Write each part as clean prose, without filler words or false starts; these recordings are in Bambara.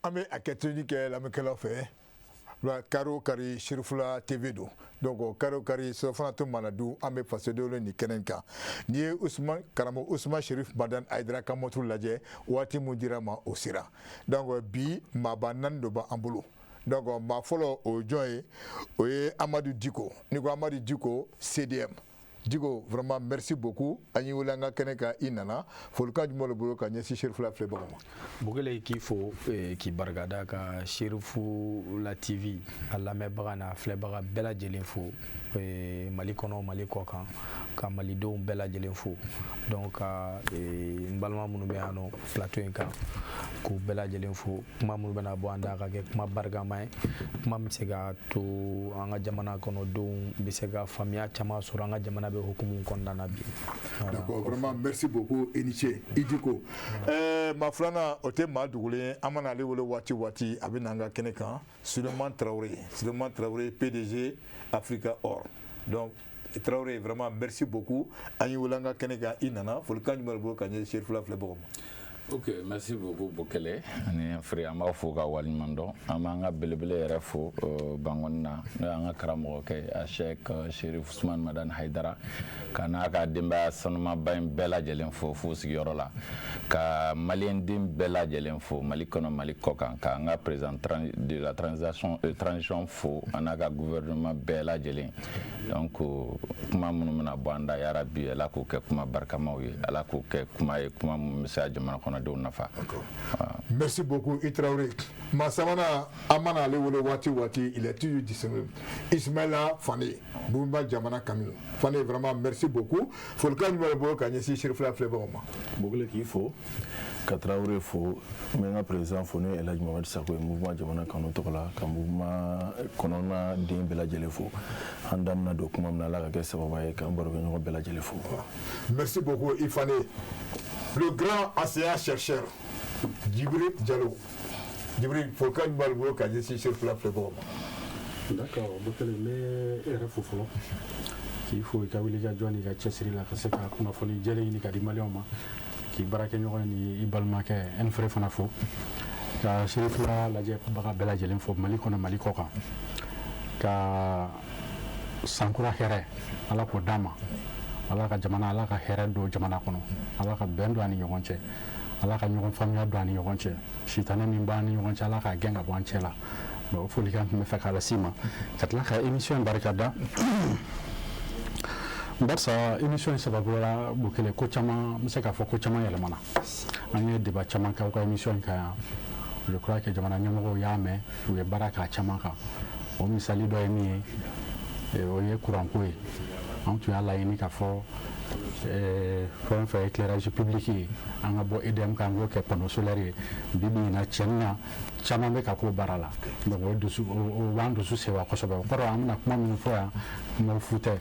An bɛ a kɛtuni kɛ lamɛnkɛlaw fɛ. Kari o kari, Cherifla TV don. Donc kari o kari, surafana to mana dun, an bɛ fasodenw nin kɛnɛ kan. N'i ye Usman, karamɔgɔ Usman Sherif Madan Hayidara ka montre lajɛ, waati mun dira ma, o sera. Donc bi, maaba naani dɔ b'an bolo. Donc maa fɔlɔ, o ye jɔn ye? O ye Amadu Diko. N'i ko Amadu Diko, CDM Diko, vraiment merci beaucoup. An y'i wele an ka kɛnɛ kan, i nana. Folikan jumɛn de bolo ka ɲɛsin Cherifla filɛbagaw ma? Bukele, k'i fo, k'i barikada, ka Cherifla TV a lamɛnbaga n'a filɛbaga bɛɛ lajɛlen fo, Mali kɔnɔ, Mali kɔ kan, ka malidenw bɛɛ lajɛlen fo. Donc ka n balima minnu bɛ yan nɔ plateau in kan, k'u bɛɛ lajɛlen fo. Kuma minnu bɛna bɔ an da, ka kɛ kuma barikama ye, kuma min bɛ se ka to an ka jamana kɔnɔdenw bɛ se ka faamuya caman sɔrɔ an ka jamana bɛ hukumu kɔnɔna na bi. D'accord, vraiment merci beaucoup, i ni ce i Diko. Maa filanan, o tɛ maa dogolen ye. An mana ale wele waati o waati, a bɛ na an ka kɛnɛ kan, Suleiman Traoré. Suleiman Traoré, PDG Africa Or. Donc Traoré, vraiment merci beaucoup. An y'i wele an ka kɛnɛ kan, i nana. Folikan jumɛn de bolo ka ɲɛsin Cherifla filɛbagaw ma? Ok, merci beaucoup Bokele ani Fere. An b'aw fo ka waleɲuman dɔn. An b'an ka belebele yɛrɛ fo Bangɔni na, n'o y'an ka karamɔgɔkɛ a Sheikh Sherif Usman Madani Hayidara, ka n'a ka denbaya sanumaba in bɛɛ lajɛlen fo fo sigiyɔrɔ la, ka maliyɛnden bɛɛ lajɛlen fo Mali kɔnɔ, Mali kɔ kan, k'an ka président de la transition fo, an n'a ka gouvernement bɛɛ lajɛlen. Donc kuma minnu bɛna bɔ an da, yarabi Ala k'o kɛ kuma barikamaw ye, Ala k'o kɛ kuma ye, kuma min bɛ se ka jamana kɔnɔdenw nafa. Merci beaucoup i Traoré. Maa sabanan, an mana ale wele waati o waati, il est toujours disponible, Ismaïla Fane, Mouvement Jamana Kanu. Fane, vraiment merci beaucoup. Folikan jumɛn de bolo ka ɲɛsin Cherifla filɛbagaw ma? Bokele, k'i fo, ka Tarawele fo, n bɛ n ka président fo, n'o ye Elhaji Mohamed Sako ye, Mouvement Jamana Kanu tɔgɔ la, ka mouvement kɔnɔna den bɛɛ lajɛlen fo. An da bɛna don kuma min na, Ala ka kɛ sababa ye k'an barokɛɲɔgɔn bɛɛ lajɛlen fo. Merci beaucoup i Fane. Le grand enseignant chercheur Djibril Diallo. Djibril, folikan jumɛn de bolo ka ɲɛsin Cherifla filɛbagaw ma? D'accord, Bokele, n bɛ e yɛrɛ fo fɔlɔ, k'i fo i ka wuli ka jɔ n'i ka cɛsiri la ka se ka kunnafoni jɛlen ɲini ka di maliyɛnw ma, k'i baarakɛɲɔgɔn ni i balimakɛ Ɛnfere fana fo, ka Cherifla lajɛbaga bɛɛ lajɛlen fo Mali kɔnɔ, Mali kɔ kan, ka sankura hɛrɛ Ala k'o d'an ma, Ala ka jamana, Ala ka hɛrɛ don jamana kɔnɔ, Ala ka bɛn don an ni ɲɔgɔn cɛ, Ala ka ɲɔgɔn faamuya don an ni ɲɔgɔn cɛ, sitanɛ min b'an ni ɲɔgɔn cɛ, Ala k'a gɛn ka bɔ an cɛ la. Bon, o folikan tun bɛ fɛ k'a lase i ma, ka tila ka émission in barika da, barisa émission in sababu la, Bokele, ko caman, n bɛ se k'a fɔ ko caman yɛlɛmana. An ye débat caman kɛ aw ka émission in kan yan. Je crois que jamana ɲɛmɔgɔw y'a mɛn, u ye baara k'a caman kan. O misali dɔ ye min ye, o ye kuranko ye. An tun y'a laɲini k'a fɔ fɛn o fɛn éclairage public ye, an ka bɔ EDM kan, an k'o kɛ panneau solaire ye. Bi bi in na, tiɲɛni na, caman bɛ ka k'o baara la. Donc o dusu, o b'an dusu sewa kosɛbɛ. O kɔrɔ, an bɛna kuma minnu fɔ yan, kumaw fu tɛ.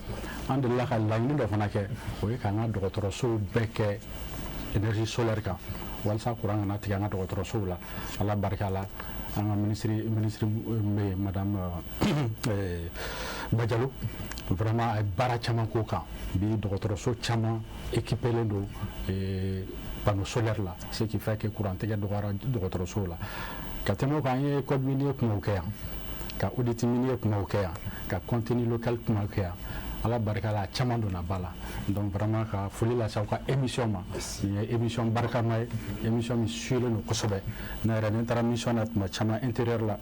An delila ka laɲini dɔ fana kɛ, o ye k'an ka dɔgɔtɔrɔsow bɛɛ kɛ énergie solaire kan, walasa courant kana tigɛ an ka dɔgɔtɔrɔsow la. Ala barika la, an ka ministre min bɛ yen, madame Bajalo, vraiment a ye baara caman k'o kan. Bi, dɔgɔtɔrɔso caman équipélen don panneau solaire la, ce qui fait que courant tigɛ dɔgɔyara dɔgɔtɔrɔsow la. Ka tɛmɛ o kan, an ye code minier kumaw kɛ yan, ka audit minier kumaw kɛ yan, ka contenu local kumaw kɛ yan. Ala barika la, a caman donna ba la. Donc vraiment ka foli lase aw ka émission ma. Nin ye émission barikama ye, émission min suilen don kosɛbɛ. Ne yɛrɛ, ni n taara mission na tuma caman intérieur la,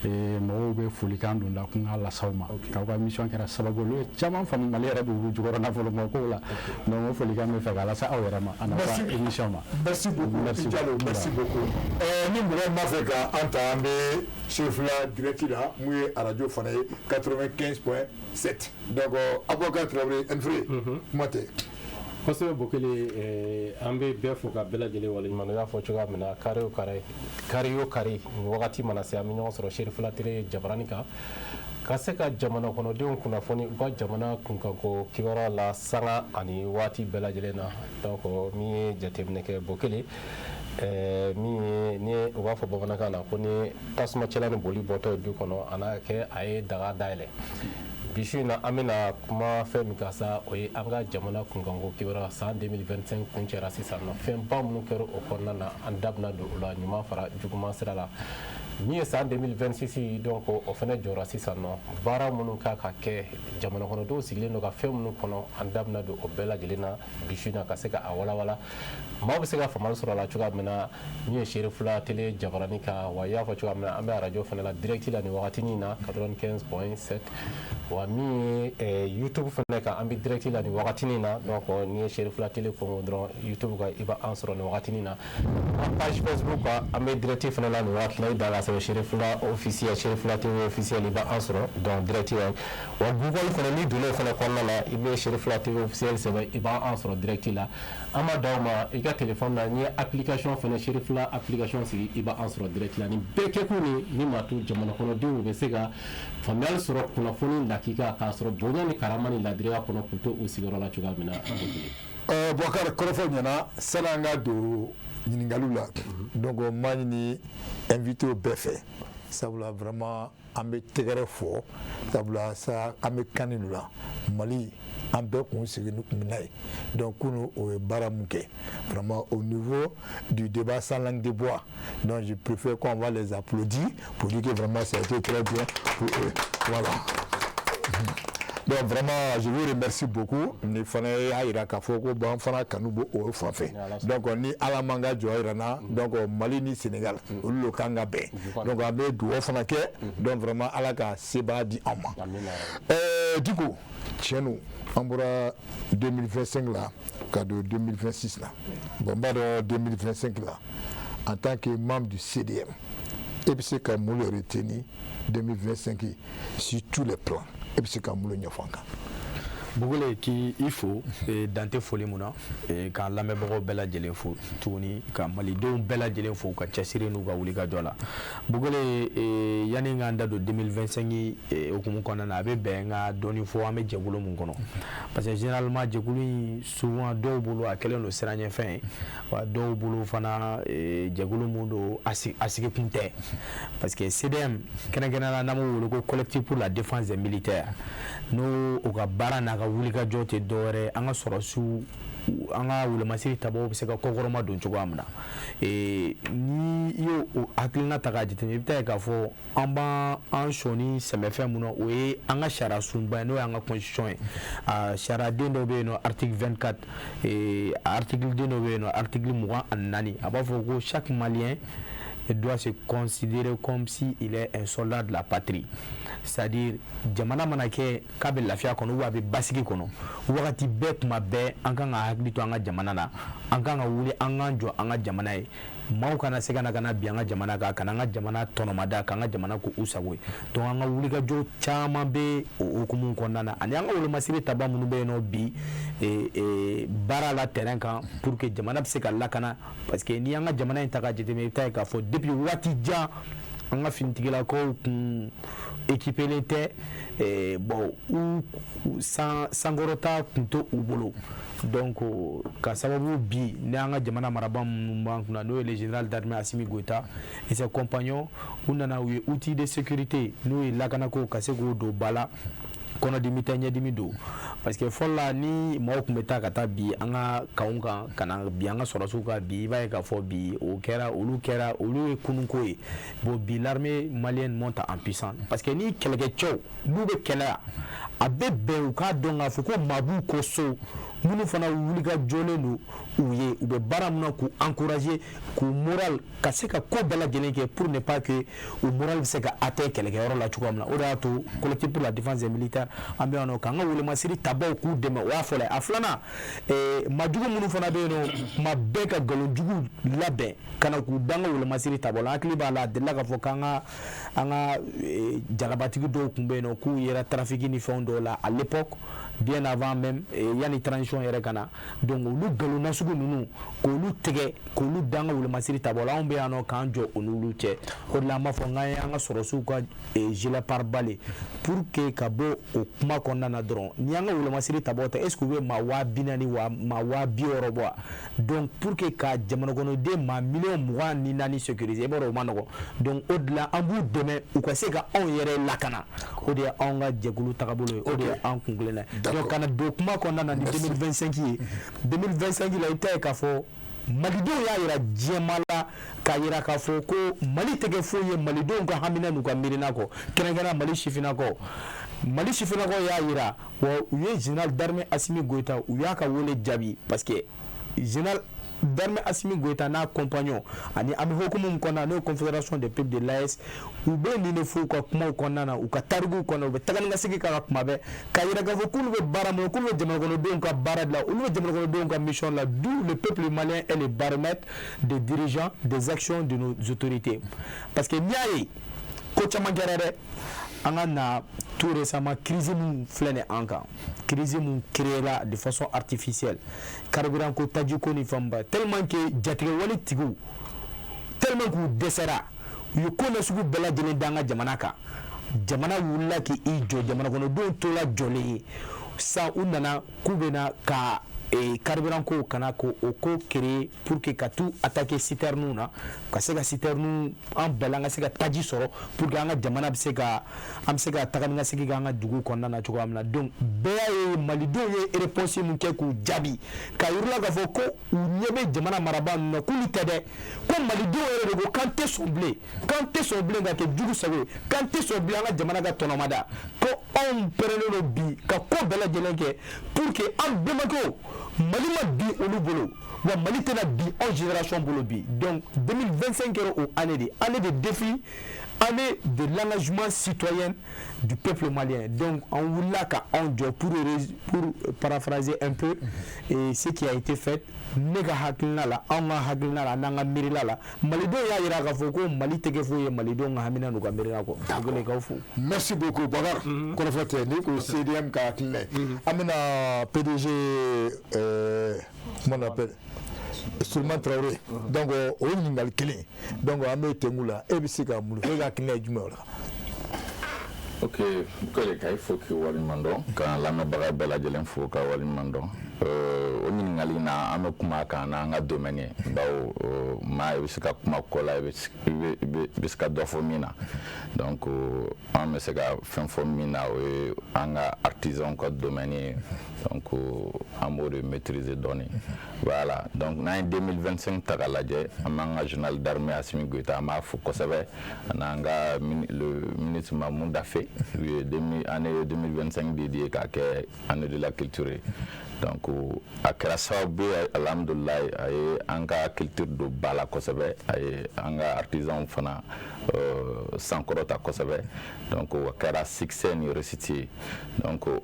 mɔgɔw bɛ folikan don da kun k'a lase aw ma, k'aw ka émission kɛra sababu ye olu ye caman faamu Mali yɛrɛ dugu jukɔrɔ nafolo ma kow la. Donc o folikan bɛ fɛ k'a lase aw yɛrɛ ma, a n'aw ka émission ma. Merci beaucoup. Merci. Diallo, merci beaucoup. Ni mɔgɔ b'a fɛ ka an ta, an bɛ Cherifla direct la, mun ye radio fana ye, 95.7. Donc Abubakar Traoré Ɛnfere, kuma tɛ. Kosɛbɛ Bokele, an bɛ bɛɛ fo ka bɛɛ lajɛlen waleɲuman dɔn. I y'a fɔ cogoya min na, kari o kari, kari o kari, wagati mana se, an bɛ ɲɔgɔn sɔrɔ Cherifla Télé jabarani kan ka Ka se ka jamana kɔnɔdenw kunnafoni u ka jamana kunkanko kibaruya la, sanga ani waati bɛɛ lajɛlen na. Donc min ye jateminɛ kɛ, Bokele, min ye ni u b'a fɔ bamanankan na ko ni tasuma cɛla ni boli bɔtɔ ye du kɔnɔ, a n'a kɛ a ye daga dayɛlɛ. Bi su in na, an bɛna kuma fɛn min kan sa, o ye an ka jamana kunkanko kibaruya. San 2025 kuncɛra sisan nɔ, fɛnba minnu kɛra o kɔnɔna na, an da bɛna don o la, ɲuman fara juguman sira la. Min ye san 2026, donc o fana jɔra sisan nɔ, baara minnu kan ka kɛ, jamana kɔnɔdenw sigilen don ka fɛn minnu kɔnɔ, an da bɛna don o bɛɛ lajɛlen na bi su in na, ka se ka a walawala, maaw bɛ se ka faamuyali sɔrɔ a la cogoya min na. Min ye Serifula Télé jabarani kan wa, i y'a fɔ cogoya min na, an bɛ arajo fana la direct la nin wagatinin na, 95.7. Wa min ye YouTube fana kan, an bɛ direct la nin wagatinin na. Donc n'i ye Serifula Télé kɔngɔ dɔrɔn YouTube kan, i b'an sɔrɔ nin wagatinin na. An page Facebook kan, an bɛ direct fana la nin wagati la. I da la sɛbɛn Serifula officiel, Serifula TV officiel, i b'an sɔrɔ donc direct la. Wa Google fana, n'i donna o fana kɔnɔna na, i bɛ Serifula TV officiel sɛbɛn, i b'an sɔrɔ direct la. An ma d'aw ma i ka téléphone na, n'i ye application fana, Serifula application sigi, i b'an sɔrɔ direct la. Nin bɛɛ kɛkun ni m'a to jamana kɔnɔdenw bɛ se ka faamuyali sɔrɔ kunnafoni lakika, k'a sɔrɔ bonya ni karama ni ladiriya kɔnɔ, k'u to u sigiyɔrɔ la cogoya min na. Boubacar, kɔrɔfɔ ɲɛna. Sani an ka don ɲininkaliw la, donc n b'a ɲini invité bɛɛ fɛ, sabula vraiment an bɛ tɛgɛrɛ fɔ, sabula sa an bɛ kan de la Mali, an bɛɛ kun sigi ni kun n'a ye. Donc kunu, o ye baara mun kɛ vraiment au niveau du débat sans langue de bois, donc je préfère qu'on va les applaudir pour dire que vraiment ça a été très bien pour eux. Voilà. Donc vraiment, je vous remercie beaucoup. Ni fana y'a yira k'a fɔ ko bon, an fana kanu b'o o fan fɛ. Donc ni Ala man ka jɔ yira n na, donc Mali ni Sénégal, olu de kan ka bɛn. Donc an bɛ dugawu fana kɛ, donc vraiment Ala ka sebaya di an ma. Diko, tiɲɛ don, an bɔra 2025 la ka don 2026 la. Bon, n b'a dɔn 2025 la, en tant que membre du CDM, e bɛ se ka mun de retenir 2025 sur tous les plans? E bɛ se ka mun de ɲɛfɔ an kan? Bugule, k'i i fo dan tɛ foli mun na, k'an lamɛnbagaw bɛɛ lajɛlen fo tuguni, ka malidenw bɛɛ lajɛlen fo u ka cɛsiri n'u ka wulikajɔ la. Bugule, yanni n k'an da don 2025 hukumu kɔnɔna na, a bɛ bɛn n ka dɔɔni fɔ an bɛ jɛkulu mun kɔnɔ, parce que généralement jɛkulu in, souvent dɔw bolo a kɛlen don siranɲɛfɛn ye, wa dɔw bolo fana jɛkulu mun don, a sigikun tɛ, parce que CDM kɛrɛnkɛrɛnnenya la, n'an b'o wele ko Collectif pour la défense des militaires, n'o u ka baara n'a ka wulikajɔ tɛ dɔwɛrɛ, an ka sɔrɔsiw, an ka wolomasiri tabaw bɛ se ka kɔkɔrɔma don cogoya min na. Ni i y'o hakilina ta k'a jateminɛ, i bɛ taa ye k'a fɔ an b'an an sɔnni sɛmɛfɛn mun na, o ye an ka sariya sunba ye, n'o y'an ka constitution ye. A sariyaden dɔ bɛ yen nɔ, article 24, article den dɔ bɛ yen nɔ, article 24, a b'a fɔ ko chaque Malien doit se considérer comme si il est un soldat de la patrie. C'est-à-dire, jamana mana kɛ k'a bɛ lafiya kɔnɔ ou a bɛ basigi kɔnɔ, wagati bɛɛ, tuma bɛɛ, an kan ka hakili to an ka jamana na, an kan ka wuli, an k'an jɔ an ka jamana ye. Maaw kana se ka na bin an ka jamana kan, ka na an ka jamana tɔnɔmada, k'an ka jamana ko u sago ye. Donc an ka wulikajɔ caman bɛ o hukumu kɔnɔna na, ani an ka wolomasiri taba minnu bɛ yen nɔ bi baara la terrain kan, pour que jamana bɛ se ka lakana. Parce que n'i y'an ka jamana in ta k'a jateminɛ, i bɛ taa ye k'a fɔ depuis waati jan, an ka finitigilakaw kun équipélen tɛ. Bon, u san sankɔrɔta kun tɛ u bolo. Donc ka sababu bi ni an ka jamana marabaa minnu b'an kunna, n'o ye le général d'armée Assimi Goïta et ses compagnons, u nana, u ye outil de sécurité, n'o ye lakanako, ka se k'o don ba la. Kɔnɔdimi tɛ, ɲɛdimi don, parce que fɔlɔ la, ni maaw tun bɛ taa ka taa bi an ka kanw kan, ka na bi an ka sɔrɔsiw kan bi, i b'a ye k'a fɔ bi o kɛra, olu kɛra, olu ye kununko ye. Bon, bi l'armée malienne monte en puissance, parce que ni kɛlɛkɛcɛw n'u bɛ kɛlɛ, a bɛ bɛn u k'a dɔn k'a fɔ ko maa b'u kɔ so, minnu fana wuli ka jɔlen don u ye, u bɛ baara min na, k'u encourager, k'u moral ka se ka ko bɛɛ lajɛlen kɛ pour ne pas que u moral bɛ se ka atteindre kɛlɛkɛyɔrɔ la cogoya min na. O de y'a to Collectif pour la défense des militaires, an bɛ yan nɔ k'an ka wolomasiri tabaw k'u dɛmɛ. O y'a fɔlɔ ye. A filanan, maajugu minnu fana bɛ yen nɔ, tuma bɛɛ ka nkalonjugu labɛn ka na k'u da an ka wolomasiri tabaw la. Hakili b'a la, a delila k'a fɔ k'an ka an ka jalabatigi dɔw tun bɛ yen nɔ, k'u yɛrɛ trafic ni fɛnw dɔw la à l'époque. Bien avant même, yanni transition yɛrɛ ka na. Donc olu nkalon nasugu ninnu, k'olu tigɛ, k'olu da an ka wolomasiri taabolo la, anw bɛ yan nɔ k'an jɔ o n'olu cɛ. O de la an b'a fɔ k'an ye an ka sɔrɔsiw ka gilet pare-balles pour que ka bɔ o kuma kɔnɔna na dɔrɔn. Ni y'an ka wolomasiri taabolo ta, est ce que u bɛ maa 40 000 wa maa 60 000 bɔ wa? Donc pour que ka jamana kɔnɔden maa miliyɔn 24 sécuriser, i b'a dɔn o ma nɔgɔn. Donc o de la an b'u dɛmɛ u ka se ka anw yɛrɛ lakana. O de ye anw ka jɛkulu tagabolo ye, o de ye an kun kelenna ye. Donc ka na don kuma kɔnɔna na ni 2025 ye, 2025 la, i bɛ taa ye k'a fɔ malidenw y'a yira diɲɛma la, k'a yira k'a fɔ ko Mali tɛ kɛ foyi ye malidenw ka hamina n'u ka miirina kɔ, kɛrɛnkɛrɛnnenya Mali sifinnakaw. Mali sifinnakaw y'a yira wa, u ye général d'armée Assimi Goïta, u y'a ka wele jaabi, parce que général d'armée Assimi Goïta n'a compagnon ani an bɛ hukumu min kɔnɔna, n'o ye Confédération des peuples de l'AES, u bɛ nin de fɔ u ka kumaw kɔnɔna na, u ka tarikuw kɔnɔ, u bɛ taga ni ka segin k'a kuma bɛɛ, k'a yira k'a fɔ k'olu bɛ baara min na, k'olu bɛ jamana kɔnɔdenw ka baara de la, olu bɛ jamana kɔnɔdenw ka mission la. D'où le peuple malien est le baromètre des dirigeants, des actions de nos autorités. Parce que n'i y'a ye ko caman kɛra dɛ, an ka na tout récemment, crise min filɛ nin ye an kan, crise mun créé la de façon artificielle, carburant ko, taji ko ni fɛnba, tellement que jatigɛwale tigiw, tellement k'u dɛsɛra, u ye ko nasugu bɛɛ lajɛlen da an ka jamana kan. Jamana wulila k'i jɔ, jamana kɔnɔdenw tola jɔlen ye. Sisan u nana k'u bɛna ka carburant ko kana ko o ko créer pour que ka t'u attaquer citerne na, ka se ka citerne an bɛɛ an ka se ka taji sɔrɔ pour que an ka jamana bɛ se ka, an bɛ se ka taga ni ka segin kɛ an ka dugu kɔnɔna na cogoya min na. Donc bɛɛ y'a ye malidenw ye réponse mun kɛ k'u jaabi, k'a yir'u la k'a fɔ ko u ɲɛ bɛ jamana marabaa ninnu na, k'olu tɛ dɛ, ko malidenw yɛrɛ de ko k'an tɛ sɔn bilen, k'an tɛ sɔn bilen ka kɛ jugu sago ye, k'an tɛ sɔn bilen an ka jamana ka tɔnɔmada, ko anw pɛrɛnnen don bi ka ko bɛɛ lajɛlen kɛ pour que an bɛnbakɛw, Mali ma bin olu bolo wa, Mali tɛna bin anw génération bolo bi. Donc 2025 kɛra o année de, année de défi, année de l'engagement citoyen du peuple malien. Donc an wulila ka anw jɔ pour paraphraser un peu et ce qui a été fait, ne ka hakilina la, anw ka hakilina la, n'an ka miirila la, malidenw y'a yira k'a fɔ ko Mali tɛ kɛ foyi ye malidenw ka hamina n'u ka miirina kɔ. O kɛlen k'aw fo. Merci beaucoup Bakar. Kɔrɔfɔ tɛ ni ko CDM ka hakilina ye. An bɛna PDG, comment on appelle, Souleymane Traoré. Donc o ye ɲininkali kelen. Donc an bɛ tengu la, e bɛ se ka mun fɔ, e ka hakilina ye jumɛn o la? Ok, Bukele, ka i fo k'i waleɲuman dɔn, ka lamɛnbaga bɛɛ lajɛlen fo ka waleɲuman dɔn. O ɲininkali na, an bɛ kuma a kan n'an ka domaine ye, bawo maa i bɛ se ka kuma ko la, i bɛ se ka dɔ fɔ min na. Donc an bɛ se ka fɛn fɔ min na, o ye an ka artisan ka domaine ye. Donc an b'o de maîtriser dɔɔni. Voilà, donc n'an ye 2025 ta k'a lajɛ, an b'an ka général d'armée Assimi Goïta, an b'a fo kosɛbɛ, ani an ka le ministre Mahmoud Daffé. U ye année 2025 dédié k'a kɛ année de la culture ye. Donc a kɛra sababu ye, alhamdulilayi, a ye an ka culture don ba la kosɛbɛ, a ye an ka artisans fana sankɔrɔta kosɛbɛ. Donc o kɛra succès ni réussite ye. Donc o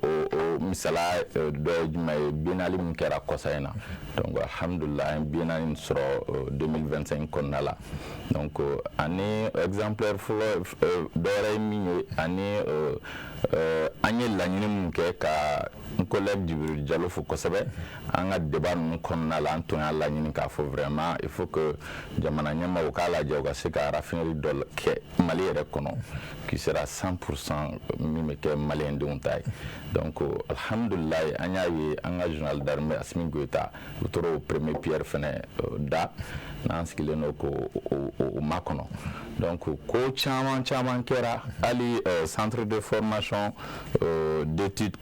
misala dɔ ye jumɛn ye? Biennale min kɛra kɔsa in na. Donc alhamdulilayi, an ye biennale in sɔrɔ 2025 kɔnɔna la. Donc ani exemplaire fɔlɔ dɔ wɛrɛ ye min ye, ani an ye laɲini min kɛ, ka n collègue Djibril Diallo fo kosɛbɛ, an ka débat ninnu kɔnɔna la, an tun y'a laɲini k'a fɔ vraiment il faut que jamana ɲɛmaaw k'a lajɛ u ka se ka raffinerie dɔ kɛ Mali yɛrɛ kɔnɔ qui sera 100% min bɛ kɛ maliyɛndenw ta ye. Donc alhamdulilayi, an y'a ye an ka général d'armée Assimi Goïta, u taara o premier pierre fɛnɛ da, n'an sigilen don k'o o makɔnɔ. Donc ko caman caman kɛra, hali centre de formation d'études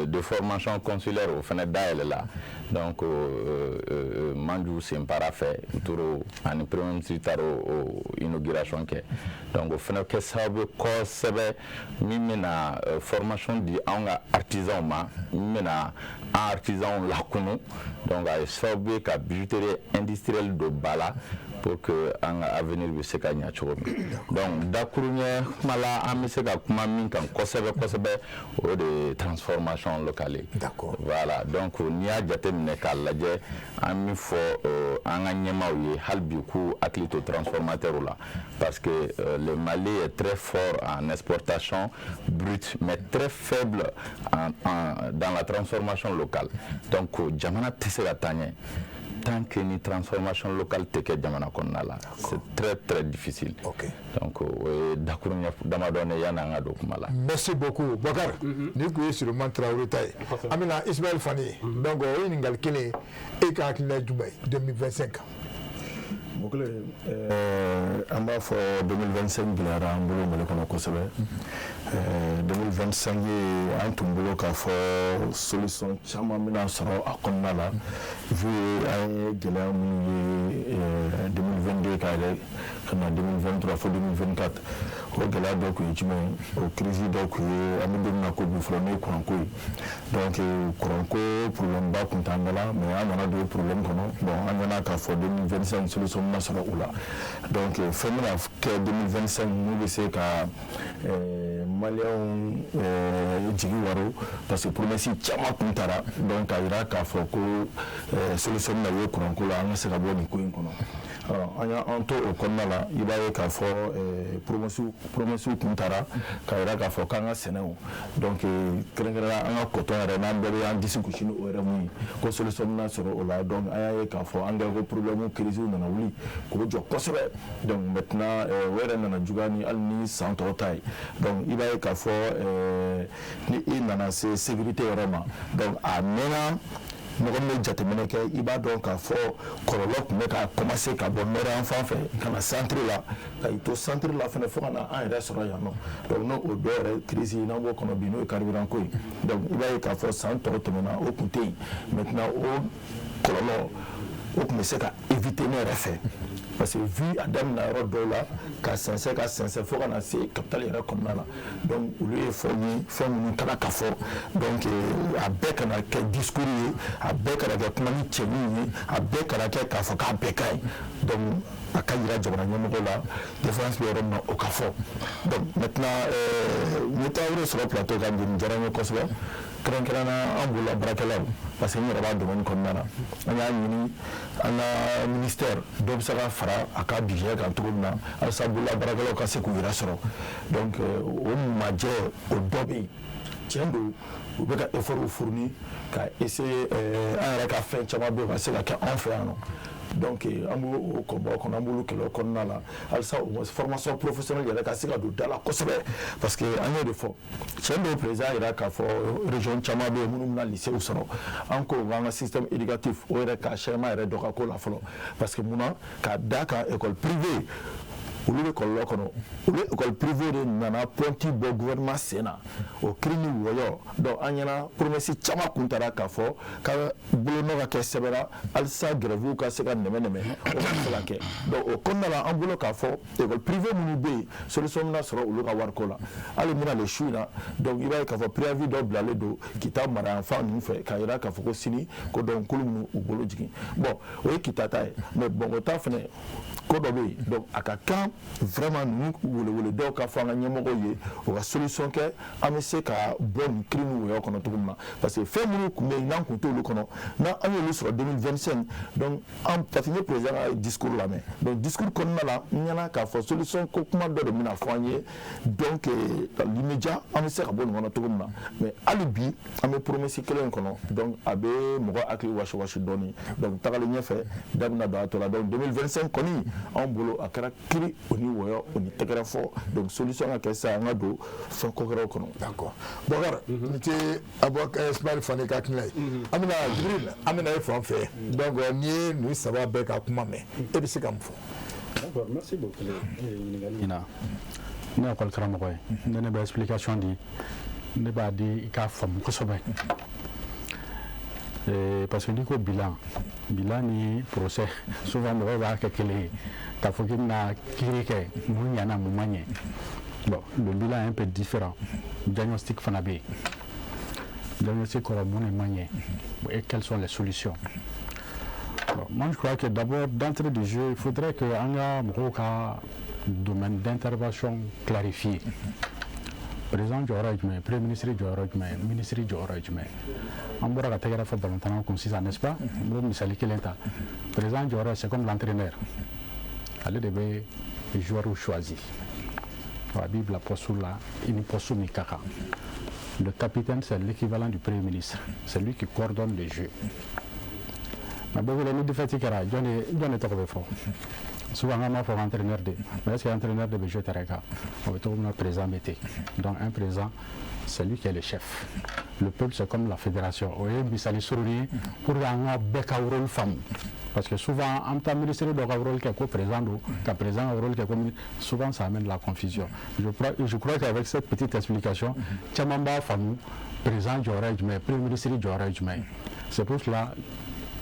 de formation consulaire, o fɛnɛ dayɛlɛla. Donc Manju Senpara fɛ, u taara ani premier ministre taara o inauguration kɛ. Donc o fɛnɛ kɛ sababu ye kosɛbɛ min bɛna formation di anw ka artisans ma, min bɛna an artisans lakunu. Donc a ye sababu ye ka bijouterie industrielle don ba la. Pour que an ka avenir bɛ se ka ɲɛ cogo min. Donc dakuruɲɛ kuma la, an bɛ se ka kuma min kan kosɛbɛ kosɛbɛ, o de ye transformation locale ye. Voilà, donc n'i y'a jateminɛ k'a lajɛ, an min fɔ an ka ɲɛmaaw ye hali bi, k'u hakili to transformateur la, parce que le Mali est très fort en exportation brute mais très faible dans la transformation locale. Donc jamana tɛ se ka taa ɲɛ tant que ni transformation locale tɛ kɛ jamana kɔnɔna la, c'est très très difficile. Donc o ye dakuruɲɛ damadɔni ye yanni an ka don kuma la. Merci beaucoup, Bakar. Ni kun ye Sulemani Tarawele ta ye, an bɛna Ismaël Fane ye. Donc o ye ɲininkali kelen ye, e ka hakilina ye jumɛn ye 2025 kan? Bokele, an b'a fɔ 2025 gɛlɛyara an bolo Mali kɔnɔ kosɛbɛ. 2025 ye, an tun bolo k'a fɔ solution caman bɛna sɔrɔ a kɔnɔna la, vu an ye gɛlɛya minnu ye 2022 ka yɛlɛ ka na 2023 fo 2024. O gɛlɛya dɔ tun ye jumɛn ye? O crise dɔ tun ye, an bɛ don min na ko bi fɔlɔ, n'o ye kuranko ye. Donc kuranko problème ba tun t'an da la, mais an nana don problème kɔnɔ. Bon, an nana k'a fɔ 2025 solution bɛna sɔrɔ o la. Donc fɛn bɛna kɛ 2025 mun bɛ se ka Maliyɛnw jigi waro, parce que promesse caman tun tara, donc k'a yira k'a fɔ ko solution bɛna ye kuranko la, an ka se ka bɔ nin ko in kɔnɔ. An y'an to o kɔnɔna la, i b'a ye k'a fɔ promesse tun tara k'a yira k'a fɔ k'an ka sɛnɛw, donc kɛrɛnkɛrɛnnenya an ka coton yɛrɛ, n'an bɛɛ bɛ an disi gosi ni o yɛrɛ mun ye, ko solution bɛna sɔrɔ o la. Donc an y'a ye k'a fɔ engrais ko problème, crise nana wuli k'o jɔ kosɛbɛ. Donc maintenant o yɛrɛ nana juguya ni hali ni san tɔw ta ye. Donc i b'a ye k'a fɔ ni i nana se sécurité yɔrɔ ma, donc a mɛnna, mɔgɔ min bɛ jateminɛ kɛ, i b'a dɔn k'a fɔ kɔlɔlɔ tun bɛ ka commencer ka bɔ nord yan fan fɛ ka na centre la, ka i to centre la fɛnɛ fo ka na an yɛrɛ sɔrɔ yan nɔ. Donc n'o o dɔ yɛrɛ crise n'an b'o kɔnɔ bi, n'o ye carburant ko ye. Donc i b'a ye k'a fɔ san tɔw tɛmɛna, o tun tɛ yen. Maintenant o kɔlɔlɔ, o tun bɛ se ka éviter ne yɛrɛ fɛ, parce que vu a daminɛ yɔrɔ dɔw la ka sɛnsɛn ka sɛnsɛn fo ka na se capitale yɛrɛ kɔnɔna la. Donc olu ye fɛnw ye, fɛn minnu kɛra ka fɔ. Donc a bɛɛ kana kɛ discours ye, a bɛɛ kana kɛ kuma ni cɛnin ye, a bɛɛ kana kɛ k'a fɔ k'a bɛɛ ka ɲi. Donc a ka yira jamana ɲɛmɔgɔw la, défense bɛ yɔrɔ min na, o ka fɔ. Donc maintenant n ye Tarawele sɔrɔ plateau kan bi, nin diyara n ye kosɛbɛ, kɛrɛnkɛrɛnnenya an bolola baarakɛlaw, parce que n yɛrɛ b'a domaine kɔnɔna na. An y'a ɲini an ka ministère dɔ bɛ se ka fara a ka budget kan cogo min na, halisa bolola baarakɛlaw ka se k'u yɛrɛ sɔrɔ. Donc o majɛ, o dɔ bɛ yen. Tiɲɛ don, u bɛ ka effort fourni ka essayer an yɛrɛ ka fɛn caman bɛ yen ka se ka kɛ anw fɛ yan nɔ. Donc an b'o o combat kɔnɔ, an b'olu kɛlɛ kɔnɔna la, halisa au moins formation professionnelle yɛrɛ ka se ka don da la kosɛbɛ, parce que an y'o de fɔ. Tiɲɛ don, président yɛrɛ k'a fɔ région caman bɛ yen minnu bɛna lycée sɔrɔ. An ko k'an ka système éducatif o yɛrɛ ka schéma yɛrɛ dɔ ka ko la fɔlɔ, parce que munna k'a da kan école privée, olu bɛ kɔlɔlɔ kɔnɔ. Olu école privée de nana pɔnti bɔ gouvernement sen na, o kiri ni wɔyɔ. Donc an ɲɛna promesse caman kun taara k'a fɔ ka bolonɔ ka kɛ sɛbɛnna, halisa grève ka se ka nɛmɛ nɛmɛ, o ka se ka kɛ. Donc o kɔnɔna la, an bolo k'a fɔ école privée minnu bɛ yen, solution bɛna sɔrɔ olu ka wariko la. Hali bɛna le su in na, donc i b'a ye k'a fɔ préavis dɔ bilalen don Kita mara yan fan ninnu fɛ, k'a yira k'a fɔ ko sini ko donc k'olu minnu u bolo jigin. Bon, o ye Kita ta ye, mais Bamakɔ ta fɛnɛ, ko dɔ bɛ yen. Donc a ka kan vraiment ninnu welewele dɔw ka fɔ an ka ɲɛmɔgɔw ye, u ka solution kɛ, an bɛ se ka bɔ nin kiri ni wɔyɔ kɔnɔ cogo min na, parce que fɛn minnu tun bɛ yen n'an tun t'olu kɔnɔ, n'an an y'olu sɔrɔ 2025. Donc an, parce que n ye président ka discours lamɛn, donc discours kɔnɔna la, n ɲɛna k'a fɔ solution ko kuma dɔ de bɛna fɔ an ye. Donc dans l'immédiat, an bɛ se ka bɔ nin kɔnɔ cogo min na, mais hali bi an bɛ promesse kelen in kɔnɔ. Donc a bɛ mɔgɔ hakili wasi wasi dɔɔni. Donc tagalen ɲɛfɛ, da bɛna don a tɔ la. Donc 2025 kɔni, anw bolo a kɛra kiri o ni wɔyɔ o ni tɛgɛrɛ fɔ. Donc solution ka kɛ sisan, an ka don fɛn kɔkɛrɛw kɔnɔ. D'accord, Bɔkari, ni ce Abubakar Ismaël Fane ka hakilina ye. An bɛna Jibril, an bɛna e fan fɛ. Donc n'i ye nin saba bɛɛ ka kuma mɛn, e bɛ se ka mun fɔ? D'accord, merci beaucoup ɲininkali in na. Ne ye école karamɔgɔ ye, ne bɛ explication di, ne b'a di i k'a faamu kosɛbɛ, parce que n'i ko bilan, bilan ni procès, souvent mɔgɔw b'a kɛ kelen ye, k'a fɔ k'i bɛna kiiri kɛ, mun ɲɛna, mun ma ɲɛ. Bon, le bilan est un peu différent. Diagnostic fana bɛ yen. Diagnostic kɔrɔ, mun de ma ɲɛ et quelles sont les solutions. Bon, moi, je crois que d'abord, d'entrée de jeu, il faudrait que an ka mɔgɔw ka domaine d'intervention clarifié. Président jɔyɔrɔ ye jumɛn ye, premier ministre jɔyɔrɔ ye jumɛn ye, ministre jɔyɔrɔ ye jumɛn ye? An bɔra ka tɛgɛrɛ fɔ balontannaw kun sisan, n'est-ce pas? N b'o misali kelen ta. Président jɔyɔrɔ, c'est comme l'entraîneur, ale de bɛ joueur choisi, a b'i bila poste la, i ni poste min ka kan. Le capitaine, c'est l'équivalent du premier ministre, c'est lui qui coordonne le jeu. Mais bɛɛ wele ni défaite kɛra, jɔn de tɔgɔ bɛ fɔ? Souvent an b'a fɔ entraîneur de, mais est-ce que entraîneur de bɛ jouer terrain kan? O bɛ cogo min na, président bɛ ten. Donc un président, c'est lui qui est le chef. Le peuple, c'est comme la fédération. O ye misali surunni ye pour que an ka bɛɛ ka rôle faamu, parce que souvent an bɛ taa ministre dɔ ka rôle kɛ ko président don, ka président ka rôle kɛ ko ministre. Souvent, ça amène la confusion. Je crois qu'avec cette petite explication, caman b'a faamu président jɔyɔrɔ ye jumɛn ye, premier ministre jɔyɔrɔ ye jumɛn ye. C'est pour cela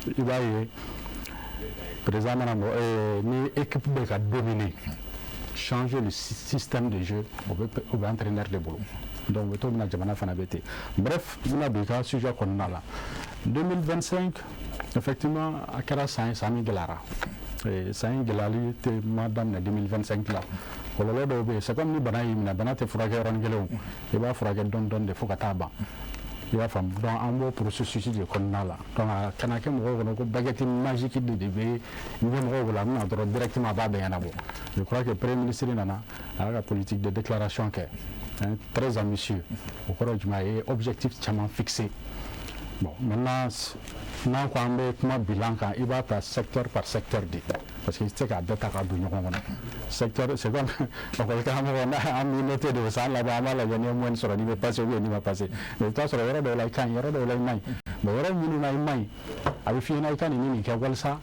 i b'a ye, président mana mɔgɔ ni équipe bɛ ka dominer, changer le système de jeu, o bɛ entraîneur de bolo. Donc o bɛ cogo min na, jamana fana bɛ ten. Bref, n bɛna don i ka sujet kɔnɔna la. 2025, effectivement, a kɛra san ye, san min gɛlɛyara. San in gɛlɛyali tɛ ma daminɛ 2025 la. Kɔlɔlɔ dɔw bɛ yen, c'est comme ni bana y'i minɛ, bana tɛ furakɛ yɔrɔnin kelen o, i b'a furakɛ dɔɔni dɔɔni de fo ka taa ban, i y'a faamu? Donc an b'o processus de kɔnɔna la. Donc a kana kɛ mɔgɔw kɔnɔ ko baguette magique de bɛ ɲɛmɔgɔw bolo, a bɛna dɔrɔn directement a b'a bɛɛ ɲɛnabɔ. Je crois que premier ministre nana, a y'a ka politique de déclaration kɛ, hein, très ambitieux. O kɔrɔ ye jumɛn? A ye objectif caman fixé. Bon, maintenant, n'an ko an bɛ kuma bilan kan, i b'a ta secteur par secteur de, parce que i tɛ se k'a bɛɛ ta k'a don ɲɔgɔn kɔnɔ. Secteur, c'est comme école karamɔgɔ, n'a an b'i noté de, san laban an b'a lajɛ n'i ye moyenne sɔrɔ, n'i bɛ passer ou bien n'i ma passer. Mais i bɛ taa sɔrɔ yɔrɔ dɔw la i ka ɲi, yɔrɔ dɔw la i man ɲi. Mais yɔrɔ minnu na i man ɲi, a bɛ f'i ɲɛna i ka nin ni nin kɛ walasa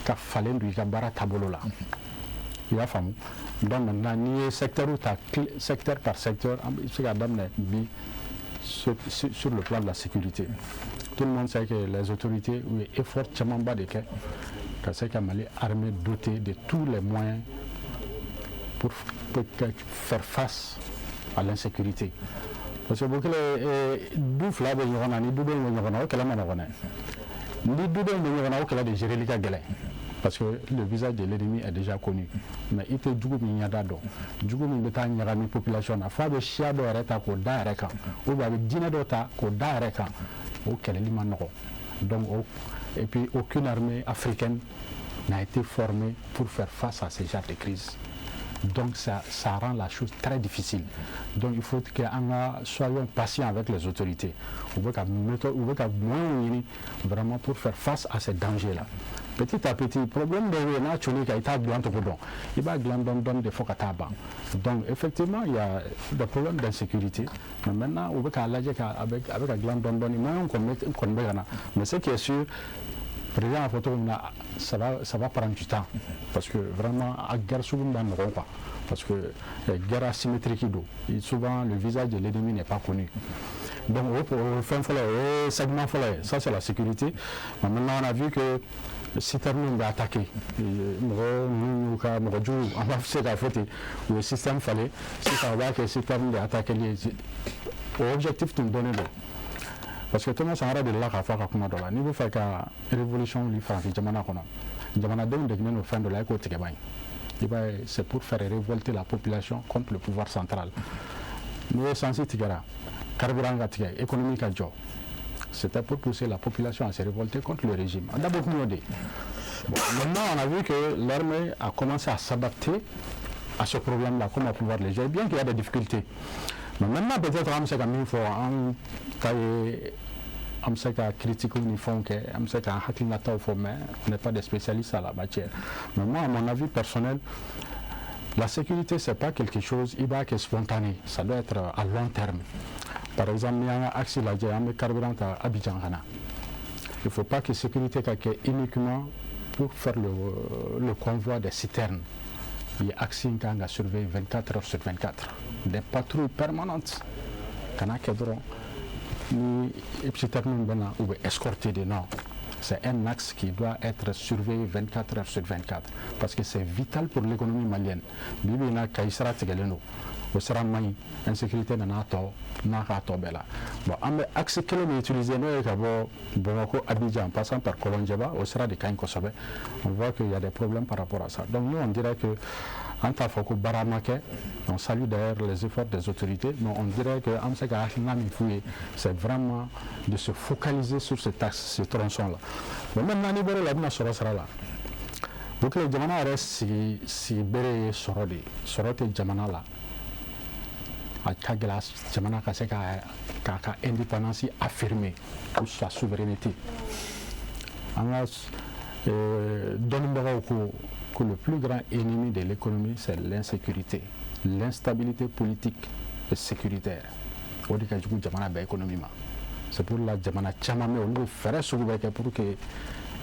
ka falen don i ka baara taabolo la, i y'a faamu? Donc maintenant, n'i ye secteur ta secteur par secteur, an bɛ se k'a daminɛ bi sur le plan de la sécurité. Tout le monde sait que les autorités u ye effort camanba de kɛ ka se ka Mali armée dotée de tous les moyens pour faire face à l'insécurité, parce que Bokele, du fila bɛ ɲɔgɔn na, ni dudenw bɛ ɲɔgɔn na, o kɛlɛ ma nɔgɔn dɛ. Ni dudenw bɛ ɲɔgɔn na, o kɛlɛ de géreli ka gɛlɛn, parce que le visage de l'ennemi est déjà connu. Mais i tɛ jugu min ɲɛda dɔn, jugu min bɛ taa ɲagami population na, f'a bɛ siya dɔ yɛrɛ ta k'o da yɛrɛ kan, ou bien a bɛ diinɛ dɔ ta k'o da yɛrɛ kan, o kɛlɛli ma nɔgɔn. Donc et puis aucune armée africaine n'a été formée pour faire face à ce genre de crise. Donc ça rend la chose très difficile. Donc il faut que an ka soyons patients avec les autorités. U bɛ ka méthode, u bɛ ka moyens ɲini vraiment pour faire face à ces dangers-là. Petit à petit, problème dɔw bɛ yen, n'a cunna i kan, i t'a dilan cogo dɔn, i b'a dilan dɔɔni dɔɔni de fo ka taa ban. Donc effectivement, il y a des problèmes d'insécurité, mais maintenant u bɛ k'a lajɛ ka a bɛ ka dilan dɔɔni dɔɔni, moyens kɔni bɛ ka na. Mais ce qui est sûr, président y'a fɔ cogo min na, ça va prendre du temps, parce que vraiment a guerre sugu ma nɔgɔn quoi, parce que guerre asymétrique don. Et souvent, le visage de l'ennemi n'est pas connu. Donc o fɛn fɔlɔ, o ye segment fɔlɔ ye, ça, c'est la sécurité. Mais maintenant, on a vu que citerne bɛ attaqué, mɔgɔ ninnu y'u ka mɔgɔ jugu, an b'a se k'a fɔ ten, u ye système falen sisan, u b'a kɛ citerne de attaqué ye. O objectif tun dɔnnen don, parce que Thomas Sankara delila k'a fɔ a ka kuma dɔ la, n'i bɛ fɛ ka révolution wuli farafin jamana kɔnɔ, jamanadenw degunnen don fɛn dɔ la, e k'o tigɛ ban ye. I b'a ye, c'est pour faire révolter la population contre le pouvoir central. N'i ye essence tigɛra, carburant ka tigɛ, économie ka jɔ, c'était pour pousser la population à se révolter contre le régime. D'abord, kun y'o de ye. Bon, maintenant, on a vu que l'armée a commencé à s'adapter à ce problème-là, comment pouvoir les gérer, bien qu'il y a des difficultés. Mais maintenant, peut-être an bɛ se ka min fɔ, an ta ye, an bɛ se ka critique ni fɛnw kɛ, an bɛ se k'an hakilinataw fɔ, mais on n'est pas des spécialistes à la matière. Mais moi, à mon avis personnel, la sécurité, c'est pas quelque chose i b'a kɛ spontané, ça doit être à long terme. Par exemple, n'i y'an ka axe lajɛ, an bɛ carburant ta Abidjan ka na, il faut pas que sécurité ka kɛ uniquement pour faire le convoi des citernes. Il y a axe in kan ka surveiller 24 heures sur 24, des patrouilles permanentes, kana kɛ dɔrɔn ni citerne bɛ na, u bɛ escorter de. Non, c'est un axe qui doit être surveillé 24 heures sur 24, parce que c'est vital pour l'économie malienne. Bi bi in na, Kayi sira tigɛlen don. O sira man ɲi, insécurité nana tɔ n'a k'a tɔ bɛɛ la. Bon, an bɛ axe kelen min utiliser, n'o ye ka bɔ Bamako Abidjan en passant par Kolonjɛba, o sira de ka ɲi kosɛbɛ. On voit qu'il y a des problèmes par rapport à ça. Donc nous, on dirait que an t'a fɔ ko baara ma kɛ. On salue d'ailleurs les efforts des autorités, mais on dirait que an bɛ se ka hakilina min f'u ye, c'est vraiment de se focaliser sur cet axe, ce tronçon là. Bon, maintenant, n'i bɔr'o la, i bɛna sɔrɔ sira la. O kɛlen, jamana yɛrɛ sigi sigi bere ye sɔrɔ de ye. Sɔrɔ tɛ jamana la, a ka gɛlɛ jamana ka se ka k'a ka indépendance affirmer ou sa souveraineté. An ka dɔnnibagaw ko que le plus grand ennemi de l'économie, c'est l'insécurité, l'instabilité politique et sécuritaire. O de ka jugu jamana bɛɛ économie ma. C'est pour la jamana caman bɛ yen, olu bɛ fɛɛrɛ sugu bɛɛ kɛ pour que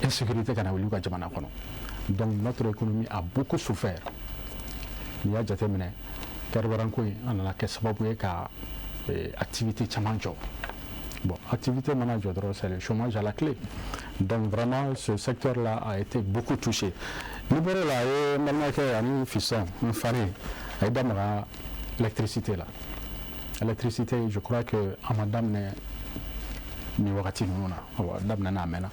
insécurité kana wuli u ka jamana kɔnɔ. Donc notre économie a beaucoup souffert. N'i y'a jateminɛ, carburant ko in a nana kɛ sababu ye ka activité caman jɔ. Bon, activité mana jɔ dɔrɔn, c'est le chômage à la clé. Donc vraiment, ce secteur là a été beaucoup touché. Ni bɔr'o la, a ye n balimakɛ ani fiston n fari, a ye da maga électricité la. Électricité, je crois que a ma daminɛ nin wagati ninnu na, awa daminɛ na, a mɛnna.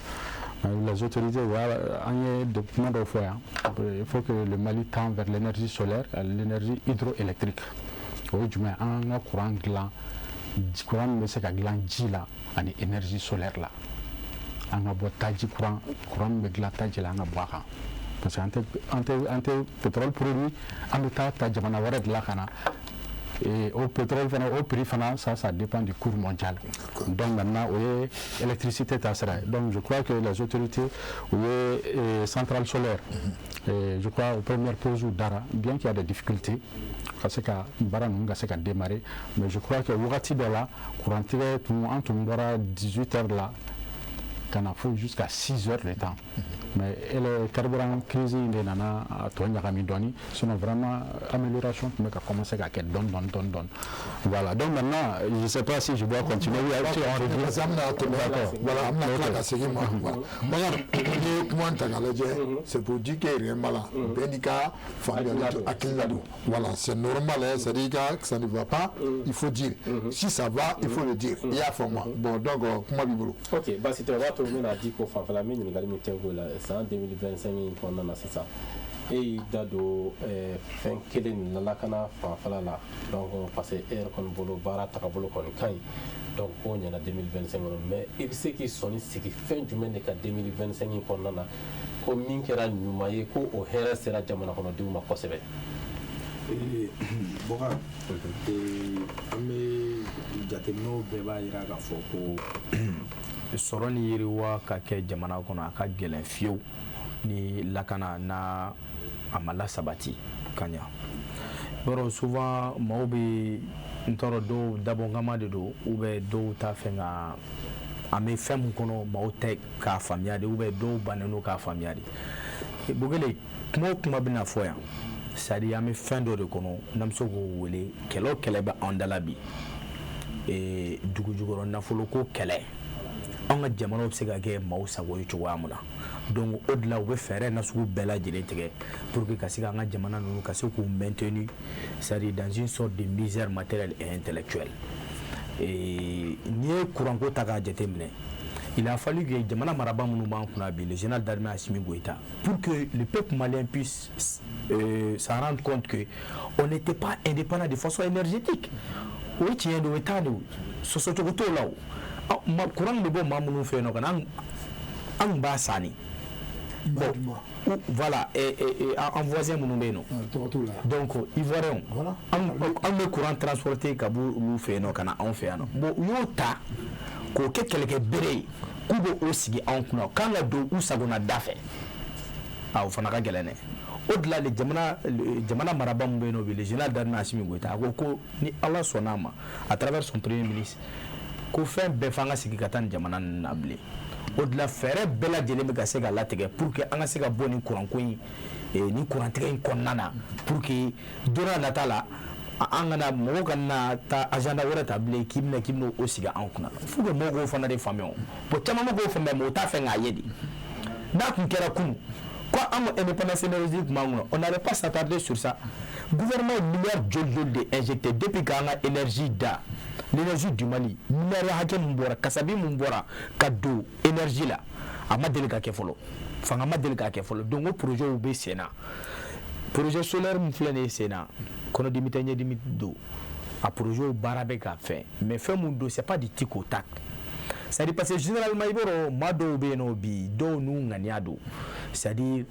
Les autorités, an ye kuma dɔw fɔ yan, il faut que le Mali tend vers l'énergie solaire, l'énergie hydroélectrique. O ye jumɛn? An ka courant dilan, courant min bɛ se ka dilan ji la ani énergie solaire la. An ka bɔ taji courant, courant min bɛ dilan taji la, an ka bɔ a kan, parce que an tɛ pétrole produit, an bɛ taa ta jamana wɛrɛ de la ka na. Et au pétrole fana, au prix fana, ça dépend du cours mondial. Donc maintenant, o ye électricité ta sira ye. Donc je crois que les autorités, u ye centrale solaire, et je crois aux premières poses dara, bien qu'il y a des difficultés ka se ka baara ninnu ka se ka démarrer, mais je crois que wagati dɔ la, courant tigɛ tun, an tun bɔra 18 heures la ka na fo jusqu'à 6 heures de temps. Mais le carburant crise in de nana a tɔ ɲagami dɔɔni. Sinon vraiment, amélioration tun bɛ ka commencer ka kɛ dɔɔni dɔɔni dɔɔni dɔɔni. Voilà. Donc maintenant, je sais pas si je dois continuer. Oui, on revient. Parce que an bɛna tɛmɛ, voilà, an bɛna tila ka segin ma. Voilà, Bakari, n'i ye kuma ta k'a lajɛ, c'est pour dire que réellement la bɛɛ n'i ka faamuyali hakilina don. Voilà, c'est normal hein, c'est-à-dire que ça ne va pas, il faut dire. Si ça va, il faut le dire. I y'a faamu? Bon, donc kuma b'i bolo. Ok, basi tɛ. O b'a to n bɛna di ko fanfɛla, n bɛ ɲininkali min tɛnku la san 2025 in kɔnɔna na sisan, e y'i da don fɛn kelen nin la, lakana fanfɛla la. Donc parce que e yɛrɛ kɔni bolo, baara tagabolo kɔni ka ɲi, donc ko ɲɛna 2025 kɔnɔ. Mais i bɛ se k'i sɔnni sigi fɛn jumɛn de ka 2025 in kɔnɔna na, ko min kɛra ɲuman ye, ko o hɛrɛ sera jamana kɔnɔdenw ma kosɛbɛ? Bɔkari, an bɛ jateminɛw bɛɛ b'a jira k'a fɔ ko sɔrɔ ni yiriwa ka kɛ jamana kɔnɔ, a ka gɛlɛn fiyewu ni lakana n'a a ma lasabati ka ɲa. Yɔrɔ souvent maaw bɛ, n t'a dɔn, dɔw dabɔkama de don ou bien dɔw t'a fɛ ka an bɛ fɛn min kɔnɔ, maaw tɛ k'a faamuya de, ou bien dɔw bannen don k'a faamuya de. Bokele, kuma o kuma bɛna fɔ yan, c'est à dire an bɛ fɛn dɔ de kɔnɔ n'an bɛ se k'o wele kɛlɛ o kɛlɛ bɛ anw da la bi, dugu jukɔrɔ nafoloko kɛlɛ. An ka jamanaw bɛ se ka kɛ maaw sago ye cogoya min na, donc o de la u bɛ fɛɛrɛ nasugu bɛɛ lajɛlen tigɛ pour que ka se k'an ka jamana ninnu ka se k'u maintenir, c'est à dire dans une sorte de misère matérielle et intellectuelle. N'i ye courant ko ta k'a jateminɛ, il a fallu que jamana marabaa minnu b'an kunna bi, le général d'armée Assimi Goïta, pour que le peuple malien puisse s'en rendre compte que on n'était pas indépendant de façon énergétique. O ye tiɲɛ de, o ye tan de, sɔsɔcogo t'o la. O courant bɛ bɔ maa minnu fɛ yen nɔ ka na, an tun b'a san de. Bon, voilà, an voisin minnu bɛ yen nɔ, donc Ivoiriens, an bɛ courant transporter ka bɔ olu fɛ yen nɔ ka na anw fɛ yan nɔ. Bon, u y'o ta k'o kɛ kɛlɛkɛ bere ye k'u bɛ o sigi anw kunna k'an ka don u sagona da fɛ. A o fana ka gɛlɛn dɛ. O de la jamana marabaa min bɛ yen nɔ bi, le général d'armée Assimi Goïta, a ko ko ni Ala sɔnna a ma, à travers son premier ministre, ko fɛn bɛɛ f'an ka sigi ka taa nin jamana ninnu na bilen. O de la fɛɛrɛ bɛɛ lajɛlen bɛ ka se ka latigɛ pour que an ka se ka bɔ nin kuranko in, nin kurantigɛ in kɔnɔna na, pour que don n'a nata la, an kana mɔgɔw kana taa agenda wɛrɛ ta bilen k'i bɛna o sigi an kunna. Faut que mɔgɔw k'o fana de faamuya. O bon, caman bɛ k'o faamuya, mais o t'a fɛ k'a ye de. N'a tun kɛra kunun, Ko an ka indépendance énergétique tun b'an kunna, on n'allait pas s'attarder sur ça. Gouvernement ye milliard joli joli de injecté depuis k'an ka énergie da, l'énergie du Mali, milliard hakɛ mun bɔra, kasabi mun bɔra ka don énergie la, a ma deli ka kɛ fɔlɔ, fanga ma deli ka kɛ fɔlɔ. Donc o projet bɛ sen na. Projet solaire min filɛ nin ye sen na, kɔnɔdimi tɛ, ɲɛdimi don, a projet baara bɛ ka fɛn, mais fɛn mun don, c'est pas du tic au tac. C'est à dire, parce que généralement, i b'a dɔn, maa dɔw bɛ yen nɔ bi, dɔw n'u ŋaniya don, c'est à dire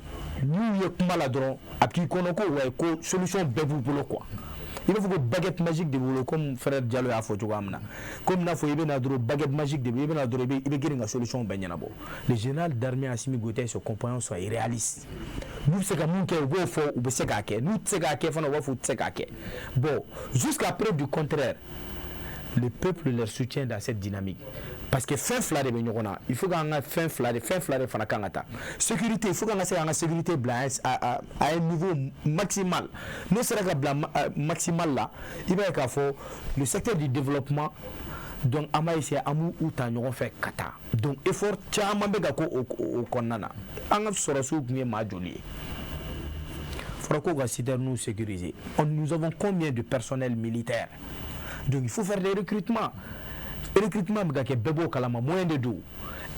n'u ye kuma la dɔrɔn, a bɛ k'i kɔnɔ ko ouais, ko solution bɛɛ b'u bolo quoi. I b'a fɔ ko baguette magique de b'u bolo, comme frère Diallo y'a fɔ cogoya min na, comme n'a fɔ i bɛ na dɔrɔn, baguette magique de bɛ, i bɛ na dɔrɔn, i bɛ girin ka solution bɛɛ ɲɛnabɔ. Le général d'armée Assimi Goïta et ses compagnons sont réalistes. N'u bɛ se ka mun kɛ, u b'o fɔ, u bɛ se k'a kɛ. N'u tɛ se k'a kɛ fana, u b'a fɔ u tɛ se k'a kɛ. Bon, jusqu'à preuve du contraire, le peuple leur soutient dans cette dynamique, parce que fɛn fila de bɛ ɲɔgɔn na. Il faut k'an ka fɛn fila de fana kan ka taa sécurité. Il faut k'an ka se k'an ka sécurité bila à un niveau maximal. N'o sera ka bila maximal la, i b'a ye k'a fɔ le secteur du développement, donc an b'a essayer, an b'u ta ɲɔgɔn fɛ ka taa. Donc effort caman bɛ ka k'o o kɔnɔna na. An ka sɔrɔsiw tun ye maa joli ye? Fɔra ko ka citernes sécuriser. Nous avons combien de personnel militaire? Donc il faut faire des recrutements. Recrutement bɛ ka kɛ, bɛɛ b'o kalama, moyen de don.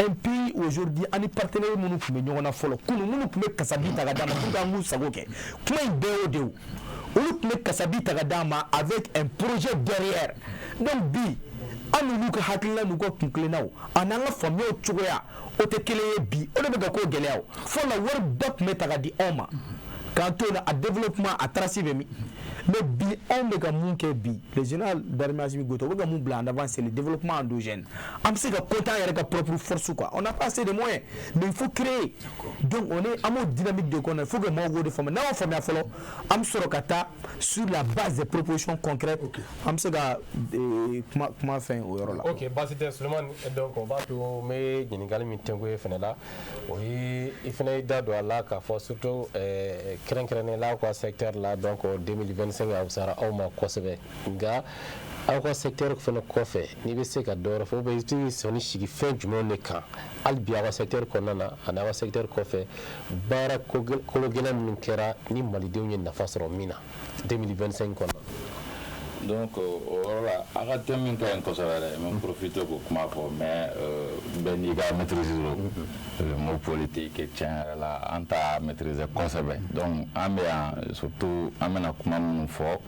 Un pays aujourd'hui, ani partenaire minnu tun bɛ ɲɔgɔn na fɔlɔ kunun, minnu tun bɛ kasabi ta ka d'an ma pour que an k'u sago kɛ, kuma in bɛɛ y'o de ye o. Olu tun bɛ kasabi ta ka d'an ma avec un projet derrière. Donc bi, an n'olu ka hakilina n'u ka kunkilennaw a n'an ka faamuyaw cogoya, o tɛ kelen ye bi. O de bɛ ka ko gɛlɛya. O fɔlɔ la, wari ba tun bɛ ta ka di anw ma k'an to yen nɔ, a développement a trace bɛ min? Mais bi, anw bɛ ka mun kɛ bi? Le général d'armée Assimi Goïta, u bɛ ka mun bila en avant? C'est le développement endogène. An bɛ se ka compter an yɛrɛ ka propre force quoi. On n'a pas assez de moyens, mais il faut créer. Donc on est, an b'o dynamique de kɔnɔ. Il faut que mɔgɔw k'o de faamuya. N'an y'o faamuya fɔlɔ, an bɛ sɔrɔ ka taa sur la base des propositions concrètes, an bɛ se ka kuma fɛn o yɔrɔ la. Ok, baasi tɛ, Sulemani. Donc o b'a to n bɛ ɲininkali min tɛnku e fɛnɛ la, o ye i fɛnɛ y'i da don a la k'a fɔ surtout kɛrɛnkɛrɛnnen la, aw ka secteur la. Donc 2025 a fisayara aw ma kosɛbɛ, nka aw ka secteur fɛnɛ kɔfɛ, n'i bɛ se ka dɔ wɛrɛ fɔ, ou bien i bɛ sɔnni sigi fɛn jumɛnw de kan hali bi aw ka secteur kɔnɔna na ani aw ka secteur kɔfɛ, baara kolo gɛlɛn minnu kɛra ni malidenw ye nafa sɔrɔ min na 2025 kɔnɔ? Donc o yɔrɔ la, a ka thème min ka ɲi kosɛbɛ dɛ, n bɛ profiter k'o kuma fɔ, mais bɛɛ n'i ka maîtrise don. Le mot politique, tiɲɛ yɛrɛ la, an t'a maîtriser kosɛbɛ. Donc an bɛ yan surtout, an bɛna kuma minnu fɔ,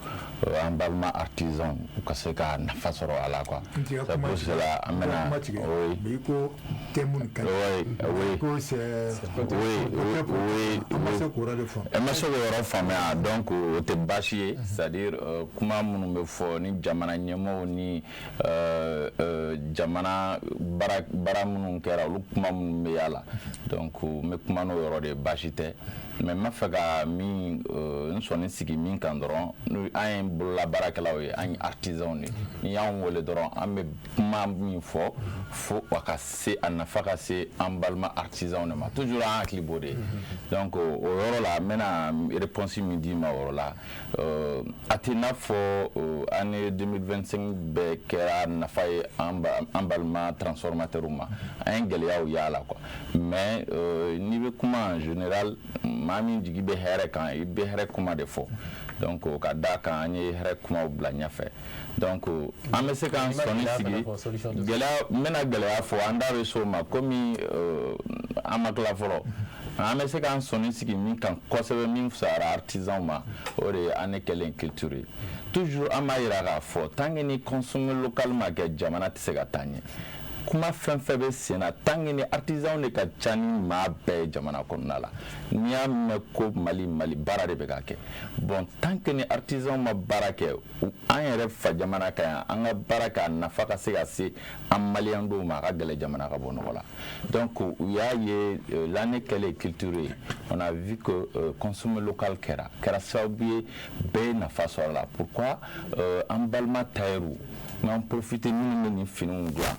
an balima artisan u ka se ka nafa sɔrɔ a la quoi. C'est pour cela an bɛna, oui. Mais i ko thème nin ka ɲi. Oui. Ko c'est Oui. An ma se k'o yɔrɔ de faamu. An ma se k'o yɔrɔ faamuya. Donc o tɛ baasi ye, c'est à dire kuma minnu bɛ fɔ ni jamana ɲɛmɔgɔw ni jamana baara minnu kɛra, olu kuma minnu bɛ y'a la, donc n bɛ kuma n'o yɔrɔ de ye, baasi tɛ. Mais n b'a fɛ ka min n sɔnni sigi min kan dɔrɔn, n'o an ye bolola baarakɛlaw ye, an ye artisanw de ye. N'i y'anw wele dɔrɔn, an bɛ kuma min fɔ fo a ka se, a nafa ka se an balima artisanw de ma. Toujours an hakili b'o de ye. Donc o yɔrɔ la, n bɛna réponse min d'i ma o yɔrɔ la, a tɛ i n'a fɔ année 2025 bɛɛ kɛra nafa ye an balima transformateurs ma. An ye gɛlɛyaw y'a la quoi. Mais n'i bɛ kuma en général, maa min jigi bɛ hɛrɛ kan, i bɛ hɛrɛ kuma de fɔ. Donc ka d'a kan, an ye hɛrɛ kumaw bila ɲɛfɛ. Donc an bɛ se k'an sɔnni sigi gɛlɛya. N bɛna gɛlɛya fɔ, an da bɛ s'o ma komi an ma tila fɔlɔ. An bɛ se k'an sɔnni sigi min kan kosɛbɛ, min fisayara artisanw ma, o de ye année kɛlen culture ye. Toujours an b'a yira k'a fɔ, tant que ni consommer local ma kɛ, jamana tɛ se ka taa ɲɛ. Kuma fɛn fɛn bɛ sen na, tant que ni artisanw de ka ca ni maa bɛɛ ye jamana kɔnɔna la. N'i y'a mɛn ko Mali, Mali baara de bɛ ka kɛ. Bon, tant que ni artisanw ma baara kɛ an yɛrɛ fa jamana kan yan, an ka baara kɛ, a nafa ka se ka se an maliyɛn dɔw ma, a ka gɛlɛn jamana ka bɔ nɔgɔ la. Donc u y'a ye, l'année kɛlen culture ye, on a vu que consommer local kɛra sababu ye, bɛɛ ye nafa sɔrɔ a la. Pourquoi? An balima tailleur, n'an profiter, minnu bɛ nin finiw dilan,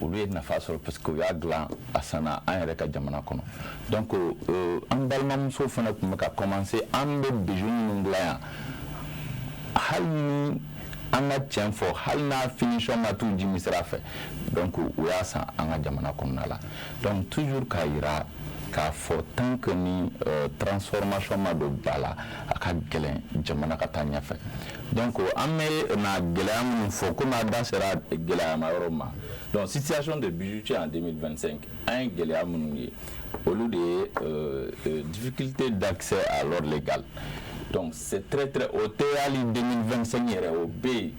olu ye nafa sɔrɔ parce que u y'a dilan, a sanna an yɛrɛ ka jamana kɔnɔ. Donc an balimamuso fana tun bɛ ka commencer, an bɛ bijoux minnu dilan yan, hali ni an ka tiɲɛ fɔ, hali n'a finition ma t'u jimi sira fɛ, donc u y'a san an ka jamana kɔnɔna la. Donc toujours k'a yira K'a fɔ tant que ni transformation ma don ba la, a ka gɛlɛn jamana ka taa ɲɛfɛ. Donc an bɛ na gɛlɛya minnu fɔ, komi a da sera gɛlɛyama yɔrɔ ma, donc situation de bijoutier en 2025, an ye gɛlɛya minnu ye, olu de ye difficulté d'accès à l'or légal. Donc c'est très très, o tɛ hali 2025 yɛrɛ, o bɛ yen,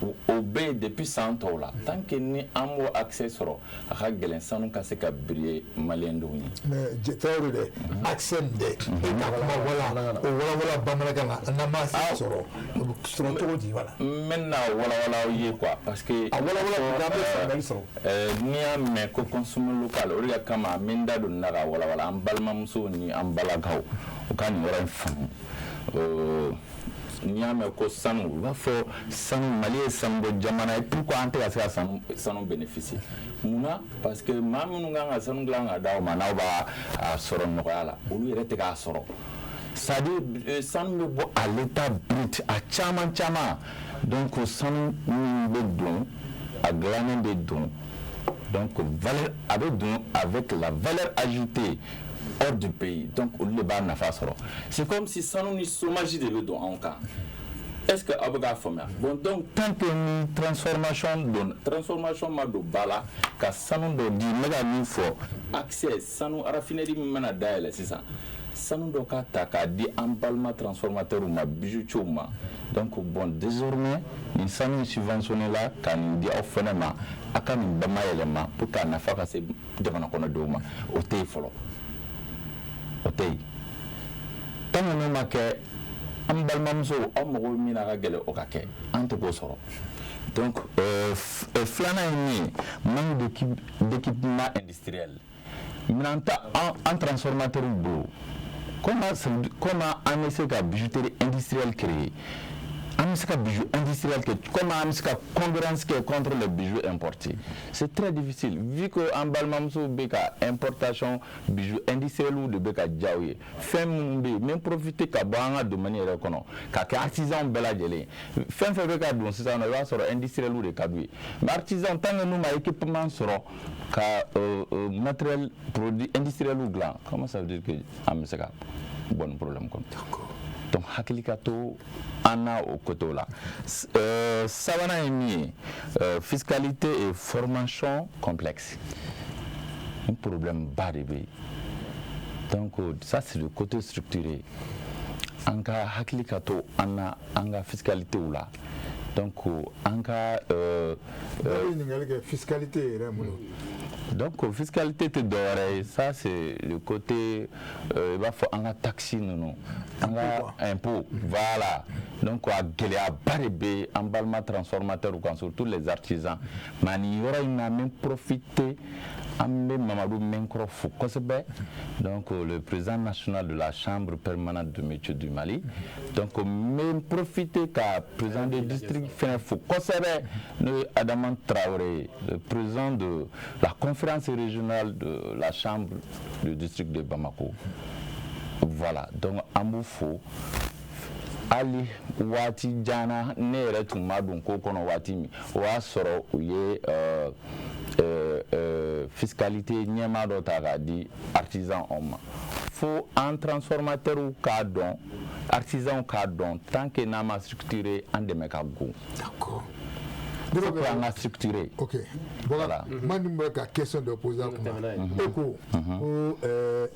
o bɛ yen depuis san tɔw la. Tant que ni an m'o accès sɔrɔ, a ka gɛlɛn sanu ka se ka briller maliyɛn denw ye. Mais Tayiru dɛ, accès nin dɛ, e ka kuma wala o walawala bamanankan na, n'an m'a sɔrɔ, o bɛ sɔrɔ cogo di? Wala. N bɛ na walawala aw ye quoi, parce que. A walawala pour que an bɛ faamuyali sɔrɔ. N'i y'a mɛn ko consommer local, o de ka kama n bɛ n da don nin na ka walawala an balimamusow ni an balakaw, u ka nin yɔrɔ in faamu. N'i y'a mɛn ko sanu, u b'a fɔ sanu, Mali ye sanubɔ jamana ye, pourquoi an tɛ ka se ka sanu bénéficier? Munna? Parce que maa minnu kan ka sanu dilan ka d'aw ma, n'aw b'a sɔrɔ nɔgɔya la, olu yɛrɛ tɛ k'a sɔrɔ. C'est à dire sanu bɛ bɔ à l'état brut a caman caman. Donc sanu min bɛ don, a dilannen bɛ don, donc valeur a bɛ don avec la valeur ajoutée hors du pays. Donc olu de b'a nafa sɔrɔ. C'est comme si sanu ni chômage de bɛ don anw kan. Est-ce que aw bɛ k'a faamuya? Bon, donc tant que ni transformation ma don ba la ka sanu dɔ di, n bɛ ka min fɔ, accès sanu, raffinerie min mana dayɛlɛ sisan, sanu dɔ ka ta k'a di an balima transformateurs ma, bijoutiers ma. Donc bon, désormais nin sanu subventionné la ka nin di aw fɛnɛ ma, a ka nin bama yɛlɛma pour que a nafa ka se jamana kɔnɔdenw ma. O tɛ yen fɔlɔ, o tɛ yen. Tant que n'o ma kɛ, an balimamusow, aw mago bɛ min na, a ka gɛlɛn o ka kɛ, an tɛ k'o sɔrɔ. Donc filanan ye min ye, manque d'équipement industriel. Minɛn tɛ an transformateur bolo. Comment an bɛ se ka bijouterie industrielle créer? An bɛ se ka bijou industriel kɛ, comment an bɛ se ka concurrence kɛ contre les bijoux importés? C'est très difficile, vu que an balimamusow bɛ ka importation bijoux industriels de bɛ ka diya u ye. Fɛn minnu bɛ yen, n bɛ profiter ka bɔ an ka domaine yɛrɛ kɔnɔ ka kɛ artisan bɛɛ lajɛlen. Fɛn fɛn bɛ ka don sisan nɔ, i b'a sɔrɔ industriels de ka d'u ye. Mais artisan, tant que n'u ma équipement sɔrɔ ka matériel produit industriel dilan, comment ça veut dire que an bɛ se ka bɔ nin problème kɔnɔ? Donc hakili ka to an na o côté la. Sabanan ye min ye, fiscalité et formation complexe, un problème ba de bɛ yen. Donc ça, c'est le côté structuré. An ka hakili ka to an na an ka fiscalité la. Donc an ka. Ɲininkali kɛ, fiscalité yɛrɛ mun? Donc fiscalité tɛ dɔwɛrɛ ye, ça c'est le côté i b'a fɔ an ka taxe ninnu, an ka impôt, voilà. Donc a gɛlɛyaba de bɛ an balima transformateurs kan, surtout les artisans. Mais nin yɔrɔ in na, n bɛ profiter, an bɛ Mamadu Mɛnkɔrɔ fo kosɛbɛ, donc le président national de la chambre permanente de métier du Mali. Donc n bɛ profiter ka président de district fɛnɛ fo kosɛbɛ, n'o ye Adama Traoré ye, le président de la conférence régionale de la chambre du district de Bamako. Voilà, donc an b'u fo. Hali waati jan na, ne yɛrɛ tun ma don ko kɔnɔ waati min, o y'a sɔrɔ u ye fiscalité ɲɛmaa dɔ ta k'a di artisan anw ma. Fo an transformateurs k'a dɔn, artisans k'a dɔn, tant que n'a ma structuré, an dɛmɛ ka go. D'accord. Faut que an ka structuré. Ok, voilà. Maa min bɛ ka question dɔ poser a kunna, e ko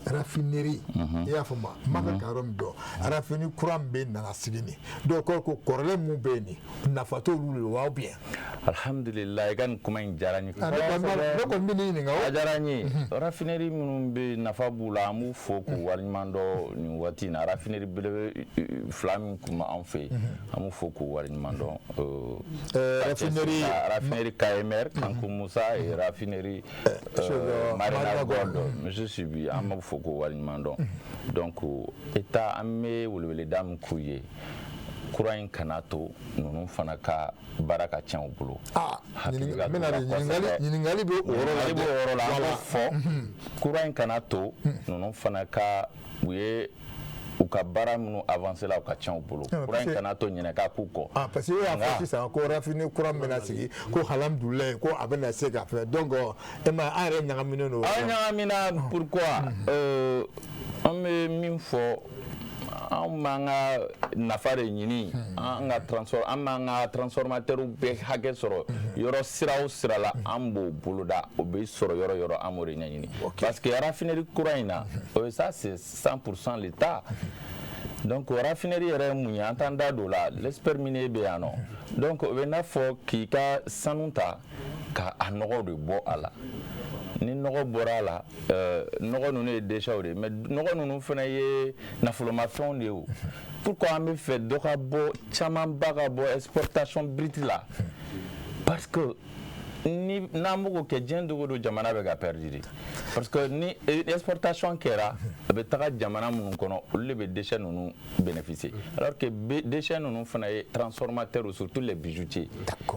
raffinerie, i y'a faamu, n b'a fɛ ka yɔrɔ min dɔn, raffinerie kura min bɛ nana sigi nin, dɔw ko kɔrɔlen mun bɛ yen nin, nafa t'olu de wa ou bien? Alhamdulillah, i ka nin kuma in diyara n ye. Ne kɔni bɛ n'i ɲininka o. A diyara n ye. Raffinerie minnu bɛ yen, nafa b'u la, an b'u fo k'u waleɲuman dɔn nin waati in na. Raffinerie belebele fila min tun bɛ anw fɛ yen, an b'u fo k'u waleɲuman dɔn. Raffinerie raffinerie KMR, Kanku Musa, et raffinerie Marina Gold, monsieur Sibi, an b'u fo k'u waleɲuman dɔn. Donc État, an bɛ weleweleda min k'u ye, kura in kana to ninnu fana ka baara ka tiɲɛ u bolo. Ɲininkali bɛ o yɔrɔ la. Ɲininkali b'o yɔrɔ la. An b'o fɔ, kura in kana to ninnu fana ka u ye U ka baara minnu avancé la, u ka ca u bolo. Kura in kana to ɲinɛ k'a k'u kɔ. Ah, parce que e y'a fɔ sisan ko raffinerie kura min bɛna sigi, ko alhamdulilayi, ko a bɛna se ka fɛn. Donc e ma an yɛrɛ ɲagaminen don. Aw ɲagamina, pourquoi? An bɛ min fɔ, anw b'an ka nafa de ɲini, an ka transform, an b'an ka transformateur bɛɛ hakɛ sɔrɔ yɔrɔ sira o sira la, an b'o boloda. O bɛ sɔrɔ yɔrɔ yɔrɔ, an b'o de ɲɛɲini, parce que raffinerie kura in na, o ye ça, c'est 100% l'État. Donc raffinerie yɛrɛ ye mun ye? An t'an da don o la, l'expert minier bɛ yan nɔ. Donc o bɛ n'a fɔ k'i ka sanu ta ka a nɔgɔ de bɔ a la. Ni nɔgɔ bɔra a la, nɔgɔ ninnu ye déchets de ye, mais nɔgɔ ninnu fana ye nafolomafɛnw de ye. O pourquoi an bɛ fɛ dɔ ka bɔ, camanba ka bɔ exportation brute la? Parce que ni n'an b'o kɛ diɲɛ dogo don, jamana bɛ ka perdre de, parce que ni exportation kɛra, a bɛ taga jamana minnu kɔnɔ, olu de bɛ déchets ninnu bénéficier, alors que déchets ninnu fana ye transformateurs, surtout les bijoutiers.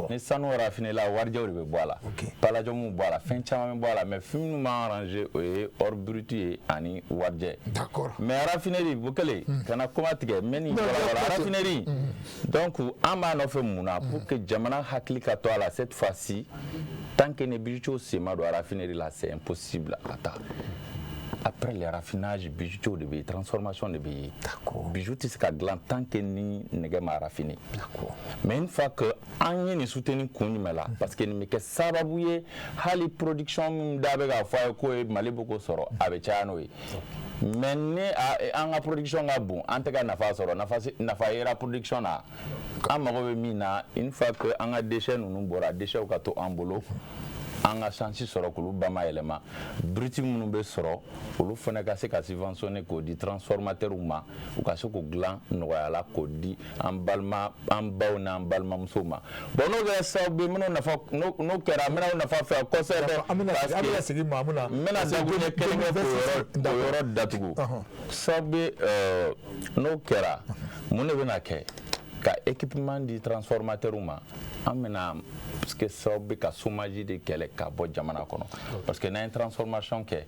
Ni sanu raffiné la, warijɛw de bɛ bɔ a la, palladium bɔ a la, fɛn caman bɛ bɔ a la, mais fɛn minnu b'an arranger, o ye or brut ye ani warijɛ. Mais raffinerie o kɛlen kana kuma tigɛ, n bɛ nin walawala. Raffinerie, donc an b'a nɔfɛ mun na? Pour que jamana hakili ka to a la cette fois-ci. Tant que ni bijoutiers sen ma don raffinerie la, c'est impossible a ka taa. Après le raffinage, bijoutiers de bɛ yen, transformation de bɛ yen. Bijou tɛ se ka dilan tant que ni nɛgɛ ma raffiner. Mais une fois que an ye nin soutenir, kun jumɛn la? Parce que nin bɛ kɛ sababu ye, hali production min da bɛ k'a fɔ a ye k'o ye Mali bɛ k'o sɔrɔ, a bɛ caya n'o ye. Mais ni an ka production ka bon, an tɛ ka nafa sɔrɔ, nafa yera production na. An mago bɛ min na, une fois que an ka déchets ninnu bɔra, déchets ka to an bolo, an ka chance sɔrɔ k'olu bamayɛlɛma. Brut minnu bɛ sɔrɔ, olu fana ka se ka subventionner k'o di transformateurs ma, u ka se k'o dilan nɔgɔya la k'o di an balima, an baw n'an balimamusow ma. Bon, n'o kɛra sababu ye, n bɛn'o nafa, n'o kɛra, n bɛna o nafa fɛ kosɛbɛ. An bɛna segin Mamu na. N bɛna dakuruɲɛ kelen kɛ k'o yɔrɔ datugu. Sababu ye, n'o kɛra, mun de bɛna kɛ? Ka équipement di transformateur ma, an bɛna kɛ sababu bɛ ka chômage de kɛlɛ ka bɔ jamana kɔnɔ, parce que n'an ye transformation kɛ,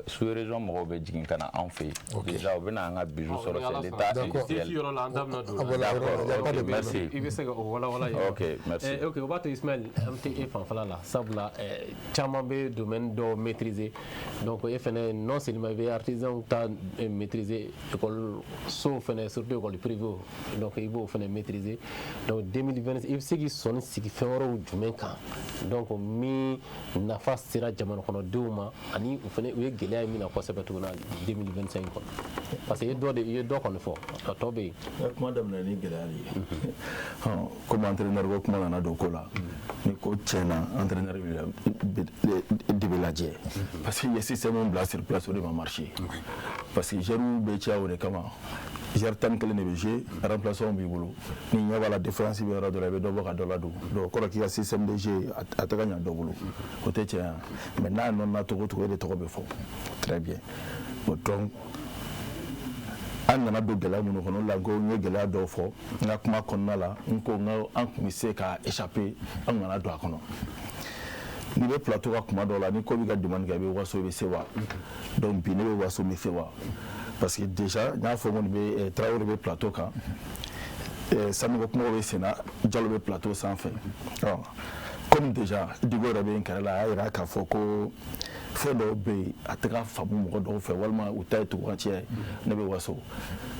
sous région mɔgɔw bɛ jigin ka na anw fɛ yen. Déjà u bɛna an ka bijou sɔrɔ, c'est l'état industriel. Yɔrɔ la, an da bɛna don o la. D'accord, ok, merci. I bɛ se ka o walawala yen. Ok, merci. Ok, o b'a to Ismaël, an bɛ e fanfɛla la, sabula caman bɛ domaine dɔw maîtriser. Donc e fɛnɛ, non seulement i bɛ artisan ta maîtriser, école so fɛnɛ, surtout école privée, donc i b'o fɛnɛ maîtriser. Donc 2020, i bɛ se k'i sɔnni sigi fɛn wɛrɛw jumɛn kan, donc min nafa sera jamana kɔnɔdenw ma, ani u fɛnɛ u ye gɛlɛya ye min na kosɛbɛ tuguni 2025 kɔnɔ? Parce que i ye dɔ de, i ye dɔ kɔni fɔ, a tɔ bɛ yen. Kuma daminɛ ni gɛlɛya de ye. Komi entraîneur ko kuma nana don ko la, ni ko tiɲɛna, entraîneur de bɛ lajɛ, parce que i ye système min bila sur place, o de ma marché, parce que joueurs bɛ caya. O de kama joueur 11 de bɛ jouer, remplaçant b'i bolo. Ni ɲɛ b'a la différence bɛ yɔrɔ dɔ la, i bɛ dɔ bɔ ka dɔ ladon. Donc o kɔrɔ k'i ka système de jeu a tɛ ka ɲa dɔ bolo, o tɛ tiɲɛ ye. Mais n'a nɔnna cogo o cogo, e de tɔgɔ bɛ fɔ. Très bien. Bon, donc an nana don gɛlɛya minnu kɔnɔ, o la ko n ye gɛlɛya dɔw fɔ n ka kuma kɔnɔna la. N ko n ko an tun bɛ se ka échapper, an kana don a kɔnɔ. N'i bɛ plateau kan kuma dɔw la, ni ko b'i ka demande kɛ, i bɛ waso, i bɛ se wa. Donc bi ne bɛ waso, n bɛ se wa, parce que déjà n y'a fɔ ko nin bɛ Tarawele bɛ plateau kan, Sanuko kumaw bɛ sen na, Jalo bɛ plateau sanfɛ. Comme déjà Diko yɛrɛ bɛ n kɛrɛ la, a y'a yira k'a fɔ ko fɛn dɔw bɛ yen, a tɛ ka faamu mɔgɔ dɔw fɛ, walima u ta ye tugukancɛ ye. Ne bɛ waso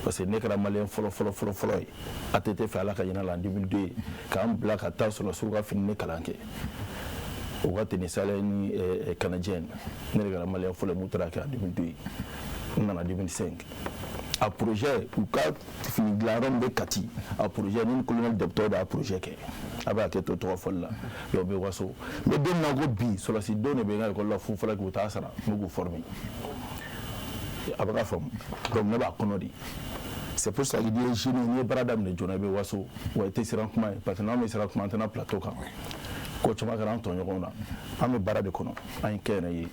parce que ne kɛra malien fɔlɔ fɔlɔ fɔlɔ fɔlɔ ye ATT fɛ, Ala ka hinɛ la, en 2002, k'an bila ka taa sɔrɔdasiw ka fini ne kalan kɛ, o ka tenue sale ni canadienne. Ne de kɛra malien fɔlɔ ye mun taara kɛ en 2002. N nana 2005, a projet, u ka fini dilanyɔrɔ min bɛ Kati, a projet ni colonel Deptɔ de y'a projet kɛ. A bɛ hakɛ to tɔgɔ fɔli la. Donc n bɛ waso, n bɛ don min na ko bi, sɔrɔdasi denw de bɛ n ka école la fu fɔlɔ k'u t'a sara, n bɛ k'u former. A bɛ ka faamu. Donc ne b'a kɔnɔ de. C'est pour ça que n'i ye jeune, n'i ye baara daminɛ joona, i bɛ waso wa, i tɛ siran kuma ye, parce que n'anw bɛ siran kuma, an tɛna plateau kan. Ko caman kɛra an tɔɲɔgɔnw na. An bɛ baara de kɔnɔ, an ye kɛ yɛrɛ ye.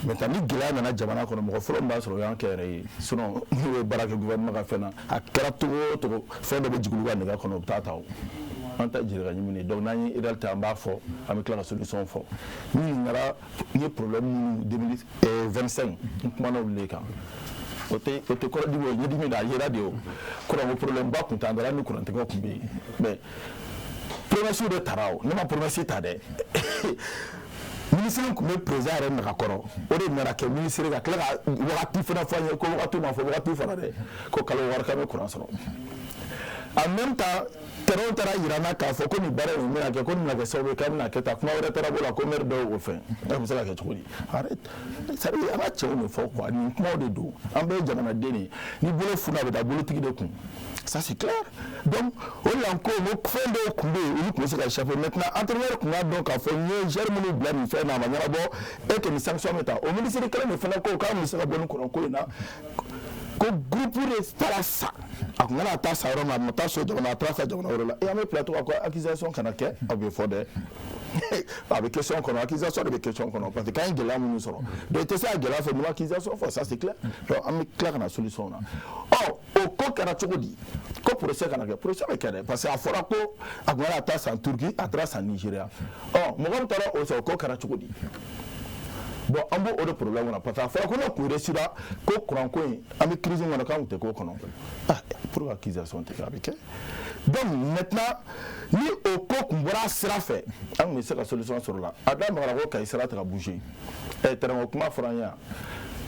Maintenant ni gɛlɛya nana jamana kɔnɔ, mɔgɔ fɔlɔ min b'a sɔrɔ, o y'an kɛ yɛrɛ ye. Sinon n'u ye baara kɛ gouvernement ka fɛn na, a kɛra cogo o cogo, fɛn dɔ bɛ jigin olu ka nɛgɛ kɔnɔ, u bɛ taa ta. O an ta jeli ka ɲimi. Donc n'an ye réalité, an b'a fɔ, an bɛ tila ka solution fɔ. Ni ɲininkara, n ye problème minnu 2025, n kumana olu de kan. O tɛ o tɛ kɔrɔdimi, o ye ɲɛdimi de, a yera de. O kuran ko problème ba tun t'an da la, ni kurantigɛw tun bɛ yen, mais promesse de tara. O ne ma promesse ta dɛ. Ministre tun bɛ président yɛrɛ nagakɔrɔ, o de nana kɛ ministre, ka tila ka wagati fana fɔ an ye ko wagati ma fɔ, wagati fɔra dɛ, ko kalo 6 k'an bɛ kuran sɔrɔ. En même temps, terrain taara yira n na k'a fɔ ko nin baara in bɛna kɛ, ko nin bɛna kɛ sababu ye k'a bɛna kɛ tan. Kuma wɛrɛ taara bɔ la ko maire dɔw y'o fɛn. E bɛ se ka kɛ cogo di? Arrête, c'est à dire an ka cɛw de fɔ quoi, nin kumaw de don. An bɛɛ ye jamanaden de ye. Ni bolo funna, a bɛ taa bolotigi de kun, ça c'est clair. Donc o de la n ko n ko fɛn dɔw tun bɛ yen, olu tun bɛ se ka échapper. Maintenant, entraîneur tun k'a dɔn k'a fɔ n ye joueur minnu bila nin fɛn na, a ma ɲɛnabɔ, e que nin sanction bɛ ta. O ministre kelen de fana ko k'an bɛ se ka bɔ nin kuranko in na, ko groupe de taara sa, a kun kana taa sa yɔrɔ min, a ma taa so jamana, a taara sa jamana wɛrɛ la. E an bɛ plateau kan ko accusation kana kɛ, a bɛ fɔ dɛ, a bɛ question kɔnɔ, accusation de bɛ question kɔnɔ, parce que k'an ye gɛlɛya minnu sɔrɔ. Donc i tɛ se ka gɛlɛya fɔ n'i ma accusation fɔ, ça c'est clair. Donc an bɛ tila ka na solution na. Ɔ, o ko kɛra cogo di ko procès kana kɛ? Procès bɛ kɛ dɛ, parce que a fɔra ko a kun kana taa san Turquie, a taara san Nigéria. Ɔ, mɔgɔ min taara o sɔrɔ, o ko kɛra cogo di? Bon, an b'o de problème kɔnɔ, parce que a fɔra ko n'o kun réussira ko kuran ko in, an bɛ crise kɔnɔ, k'an kun tɛ k'o kɔnɔ. Ah, pour accusation tɛ kɛ, a bɛ kɛ. Donc maintenant, ni o ko kun bɔra a sira fɛ, an kun bɛ se ka solution sɔrɔ la. A da magara ko Kayi sira tɛ ka bouger. Ɛ, terrain ko kuma fɔra an ye yan.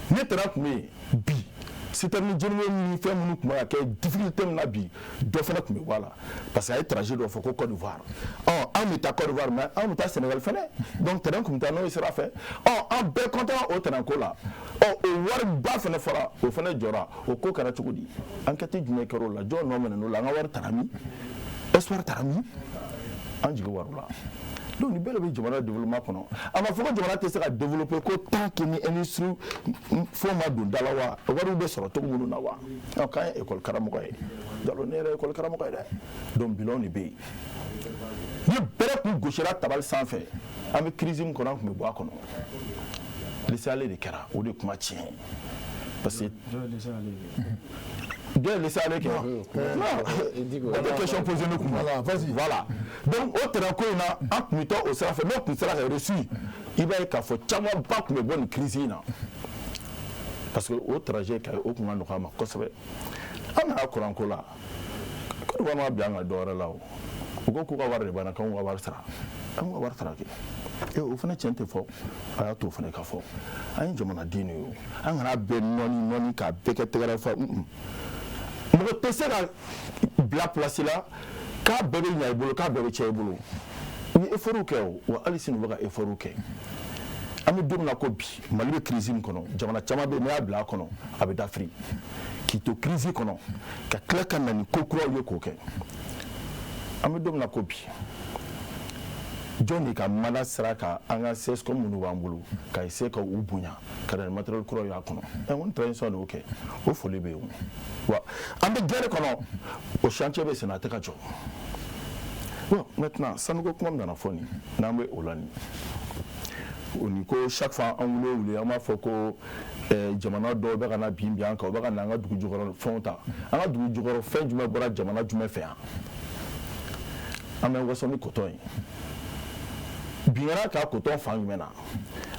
Ni terrain tun bɛ yen bi, citerne jeniwo ni fɛn minnu tun bɛ ka kɛ difficulté min na bi, dɔ fana tun bɛ bɔ a la, parce que a ye trajet dɔ fɔ ko Côte d'Ivoire. Ɔ, an bɛ taa Côte d'Ivoire, mais an bɛ taa Sénégal fɛnɛ. Donc terrain tun bɛ taa n'o ye sira fɛ. Ɔ, an bɛɛ content o terrain ko la. Ɔ, o wariba fana fɔra, o fana jɔra. O ko kɛra cogo di? Enquête jumɛn kɛra o la? Jɔn nɔ minɛ n'o la? An ka wari taara min? Espoir taara min? An jigi war'o la. Donc nin bɛɛ de bɛ jamana développement kɔnɔ. A ma fɔ ko jamana tɛ se ka développer ko tant que ni industrie fɛnw ma don da la wa, wariw bɛ sɔrɔ cogo minnu na wa. Ɔ, k'an ye école karamɔgɔ ye, jalo ne yɛrɛ ye école karamɔgɔ ye dɛ. Donc bilan de bɛ yen. Ni bɛrɛ kun gosira tabali sanfɛ, an bɛ crise min kɔnɔ, an tun bɛ bɔ a kɔnɔ. Laisser-aller de kɛra, o de kuma tiɲɛ ye, parce que dɔ ye laisser-aller kɛ. Non, o tɛ question posée ne kun. Voilà, vas-y. Voilà, donc o terrain ko in na, an tun bɛ taa o sira fɛ. N'o tun sera ka réussir, i b'a ye k'a fɔ camanba tun bɛ bɔ nin crise in na, parce que o trajet ka o tun ka nɔgɔ a ma kosɛbɛ. An nana kuran ko la, Côte d'Ivoire ma bila an ka dɔ wɛrɛ la. O u ko k'u ka wari de banna, k'anw ka wari sara, an ka wari sara kɛ. E, o fana tiɲɛ tɛ fɔ, a y'a to o fana ka fɔ. An ye jamanaden de ye o, an kana bɛɛ nɔni nɔni k'a bɛɛ kɛ tɛgɛrɛ fɔ. Mɔgɔ tɛ se ka bila place la k'a bɛɛ bɛ ɲa i bolo, k'a bɛɛ bɛ tiɲɛ i bolo. U ye effort kɛ o wa, hali sini u bɛ ka effort kɛ. An bɛ don min na ko bi, Mali bɛ crise min kɔnɔ, jamana caman bɛ yen, n'i y'a bila a kɔnɔ, a bɛ dafiri. K'i to crise kɔnɔ, ka tila ka na ni ko kuraw ye k'o kɛ. An bɛ don min na ko bi, jɔn de ka mana sera ka an ka CSCOM minnu b'an bolo ka essayer ka u bonya, ka na ni matériel kuraw y'a kɔnɔ? Ɛ, ko ni transition de y'o kɛ, o foli bɛ yen o wa. An bɛ guerre kɔnɔ, o chantier bɛ sen na, a tɛ ka jɔ. Bon, maintenant, sanuko kuma min nana fɔ nin, n'an bɛ o la nin, o ni ko chaque fois an wuli o wuli, an b'a fɔ ko jamana dɔw bɛ ka na bin bin an kan, u bɛ ka na an ka dugu jukɔrɔ fɛnw ta. An ka dugu jukɔrɔ fɛn jumɛn bɔra jamana jumɛn fɛ yan? An bɛ waso ni coton ye, bin kɛra ka coton fan jumɛn na?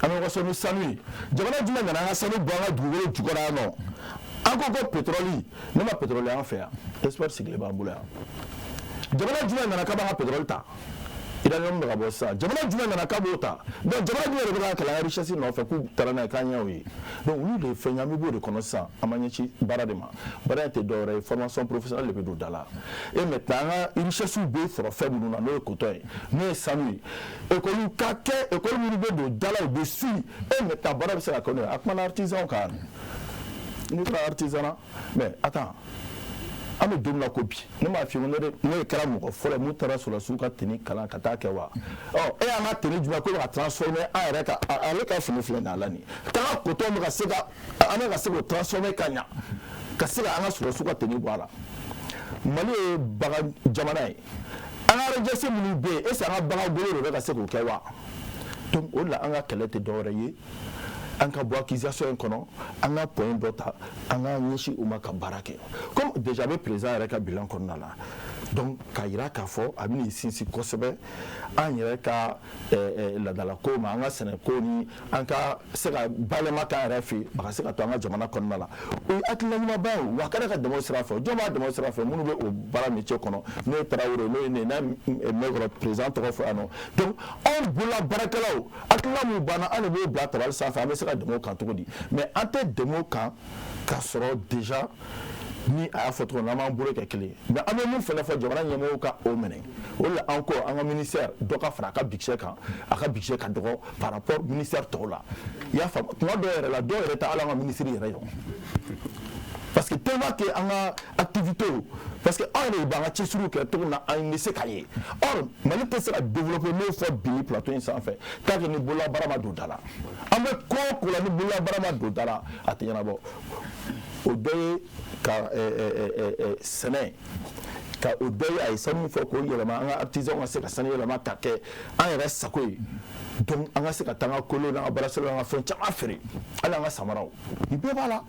An bɛ waso ni sanu ye, jamana jumɛn nana an ka sanu bɔ an ka dugukolo jukɔrɔ yan nɔ? An ko ko pétrole, ne ma pétrole an fɛ yan, expert sigilen b'an bolo yan. Jamana jumɛn nana k'a b'an ka pétrole ta? Uranium bɛ ka bɔ sisan, jamana jumɛn nana k'a b'o ta? Donc jamana jumɛn de bɛ ka kɛlɛ an ka richesse nɔfɛ k'u taara n'a ye, k'an ɲɛ o ye? Donc olu de ye fɛn ye, an bɛ b'o de kɔnɔ sisan. An b'an ɲɛsin baara de ma. Baara in tɛ dɔwɛrɛ ye, formation professionnelle de bɛ don da la. Et maintenant, an ka richesse bɛ sɔrɔ fɛn minnu na, n'o ye coton ye, n'o ye sanu ye, école ka kɛ, école minnu bɛ don da la, u bɛ suit. Et maintenant, baara bɛ se ka kɛ n'o ye. A kumana artisan kan, n'i taara artisanat, mais attends, an bɛ don min na ko bi, ne m'a f'i ye, ne de kɛra mɔgɔ fɔlɔ ye mun taara sɔrɔdasiw ka tenue kalan ka taa kɛ wa. Ɔ, e y'an ka tenue jumɛn ko bɛ ka transformer an yɛrɛ ka, ale ka fini filɛ nin ye a la nin ye, k'an ka coton bɛ ka se ka, an bɛ ka se k'o transformer ka ɲa, ka se ka an ka sɔrɔdasiw ka tenue bɔ a la. Mali ye bagan jamana ye, an ka richesse minnu bɛ yen, est ce que an ka bagan golo de bɛ ka se k'o kɛ wa? Donc o de la, an ka kɛlɛ tɛ dɔwɛrɛ ye, an ka bɔ accusation in kɔnɔ, an ka point dɔ ta, an ka ɲɛsin u ma ka baara kɛ. Comme déjà a bɛ président yɛrɛ ka bilan kɔnɔna la, Donc k'a yira k'a fɔ a bɛn'i sinsin kosɛbɛ an yɛrɛ ka laadalako ma, an ka sɛnɛko ni an ka se ka bayɛlɛma k'an yɛrɛ fɛ yen, a ka se ka to an ka jamana kɔnɔna la. O ye hakilina ɲumanba ye, wa a kɛra ka dɛmɛ o sira fɛ. Jɔn b'a dɛmɛ o sira fɛ? Minnu bɛ o baara métier kɔnɔ, n'o ye Tarawele, n'o ye ne n'a ye président tɔgɔ fɔ yan nɔ. Donc anw bolola baarakɛlaw, hakilina min banna, an de b'o bila tabali sanfɛ, an bɛ se ka dɛmɛ o kan cogo di? Mais an tɛ dɛmɛ o kan k'a sɔrɔ déjà ni a y'a fɔ cogo min na, an b'an bolo kɛ kelen ye. Mais an bɛ mun fana fɔ jamana ɲɛmɔgɔw ka o minɛ, o de la an ko an ka ministère dɔ ka fara a ka budget kan. A ka budget ka dɔgɔ par rapport ministère tɔw la, i y'a faamu. Tuma dɔw yɛrɛ la, dɔw yɛrɛ tɛ hali an ka ministre yɛrɛ ye, parce que tellement que an ka activité, parce que anw yɛrɛ de b'an ka cɛsiriw kɛ cogo min na, an bɛ se ka ye. Or Mali tɛ se ka développer, n'o fɔ bi ni plateau in sanfɛ, tant que ni bololabaara ma don da la. An bɛ ko o ko la, ni bololabaara ma don da la, a tɛ ɲɛnabɔ. O dɔ ye ka sɛnɛ ka o dɔ ye, a ye sanu fɔ k'o yɛlɛma, an ka artisanw ka se ka sanu yɛlɛma ka kɛ an yɛrɛ sago ye. Donc an ka se ka taa an ka kolo n'an ka baarasiraw, an ka fɛn caman feere, hali an ka samaraw, nin bɛɛ b'a la.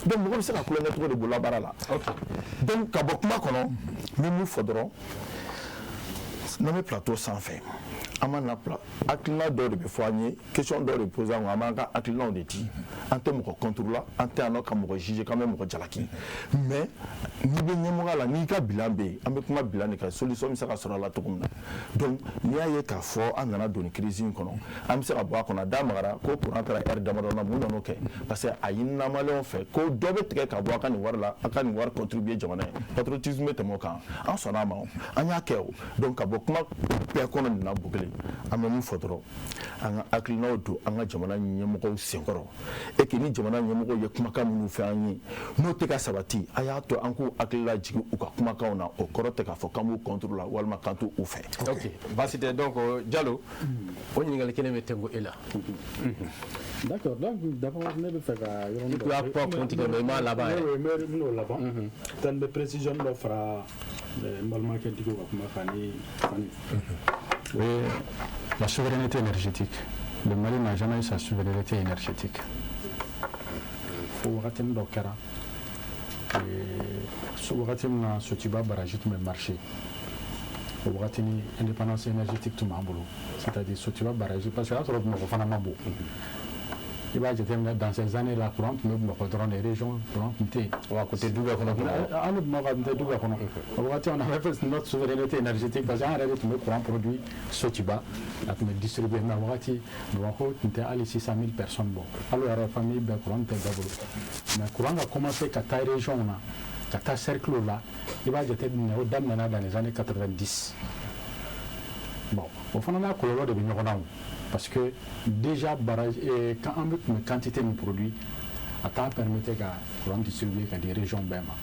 Donc mɔgɔ bɛ se ka tulonkɛ cogo di bololabaara la? Donc ka bɔ kuma kɔnɔ, n bɛ mun fɔ dɔrɔn? N'an bɛ plateau sanfɛ, an ma na hakilina dɔw de bɛ fɔ an ye, question dɔw de posé an kun, an b'an ka hakilinaw de di. An tɛ mɔgɔ contre la, an tɛ yan nɔ ka mɔgɔ juger, k'an bɛ mɔgɔ jalaki. Mais n'i bɛ ɲɛmɔgɔya la, n'i ka bilan bɛ yen, an bɛ kuma bilan de kan, solution bɛ se ka sɔrɔ a la cogo min na. Donc n'i y'a ye k'a fɔ an nana don nin crise in kɔnɔ, an bɛ se ka bɔ a kɔnɔ. A da magara ko courant taara heure damadɔ na. Mun nana o kɛ? Parce que a ɲinina maliyɛnw fɛ ko dɔ bɛ tigɛ ka bɔ a ka nin wari la, a ka nin wari contribuer jamana ye. Patriotisme bɛ tɛmɛ o kan, an sɔnna a ma, an y'a kɛ o. Donc ka bɔ kuma bɛɛ kɔnɔ nin na, Bukele, an bɛ mun fɔ dɔrɔn? An ka hakilinaw don an ka jamana ɲɛmɔgɔw senkɔrɔ, et que ni jamana ɲɛmɔgɔw ye kumakan minnu fɛ an ye, n'o tɛ ka sabati, a y'a to an k'u hakilila jigin u ka kumakanw na. O kɔrɔ tɛ k'a fɔ k'an b'u contre la walima k'an t'u fɛ. Ok, baasi tɛ. Donc Jalo, o ɲininkali kelen bɛ tɛnku e la. D'accord, donc d'abord ne bɛ fɛ ka yɔrɔnin dɔ. I y'a kuma kun tigɛ, mais i m'a laban yɛrɛ. Oui, n bɛn'o laban. N bɛ précision dɔ fara n balimakɛ Diko ka kuma kan ni Fani. Oui, la souveraineté énergétique. Le Mali n'a jamais eu sa souveraineté énergétique. Fo wagatinin dɔ kɛra, wagati min na Sotuba barrage tun bɛ marché, o wagati ni indépendance énergétique tun b'an bolo, c'est-à-dire Sotuba barrage, parce que o y'a sɔrɔ Bamakɔ fana ma bon. I b'a jateminɛ, dans ces années là, courant tun bɛ Bamakɔ dɔrɔn de, région courant tun tɛ yen. Wa côté du bɛɛ kɔnɔ. Hali Bamakɔ a tun tɛ du bɛɛ kɔnɔ. O wagati, on avait fait notre souveraineté énergétique, parce que an yɛrɛ de tun bɛ courant produit Sotuba, a tun bɛ distribuer. Mais o wagati Bamakɔ tun tɛ hali 600 000 personnes bɔ, hali o yɛrɛ famille bɛɛ courant tɛ bɛɛ bolo. Mais courant ka commencer ka taa région na, ka taa cercle la, i b'a jateminɛ, o daminɛna dans les années 90. Bon, o fana n'a kɔlɔlɔ de bɛ ɲɔgɔn na o, parce que déjà barrage, quand an bɛ tun bɛ quantité min produit, a t'a permettre ka courant distribuer ka di région bɛɛ ma.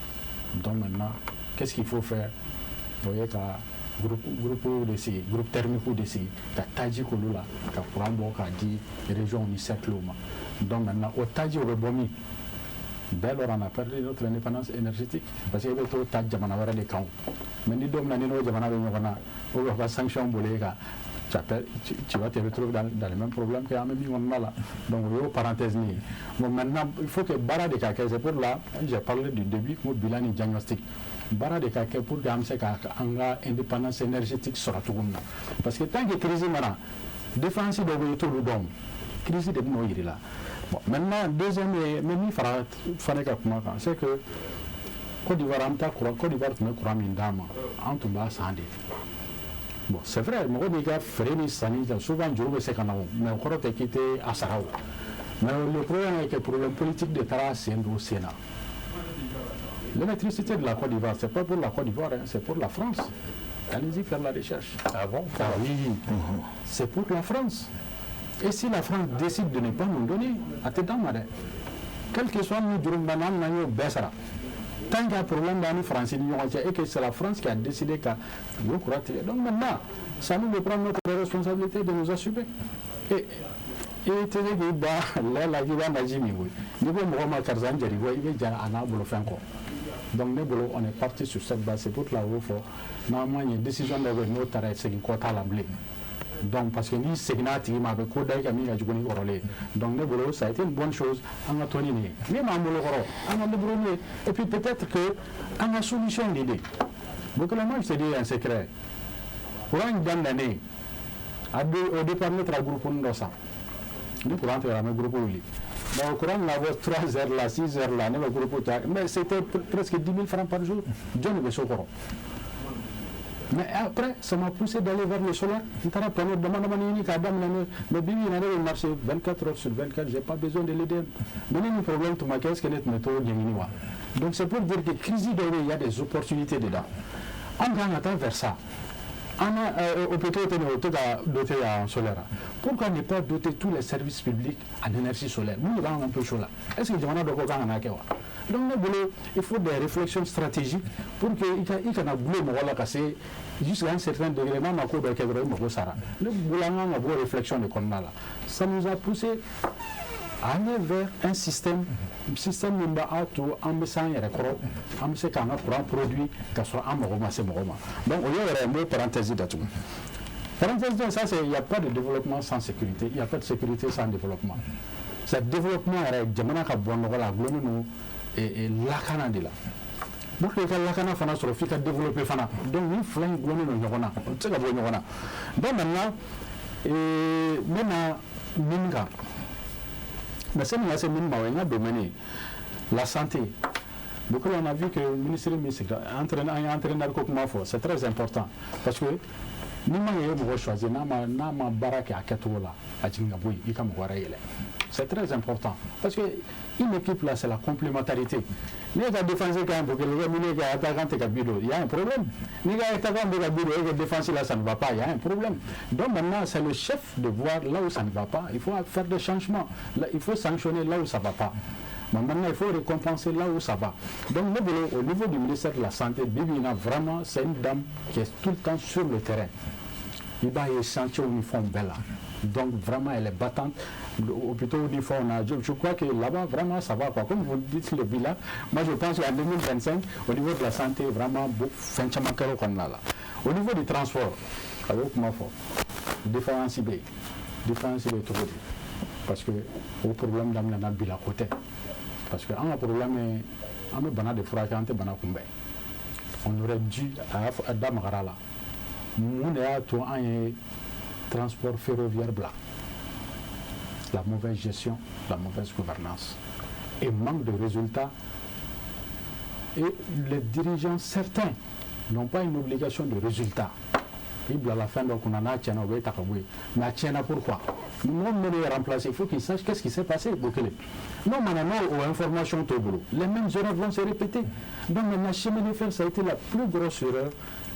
Donc maintenant, qu'est-ce qu'il faut faire? O ye ka groupe de sigi, groupe thermique de sigi, ka taji k'olu la, ka courant bɔ k'a di région ni cercle ma. Donc maintenant, o taji, o bɛ bɔ min? Dès lors, on a perdu notre indépendance énergétique, parce que i bɛ t'o ta jamana wɛrɛ de kan. Mais ni don min na ni n'o jamana bɛ ɲɔgɔn na, o bɛ ka sanction boli e kan, tu vas te retrouver dans le même problème que an bɛ min kɔnɔna la. Donc o y'o parenthèse nin ye. Bon, maintenant, il faut que baara de ka kɛ. C'est pour là j'ai parlé du début ko bilan ni diagnostic, baara de ka kɛ pour que an bɛ se ka an ka indépendance énergétique sɔrɔ cogo min na. Parce que tant que crise ma na, défense dɔw bɛ yen, i t'olu dɔn, crise de bɛ n'o yir'i la. Bon, maintenant, deuxième ye, n bɛ min fara Fane ka kuma kan, c'est que Côte d'Ivoire, an bɛ taa courant, Côte d'Ivoire tun bɛ courant min d'an ma, an tun b'a san de. Bon, c'est vrai, mɔgɔ b'i ka feere ni sanni kɛ, souvent juru bɛ se ka na o, mais o kɔrɔ tɛ k'i tɛ a sara o. Mais le problème est que problème politique de taara sen don sen na. L'électricité de la Côte d'Ivoire, c'est pas pour la Côte d'Ivoire, hein, c'est pour la France. Allez-y faire la recherche. Ah bon? Ah oui, c'est pour la France. Et si la France décide de ne pas nous donner, a tɛ d'an ma dɛ. Quel que soit ni juru min b'an na, an y'o bɛɛ sara. Tant qu'il y a problème dans ni France ni ɲɔgɔn cɛ et que c'est la France qui a décidé ka u courant tigɛ. Donc maintenant, c'est à nous de prendre notre responsabilité, de nous assumer. Et i tɛ se k'i ban lɛ la k'i b'a naji min koyi. N'i ko mɔgɔ ma karisa n jɛr'i kɔ, i bɛ jara a n'a bolofɛn kɔ. Donc ne bolo, on est parti sur cette base. C'est pour cela o fɔ, n'an ma ɲɛ, décision dɔ bɛ yen, n'o taara, segin kɔ t'a la bilen. Donc parce que n'i seginna a tigi ma, a bɛ ko da i kan min ka jugu ni kɔrɔlen ye. Donc ne bolo, ça a été une bonne chose. An ka to ni nin ye, min b'an bolo kɔrɔ, an ka débrouiller. Et puis peut-être que an ka solution de. Bokele, moi je te dis un secret. Courant in daminɛnen, au départ ne taara groupe dɔ san. Ni courant tigɛra, an bɛ groupe wuli. Donc courant nana bɔ 3 heures la, 6 heures la, ne bɛ groupe ta, mais c'était presque 10 000 francs par jour. Jɔn de bɛ so kɔrɔ? Mais après, ça m'a poussé d'aller vers le solaire. N taara panneau dama damani ɲini k'a daminɛ. Mais bi bi in na, ne bɛ marcher 24 heures sur 24, j'ai pas besoin de l'EDM. Mais ni problème tun ma kɛ, est ce que ne tun bɛ t'o ɲɛɲini wa? Donc c'est pour dire que crise dɔw bɛ yen, il y a des opportunités dedans. An kan ka taa vers ça. An ka hôpitaux tɛ nin o tɛ ka doter en solaire. Pourquoi ne pas doter tous les services publics en énergie solaire? Mun de b'an empêcher o la? Est ce que jamana dɔ ko k'an kana kɛ wa? Donc ne bolo, il faut des réflexions stratégiques pour que i kana gulon mɔgɔ la ka se jusqu'à un certain degré. N'a ma ko dɔ kɛ dɔrɔn, i mago sara. Ne bolo, an kan ka bɔ réflexion de kɔnɔna la. Ça nous a poussé à aller vers un système min b'a to an bɛ s'an yɛrɛ kɔrɔ, an bɛ se k'an ka courant produit ka sɔrɔ an mago ma se mɔgɔ ma. Donc o ye yɛrɛ, n b'o parenthèse datugu. Parenthèse, donc ça, c'est: il y a pas de développement sans sécurité, il y a pas de sécurité sans développement. C'est développement yɛrɛ, jamana ka bɔ nɔgɔ la, a gulonnen don lakana de la. Pour que i ka lakana fana sɔrɔ, f'i ka développer fana. Donc ni fila in gulonnen don ɲɔgɔn na, o tɛ se ka bɔ ɲɔgɔn na. Donc maintenant, n bɛ na min kan, mais sani ka se min ma, o ye n ka domaine ye, la santé. Beaucoup, on a vu que ministre min sigira, entraîneur, an ye entraîneur ko kuma fɔ, c'est très important, parce que ni ma ye mɔgɔ choisir, n'a ma baara kɛ a kɛcogo la, a jigin ka bɔ yen, i ka mɔgɔ wɛrɛ yɛlɛ. C'est très important, parce que une équipe là, c'est la complémentarité. N'i ka défense ka ɲi, Bokele, kɛ milieu kɛ, attaquant tɛ ka but don, il y a un problème. N'i ka attaquant bɛ ka but don, e ka défense là, ça ne va pas, il y a un problème. Donc maintenant, c'est le chef de voir là où ça ne va pas. Il faut faire des changements là, il faut sanctionner là où ça va pas. Mais maintenant, il faut récompenser là où ça va. Donc, ne bolo, au niveau du ministère de la Santé, bi bi in na, vraiment, c'est une dame qui est tout le temps sur le terrain. I b'a ye chantier ni fɛnw bɛɛ la. Donc vraiment, elle est battante. Hôpitaux ni fɛnw na, je crois que là-bas, vraiment, ça va, quoi. Comme vous dites, le bilan, moi je pense qu'en 2025, au niveau de la santé, vraiment, fɛn caman kɛra o kɔnɔna la. Au niveau du transport, a y'o kuma fɔ, défaillance bɛ yen. Défaillance bɛ yen cogo di? Parce que o problème daminɛna bi la ko tɛ, parce que an ka problème ye, an bɛ bana de furakɛ, an tɛ bana kunbɛn. On aurait dû, a y'a fɔ, a da magara la, mun de y'a to an ye transport ferroviaire bila? La mauvaise gestion, la mauvaise gouvernance et manque de résultats. Et les dirigeants, certains n'ont pas une obligation de résultat. I bilala fɛn dɔ kunna, n'a tiɲɛna, o bɛ ta ka bɔ yen. Mais a tiɲɛna, pourquoi? Mɔgɔ min bɛ remplacer, il faut qu'il sache qu'est-ce qui s'est passé. Bokele, n'o mana n'o o information t'o bolo, les mêmes erreurs vont se répéter. Donc maintenant, chemin de fer, ça a été la plus grosse erreur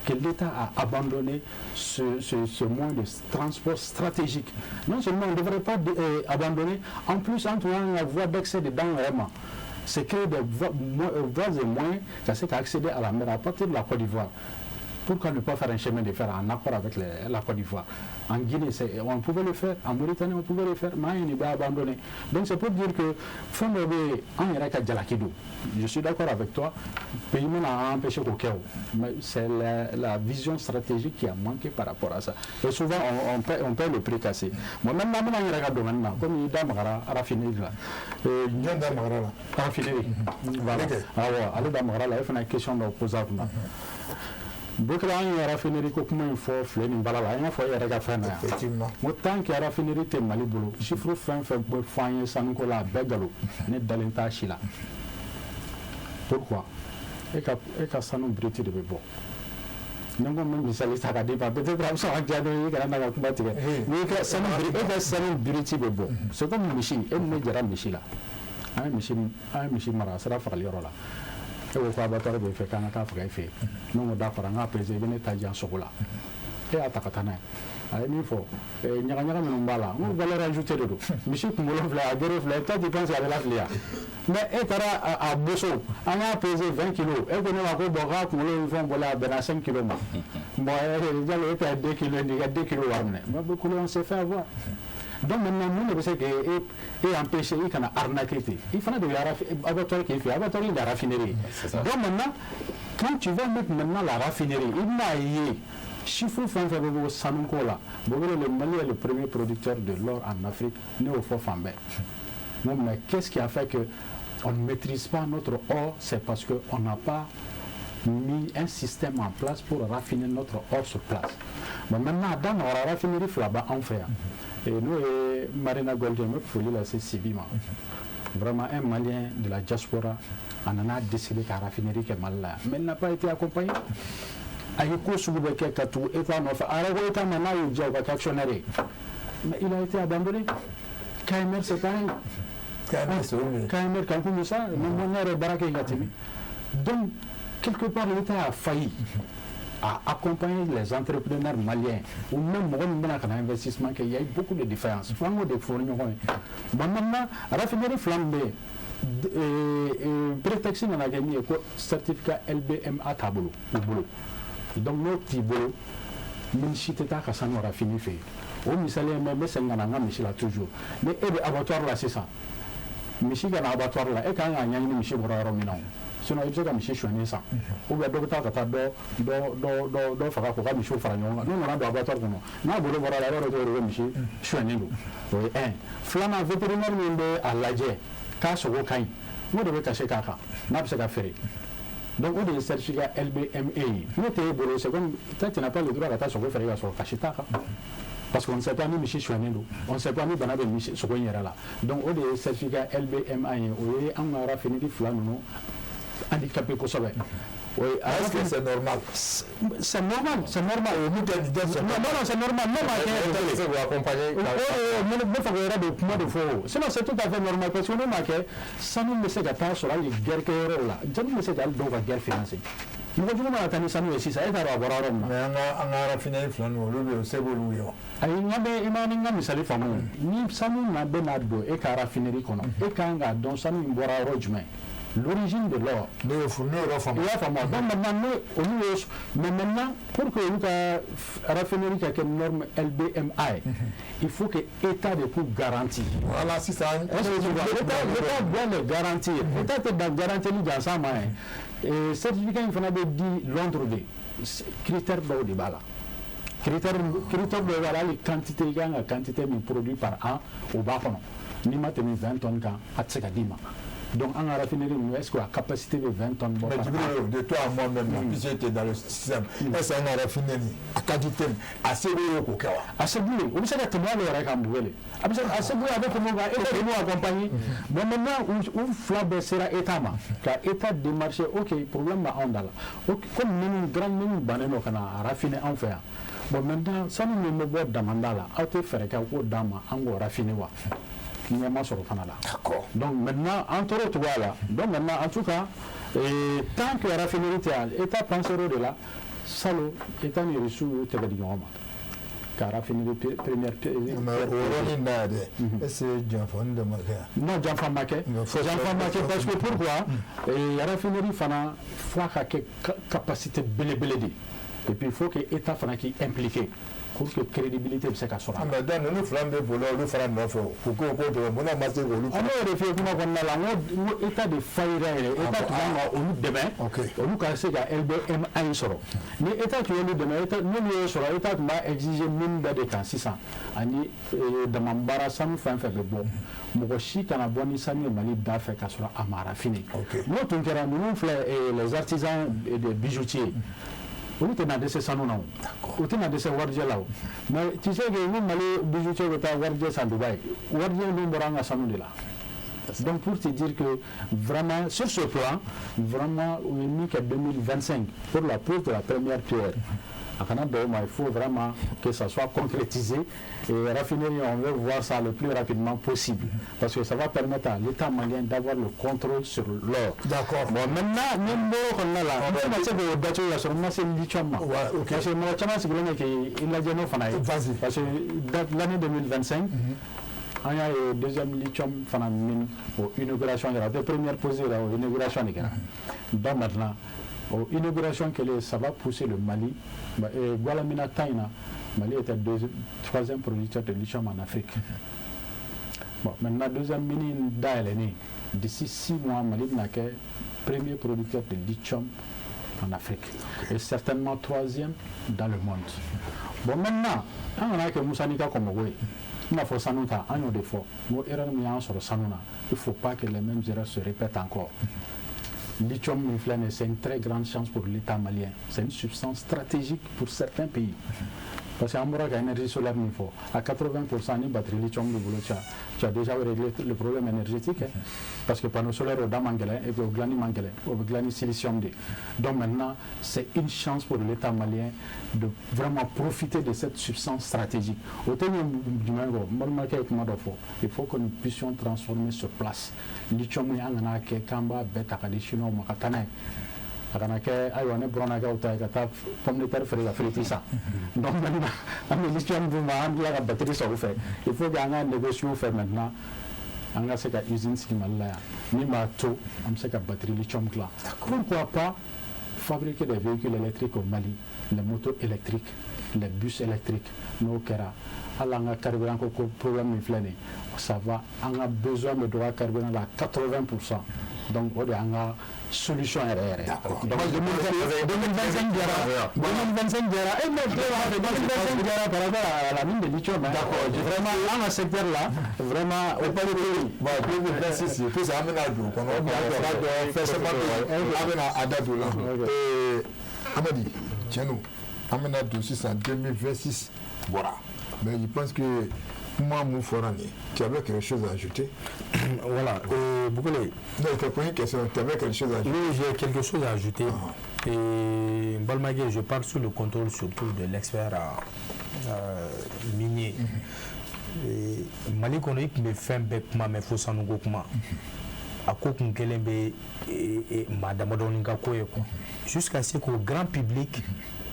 que l'État a abandonné ce moyen de transport stratégique. Non seulement on ne devrait pas abandonner, en plus, entre la voie d'accès dedans vraiment, c'est créer des voies et moyens ka se ka accéder à la mer à partir de la Côte d'Ivoire. Pourquoi ne pas faire un chemin de fer en accord avec la Côte d'Ivoire? En Guinée, on pouvait le faire. En Mauritanie, on pouvait le faire. Mais on a abandonné. Donc c'est pour dire que fɛn dɔ bɛ yen, an yɛrɛ ka jalaki don. Je suis d'accord avec toi. Pays mana empêché k'o kɛ o. Mais c'est la vision stratégique qui a manqué par rapport à ça. Et souvent, on paie le prix cassé. Bon, maintenant, an bɛna an yɛrɛ ka domaine na, komi i da magara raffinerie la. Jɔn da magara la? Raffinerie. Voilà. Awɔ, ale da magara la, e fana ye question dɔ posé a kunna. Bokele, an ye raffinerie ko kuma in fɔ file ni bala la, an y'a fɔ e yɛrɛ ka fɛn na yan. Effectivement. N ko tant que raffinerie tɛ Mali bolo, chiffre fɛn fɛn bɛ fɔ an ye sanuko la, a bɛɛ nkalon, ne dalen t'a si la. Pourquoi? E ka sanu brut de bɛ bɔ. Ni n ko n bɛ misali ta ka d'i ma, peut-être a bɛ sɔn ka diya dɔ ye, i kana na ka kuma tigɛ. N'i ka sanu brut, e ka sanu brut bɛ bɔ, c'est comme misi, e ni ne jɛra misi la, an ye misi mara, a sera fagali yɔrɔ la, e ko ko abattoir bɛ fɛ k'an ka taa faga e fɛ yen. Ne ko d'accord, an k'a peser, i bɛ ne ta diyan sogo la. E y'a ta ka taa n'a ye, a ye min fɔ, ɲaga ɲaga minnu b'a la, n ko valeur ajoutée de don. Misi kunkolo filɛ, a gere filɛ, toi tu penses a bɛ lafili yan? Mais e taara a boso, an y'a peser 20 kilos, e ko ne ma ko bon, k'a kunkolo ni fɛnw bɔlen, a bɛnna 5 kilos ma. Bon, Jalo, e ta ye 2 kilos, n'i ka 2 kilos wari minɛ. Mais beaucoup, on s'est fait avoir. Donc maintenant, mun de bɛ se k'e e empêcher i kana arnaquer ten? I fana de bɛ abattoir k'i fɛ, abattoir in de raffinerie ye. Donc maintenant, quand tu vas mettre maintenant la raffinerie, i bɛna ye chiffre fɛn fɛn bɛ bɔ sanuko la. Bobele, le Mali est le premier producteur de l'or en Afrique, ne y'o fɔ fan bɛɛ. Non, mais qu'est-ce qui a fait que on ne maîtrise pas notre or? C'est parce que on n'a pas mis un système en place pour raffiner notre or sur place. Bon, maintenant, dans notre raffinerie fila b'anw fɛ yan, n'o ye Marina Gold ye, n bɛ foli lase Sibi ma. Vraiment, un Malien de la diaspora, a nana décidé ka raffinerie kɛ Mali la yan, mais il n'a pas été accompagné. A ye ko sugu bɛɛ kɛ ka tugu État nɔfɛ. A yɛrɛ ko État ma n'a y'u diya, u ka kɛ actionnaire ye, mais il a été abandonné. KMR, c'est pareil. KMR, c'est où? KMR, Kanku Musa, ne yɛrɛ baara kɛ yen ka tɛmɛ. Donc quelque part, l'État a failli à accompagner les entrepreneurs maliens ou même mɔgɔ min bɛna ka na investissement kɛ. Il y a eu beaucoup de défaillances, fo an k'o de fɔ ɲɔgɔn ye. Bon, maintenant, raffinerie fila min bɛ yen, prétexte nana kɛ min ye, ko certificat LBMA t'a bolo, u bolo. Donc n'o t'i bolo, min si tɛ taa ka sanu raffiner fɛ yen. O misali ye, n bɛ segin ka na n ka misi la toujours. Ni e bɛ abattoir la sisan, misi ka na abattoir la, e kan k'a ɲɛɲini misi bɔra yɔrɔ min na o. Sinon i bɛ se ka misi sonyani san, ou bien dɔ bɛ taa ka taa dɔ dɔ dɔ dɔ dɔ faga k'u ka misiw fara ɲɔgɔn kan. N'u nana don abattoir kɔnɔ, n'a bolo bɔra la, i b'a dɔn cogo di ko misi sonyani don? O ye un. Filanan, vétérinaire min bɛ a lajɛ k'a sogo ka ɲi, n'o de bɛ cachet k'a kan n'a bɛ se ka feere. Donc o de ye certificat LBMA ye. N'o tɛ e bolo, c'est comme toi, tu n'as pas le droit ka taa sogo feere ka sɔrɔ cachet t'a kan, parce qu'on ne sait pas ni misi sonyani don, on ne sait pas ni bana bɛ misi sogo in yɛrɛ la. Donc o de ye certificat LBMA ye. O ye an ka raffinerie fila ninnu handicapé kosɛbɛ. Oui. Est-ce que c'est normal? C'est normal, c'est normal. Non, non, c'est normal. Non, mais c'est vous accompagner. Oh, n bɛ fɛ k'o yɛrɛ de kuma de fɔ o. Sinon, c'est tout à fait normal, parce que n'o ma kɛ, sanu bɛ se ka taa sɔrɔ hali guerre kɛyɔrɔw la. Jɔnni bɛ se ka hali dɔw ka guerre financer? Mɔgɔ jugu mana taa ni sanu ye sisan, e t'a dɔn a bɔra yɔrɔ min na. Mais an ka raffinerie fila ninnu, olu bɛ yen, se b'olu ye wa? Ayi, n ka bɛ i ma ni n ka misali faamu. Ni sanu na bɛ na don e ka raffinerie kɔnɔ, e kan k'a dɔn sanu in bɔra yɔrɔ jumɛn, l'origine de l'or. Ne y'o ne y'o faamu. I y'a faamu. Donc maintenant, ne olu ye, mais maintenant, pour que olu ka raffinerie ka kɛ norme LBMA ye, il faut que État de k'u garantir. Voilà, sisan. Est-ce que tu vois, l'État doit les garantir. État tɛ dan garantili gansan ma ye. Certificat in fana bɛ di Londres de, critère dɔw de b'a la. Critère dɔw b'a la, hali quantité i kan ka quantité min produit par an, o b'a kɔnɔ. N'i ma tɛmɛ 20 tonnes kan, a tɛ se ka d'i ma. Donc, en raffinerie, est-ce que la capacité de 20 tonnes? Mais Djibril, de toi à moi-même, puisque tu es dans le système, est-ce qu'en raffinerie, a quantité, a se b'o k'o kɛ wa? A se b'u ye, o bɛ se ka tɛmɛ ale yɛrɛ kan Bugele. A bɛ se a se b'u ye, a bɛ tɛmɛ o kan, État de b'u accompagner. Bon, maintenant, u fila bɛɛ sera État ma, ka État démarcher, ok, problème b'anw da la. Ok, comme minnu grand minnu bannen don ka na raffiner anw fɛ yan. Bon, maintenant, sanu min bɛ bɔ damanda la, aw tɛ fɛɛrɛ kɛ k'o d'an ma, an k'o raffiner wa? Ɲɛ ma sɔrɔ fana la. D'accord. Donc maintenant, an tora o cogoya la. Donc maintenant, en tout cas, tant que raffinerie tɛ yan, État pensera o de la. Salon, État ni Russiw y'u tɛgɛ di ɲɔgɔn ma ka raffinerie première. Mais o yɔrɔnin na dɛ, est-ce que janfa dɔ ma kɛ yan? Non, janfa ma kɛ. Janfa ma kɛ, parce que pourquoi? Raffinerie fana, f'a ka kɛ capacité belebele de. Et puis il faut que État fana k'i impliqué pour que crédibilité bɛ se ka sɔrɔ a la. Mais donc ninnu fila min bɛ boli olu fana nɔfɛ o, k'u ko ko dɔrɔn, munna ma se k'olu? An b'o de f'i ye kuma kɔnɔna la, n ko État de faillira yɛrɛ. État tun kan ka olu dɛmɛ, olu ka se ka LBMA in sɔrɔ. Ni État tun y'olu dɛmɛ, État n'olu y'o sɔrɔ, État tun b'a exiger min bɛɛ de kan sisan, ani dama baara sanu fɛn fɛn bɛ bɔ, mɔgɔ si kana bɔ ni sanu ye Mali da fɛ k'a sɔrɔ a ma raffiner. N'o tun kɛra, ninnu filɛ, les artisans des bijoutiers, olu tɛna dɛsɛ sanu na o, u tɛna dɛsɛ warijɛ la o. Mais tu sais que ni Mali bijoutier bɛ taa warijɛ san Dubaï, warijɛ dun bɔra an ka sanu de la. Donc pour te dire que vraiment, sur ce plan, vraiment, u ye min kɛ 2025 pour la pose de la première pierre, a kana bɛn o ma. Il faut vraiment que ça soit concrétisé et raffinerie, on veut voir ça le plus rapidement possible, parce que ça va permettre à l'État malien d'avoir le contrôle sur l'or. D'accord. Bon, maintenant, ni n bɔr'o kɔnɔna la, n tɛna se k'o datugu ka sɔrɔ n ma se lithium ma. Ouais, ok. Parce que mɔgɔ caman sigilen bɛ k'i lajɛ n'o fana ye. Vas-y. Parce que l'année 2025, an y'a ye deuxième lithium fana min, o inauguration kɛra, o tɛ première posée la, o inauguration de kɛra. Donc maintenant, o inauguration kɛlen, ça va pousser le Mali. Goulamina temps in na, Mali était deuxième, troisième producteur de lithium en Afrique. Bon, maintenant, deuxième mine dayɛlɛnnen, d'ici 6 mois, Mali bɛna kɛ premier producteur de lithium en Afrique et certainement troisième dans le monde. Bon, maintenant, an kana kɛ Musa n'i ka kɔmɔgo ye i n'a fɔ sanu ta. An y'o de fɔ, n ko erreur min y'an sɔrɔ sanu na, il faut pas que les mêmes erreurs se répètent encore. Lithium min filɛ nin ye, c'est une très grande chance pour l'État malien. C'est une substance stratégique pour certains pays. Parce qu'an bɔra ka énergie solaire min fɔ, à 80%, ni batterie lithium b'i bolo, tu as déjà réglé le problème énergétique, hein. Parce que panneau solaire, o da man gɛlɛn et puis o dilanni man gɛlɛn, o bɛ dilan ni silicium de. Donc maintenant, c'est une chance pour l'État malien de vraiment profiter de cette substance stratégique. O tɛ ɲɛ jumɛn kɔ? N balimakɛ ye kuma dɔ fɔ, il faut que nous puissions transformer sur place lithium. An kana kɛ k'an b'a bɛɛ ta ka di chinois ma ka taa n'a ye. A kana kɛ, ayiwa, ne buranakɛw ta ye ka taa pomme de terre feere ka frites san. Donc maintenant, an bɛ lithium d'u ma, an tila ka batterie san u fɛ. Il faut que an ka négocier u fɛ maintenant, an ka se ka usine sigi Mali la yan min b'a to an bɛ se ka batterie lithium dilan. Pourquoi pas fabriquer des véhicules électriques au Mali, les motos électriques, les bus électriques? N'o kɛra, hali an ka carburant ko problème min filɛ nin ye, ça va, an ka besoin bɛ dɔgɔya carburant la 80%. Donc o de y'an ka solution yɛrɛ yɛrɛ. Donc 2025 diyara, 2025 diyara, eh mais 2025 diyara par rapport à la mine de lithium, hein. D'accord. Vraiment, an ka secteur là, vraiment, o pas de pays. Bon, 2026, tout ça, an bɛna don o kɔnɔ. B'a dɔn fɛn caman bɛ yen, an bɛna a da don o la. Amadi, tiɲɛ don, an bɛna don sisan, 2026 bɔra. Mais je pense que kuma mun fɔra nin ye, tu avais quelque chose à ajouter? Voilà, Boukoulé. Non, je te pose une question, tu avais quelque chose à ajouter? Oui, j'ai quelque chose à ajouter. Et Balmagué, je parle sous le contrôle surtout de l'expert minier. Et Mali kɔnɔ, i tun bɛ fɛn bɛɛ kuma mɛn fo sanuko kuma. A ko kun kɛlen bɛ maa damadɔni ka ko ye quoi. Jusqu'à ce qu'au grand public,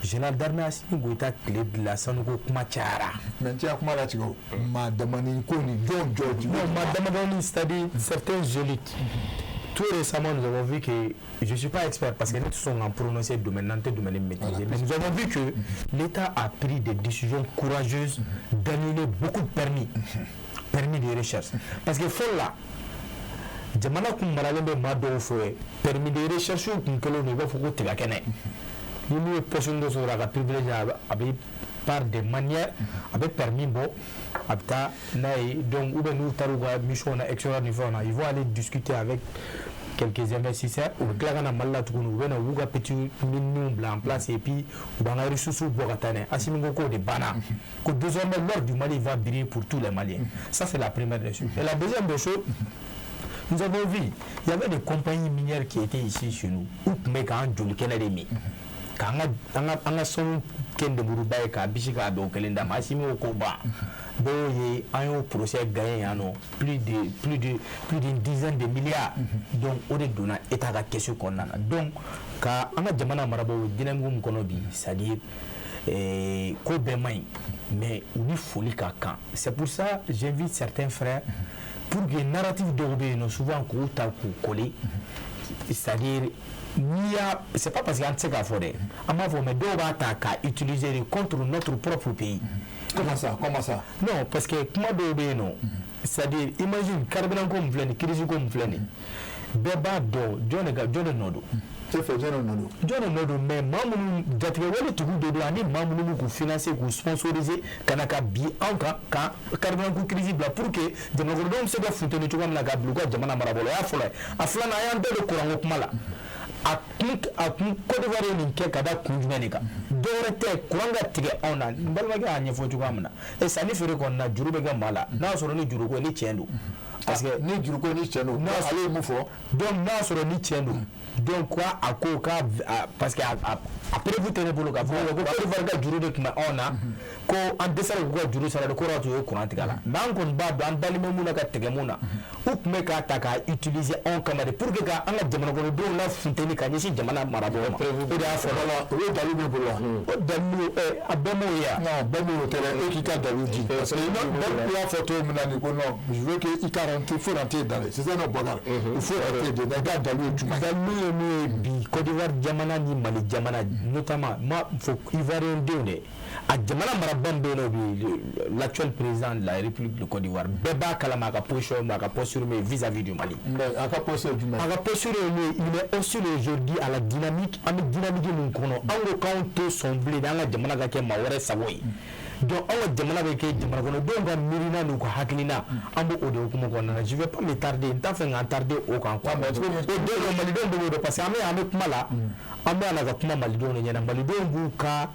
général d'armée Assimi Goïta tile bila, sanuko kuma cayara. Mais n tɛ kuma latigɛ o. Maa damani ko nin, jɔn jɔn jumɛn? Non, maa damadɔni, c'est-à-dire certains élites. Tout récemment, nous avons vu que, je ne suis pas expert parce que nous sommes en prononcer domaine, dans domaine maîtrisé, mais nous avons vu que l'État a pris des décisions courageuses d'annuler beaucoup de permis, permis de recherche. Parce que fɔlɔ la, jamana kun maralen bɛ maa dɔw fɛ, permis de recherche kun kɛlen don i b'a fɔ ko tiga kɛnɛ. Ni mun ye poste dɔ sɔrɔ, a ka privilège, a bɛ par des manières, a bɛ permis bɔ, a bɛ taa n'a ye. Donc ou bien n'u taara u ka mission na extérieur ni fɛnw na, ils vont aller discuter avec quelques investisseurs, u bɛ tila ka na Mali la tuguni, u bɛ na u b'u ka petit miniw bila en place et puis u b'an ka ressources bɔ ka taa n'a ye. Assimi ko k'o de banna, ko désormais l'or du Mali va briller pour tous les Maliens. Ça, c'est la première des choses. Et la deuxième des choses, nous avons vu, il y avait des compagnies minières qui étaient ici chez nous, u tun bɛ k'an joli kɛnɛ de min, k'an ka sanu kɛ ndemuruba ye k'a bisi k'a bɛn o kelen d'a ma. Assimi ko k'o ban. Dɔw ye, an y'o procès gagné yan nɔ, plus d'une dizaine de milliards. Donc o de donna État ka caisse kɔnɔna na. Donc ka an ka jamana marabaaw dynamique min kɔnɔ bi, c'est à dire ko bɛɛ man ɲi, mais u ni foli ka kan. C'est pour ça j'invite certains frères pour que narratif dɔw bɛ yen nɔ, souvent k'u ta k'u coller, c'est-à-dire n'i y'a, c'est pas parce que an tɛ se k'a fɔ dɛ, an b'a fɔ, mais dɔw b'a ta k'a utiliser contre notre propre pays. Comment ça? Comment ça? Non, parce que kuma dɔw bɛ yen nɔ, c'est-à-dire imagine carburant ko min filɛ nin, crise ko min filɛ nin, bɛɛ b'a dɔn jɔn de ka jɔn de nɔ don. E fɛ, jɔn de nɔ don? Jɔn de nɔ don? Mais maa minnu jatigɛwale tigiw de don, ani maa minnu b'u k'u financer, k'u sponsoriser ka na ka bi anw kan ka carburant ko crise bila pour que jamanakɔnɔdenw bɛ se ka funteni cogoya min na ka bila u ka jamana marabolo. O y'a fɔlɔ ye. A filanan, an y'an da don kuranko kuma la. A kun Côte d'Ivoire ye nin kɛ ka da kun jumɛn de kan? Dɔwɛrɛ tɛ, courant ka tigɛ anw na. N balimakɛ y'a ɲɛfɔ cogoya min na, e sanni feere kɔni na, juru bɛ kɛ maa la, n'a y'a sɔrɔ ni juruko ni tiɲɛ don, parce que ni juruko ni tiɲɛ don, ale ye mun fɔ? Donc n'a y'a sɔrɔ ni tiɲɛ don, donc a ko k'a, parce que a preuve tɛ ne bolo k'a fɔ ko Côte d'Ivoire ka juru de tun bɛ anw na, ko an dɛsɛra k'u ka juru sara de, ko y'a to u ye courant tigɛ a la. Mais an kɔni b'a dɔn, an dalen bɛ mun na ka tigɛ mun na, u tun bɛ k'a ta k'a utiliser anw kama de pour que ka an ka jamanakɔnɔdenw la funteni ka ɲɛsin jamana marabagaw ma. O de y'a fɔlɔ. O ye dalu b'i bolo wa? O dalilu, a bɛɛ m'o ye wa? Non, bɛɛ m'o tɛ dɛ, e k'i ka dalu di, parce que bɛɛ y'a fɔ cogo min na nin ko non, je veux que i ka rentrer, faut rentrer dans les, c'est ça non, Bokar? Il faut rentrer dedans. I ka dalu ye jumɛn ye? Dalu ye mun ye bi, Côte d'Ivoire jamana ni Mali jamana, notamment ma fɔ Ivoirien denw dɛ, a jamana marabaa min bɛ yen nɔ bi, l'actuel président de la République de Côte d'Ivoire, bɛɛ b'a kalama a ka position, a ka posture min vis-à-vis du Mali. Mais a ka posture ye jumɛn ye? A ka posture ye mun ye? Il est hostile aujourd'hui à la dynamique, an bɛ dynamique min kɔnɔ. An ko k'anw tɛ sɔn bilen an ka jamana ka kɛ maa wɛrɛ sago ye. Donc anw ka jamana bɛ kɛ jamana kɔnɔdenw ka miirina n'u ka hakilina, an b'o o de hukumu kɔnɔna na. Je vais pas me tarder, n t'a fɛ k'an tarder o kan quoi. O den malidenw bɛ o dɔn, parce que an bɛ kuma la, an bɛ na ka kuma malidenw de ɲɛna, malidenw b'u ka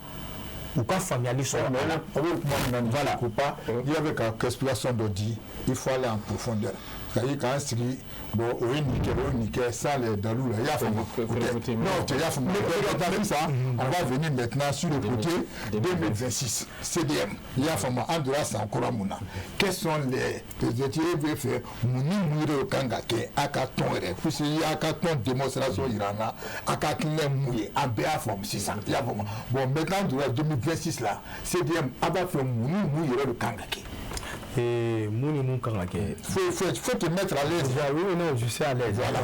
faamuyali sɔrɔ. O bɛ kuma min na, voilà, ko pas i y'a bɛ ka explication dɔ di, il faut aller en profondeur, c'est-à-dire k'an sigi, bon, o ye nin kɛ, o ye nin kɛ, sans les dalou là, i y'a faamu, o tɛ, non, i y'a faamu. Mais ça, on va venir maintenant sur le côté 2026 CDM, i y'a faamu, an donna san kura mun na, quels sont les objectifs bɛ fɛ, mun ni mun yɛrɛ kan ka kɛ a ka tɔn yɛrɛ, puisque i y'a ka tɔn démonstration yira an na, a ka hakilina ye mun ye, an bɛɛ y'a faamu sisan, i y'a faamu. Bon, maintenant an donna 2026 la, CDM, a b'a fɛ mun ni mun yɛrɛ de kan ka kɛ? Mun ni mun kan ka kɛ? Faut te mettre à l'aise. Déjà, oui, non, je suis à l'aise. Voilà.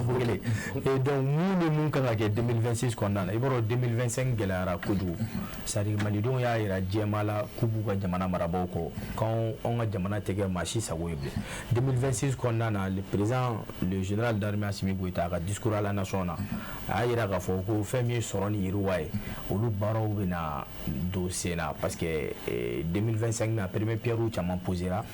Et donc, mun ni mun kan ka kɛ 2026 kɔnɔna na? I b'a dɔn, 2025 gɛlɛyara kojugu. C'est à dire malidenw y'a yira jɛma la k'u b'u ka jamana marabaaw kɔ, k'anw anw ka jamana tɛ kɛ maa si sago ye bilen. 2026 kɔnɔna na, le président, le général d'armée Assimi Goïta, a ka discours à la nation na, a y'a yira k'a fɔ ko fɛn min ye sɔrɔ ni yiriwa ye, olu baaraw bɛna don sen na, parce que 2025 na, première pierre caman posera,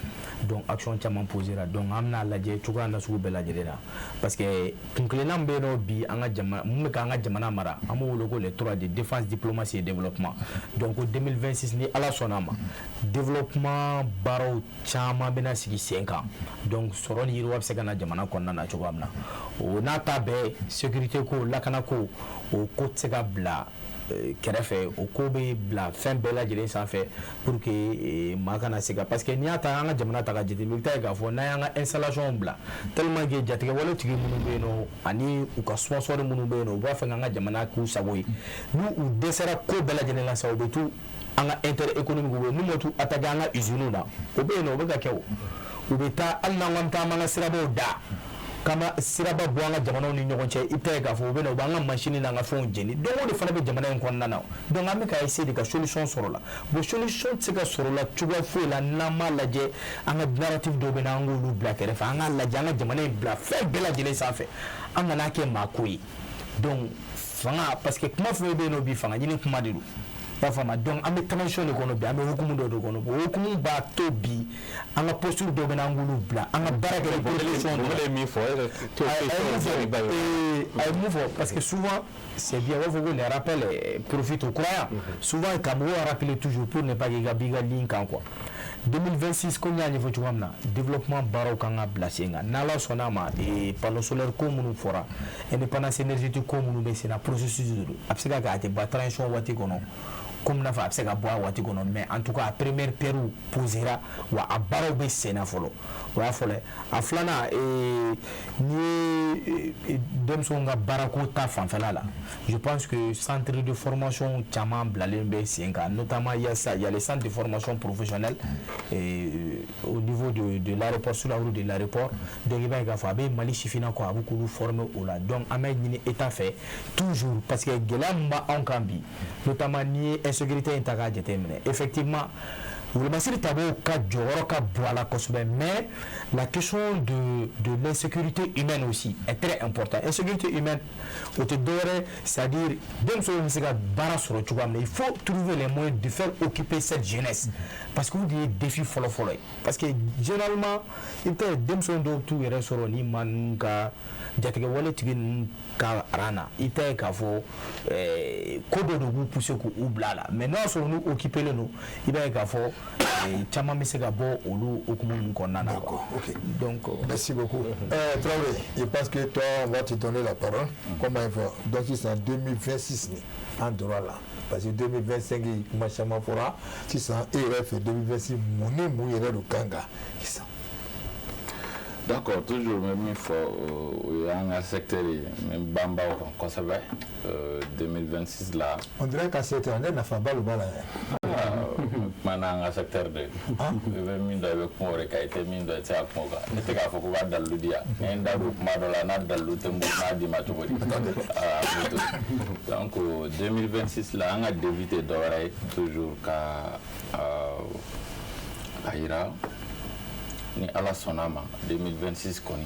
donc action caman posera. Donc an bɛna lajɛ cogoya na sugu bɛɛ lajɛlen na, parce que kun kelenna min bɛ yen nɔ bi, an ka jamana mun bɛ k'an ka jamana mara, an b'o wele ko les trois D: défense, diplomatie et développement. Donc 2026, ni Ala sɔnna a ma, développement baaraw caman bɛna sigi sen kan. Donc sɔrɔ ni yiriwa bɛ se ka na jamana kɔnɔna na cogoya min na, o n'a ta bɛɛ, sécurité ko, lakana ko, o ko tɛ se ka bila kɛrɛfɛ, o ko bɛ bila fɛn bɛɛ lajɛlen sanfɛ pour que maa kana se ka, parce que n'i y'a ta, an ka jamana ta ka jateminɛ, i bɛ taa ye k'a fɔ n'an y'an ka installation bila, tellement que jatigɛwale tigi minnu bɛ yen nɔ ani u ka sponsor minnu bɛ yen nɔ, u b'a fɛ k'an ka jamana k'u sago ye. N'u u dɛsɛra ko bɛɛ lajɛlen la sa, u bɛ t'u an ka intérêt économique bɛ yen, n'u ma t'u attaquer an ka usines na, o bɛ yen nɔ, o bɛ ka kɛ. O u bɛ taa, hali n'an ko an bɛ taa an b'an ka sirabaw da, k'an ka siraba bɔ an ka jamanaw ni ɲɔgɔn cɛ, i bɛ taa ye k'a fɔ u bɛ na, u b'an ka machine n'an ka fɛnw jeni. Donc o de fana bɛ jamana in kɔnɔna na. Donc an bɛ ka essayer de ka solution sɔrɔ la. Bon, solution tɛ se ka sɔrɔ la cogoya foyi la n'an m'a lajɛ an ka narrative dɔw bɛ na, an k'olu bila kɛrɛfɛ, an k'a lajɛ an ka jamana in bila fɛn bɛɛ lajɛlen sanfɛ, an kana kɛ maa ko ye. Donc fanga, parce que kuma fɛn bɛ yen nɔ bi, fanga ɲini kuma de don, i y'a faamu. Donc an bɛ transition de kɔnɔ bi, an bɛ hukumu dɔ de kɔnɔ. O hukumu b'a to bi, an ka posture dɔ bɛ na, an k'olu bila, an ka baara kɛ ni position dɔ ye. Min fɔ? A ye mun fɔ? Parce que souvent c'est bien, u b'a fɔ ko les rappels profitent aux croyants. Souvent ka mɔgɔw rappeler toujours pour ne pas k'i ka b'i ka ligne kan quoi. 2026, ko n y'a ɲɛfɔ cogoya min na, développement baaraw kan ka bila sen kan n'Ala sɔnna a ma. Panneau solaire ko minnu fɔra, indépendance énergétique ko minnu bɛ sen na, processus de don. A bɛ se ka kɛ a tɛ ban transition waati kɔnɔ, komi n'a fɔ a bɛ se ka bɔ a waati kɔnɔ, mais en tout cas a première pierre posera wa a baaraw bɛ sen na fɔlɔ. O y'a fɔlɔ ye. A filanan, n'i ye denmisɛnw ka baarako ta fanfɛla la, je pense que centre de formation caman bilalen bɛ sen kan. Notamment il y a ça, il y a les centres de formation professionnelle au niveau de l'aéroport, sur la route de l'aéroport. Donc i b'a ye k'a fɔ a bɛ Mali sifinnakaw, a bɛ k'olu former o la. Donc an bɛ ɲini État fɛ toujours, parce que gɛlɛya min b'anw kan bi, notamment n'i ye insécurité in ta k'a jateminɛ, effectivement Wolomasiri Tabow ka jɔyɔrɔ ka bon a la kosɛbɛ, mais la question de l'insécurité humaine aussi est très importante. Insécurité humaine, o tɛ dɔwɛrɛ, c'est-à-dire denmisɛnw bɛ se ka baara sɔrɔ cogoya min na, il faut trouver les moyens de faire occuper cette jeunesse, parce que o de ye défi fɔlɔ-fɔlɔ ye. Parce que généralement i bɛ taa ye denmisɛnw dɔw t'u yɛrɛ sɔrɔ ni maa ninnu ka jatigɛwale tigi ninnu ka rang na, i t'a ye k'a fɔ ko dɔ de b'u pousser k'u bila a la. Mais n'a y'a sɔrɔ n'u occupé len don, i b'a ye k'a fɔ caman bɛ se ka bɔ olu hukumu ninnu kɔnɔna na. D'accord, ok. Donc, Merci beaucoup. Traoré, je pense que toi, on va te donner la parole. Comment il faut. Donc, c'est en 2026, en droit là. Parce que 2025, kuma caman fɔra. Sisan, e yɛrɛ fɛ, 2026, mun ni mun yɛrɛ de kan ka sisan? D'accord, toujours n bɛ min fɔ, o y'an ka secteur ye, n bɛ banba o kan kosɛbɛ 2026 la. On dirait ka secteur, ne nafaba de b'a la yɛrɛ. Kuma n'an ka secteur de ye. I bɛ min dɔn, i bɛ kuma o de kan. I tɛ min dɔn, i tɛ se ka kuma o kan. Ne tɛ k'a fɔ ko b'a dalilu di yan. Ni n da don kuma dɔ la, n'a dalilu tɛ n bolo, n b'a d'i ma cogo di? Ah, donc 2026 la, an ka défi tɛ dɔwɛrɛ ye, toujours ka a yira ni Ala sɔnna a ma, 2026 kɔni,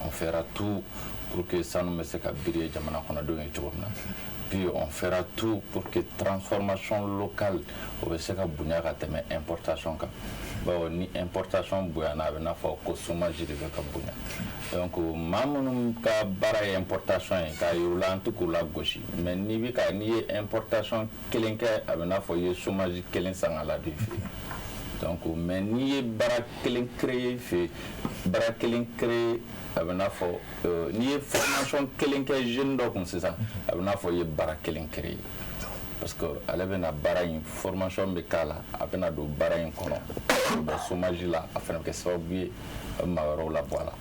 on fera tout pour que sanu bɛ se ka briller jamana kɔnɔdenw ye cogo min na. Puis on fera tout pour que transformation locale o bɛ se ka bonya ka tɛmɛ importation kan, bawo ni importation bonyana, a bɛ n'a fɔ ko chômage de bɛ ka bonya. Donc maa minnu ka baara ye importation ye, k'a yir'u la an tɛ k'u lagosi, mais n'i bɛ ka n'i ye importation kelen kɛ, a bɛ n'a fɔ i ye chômage kelen san ka ladon i fɛ yen. Donc mais n'i ye baara kelen créer i fɛ yen, baara kelen créer, a bɛ n'a fɔ n'i ye formation kelen kɛ jeune dɔ kun sisan, a bɛ n'a fɔ i ye baara kelen créer, parce que ale bɛna baara in formation bɛ k'a la, a bɛna don baara in kɔnɔ, a bɛ bɔ chômage la, a fana bɛ kɛ sababu ye a bɛ maa wɛrɛw labɔ a la.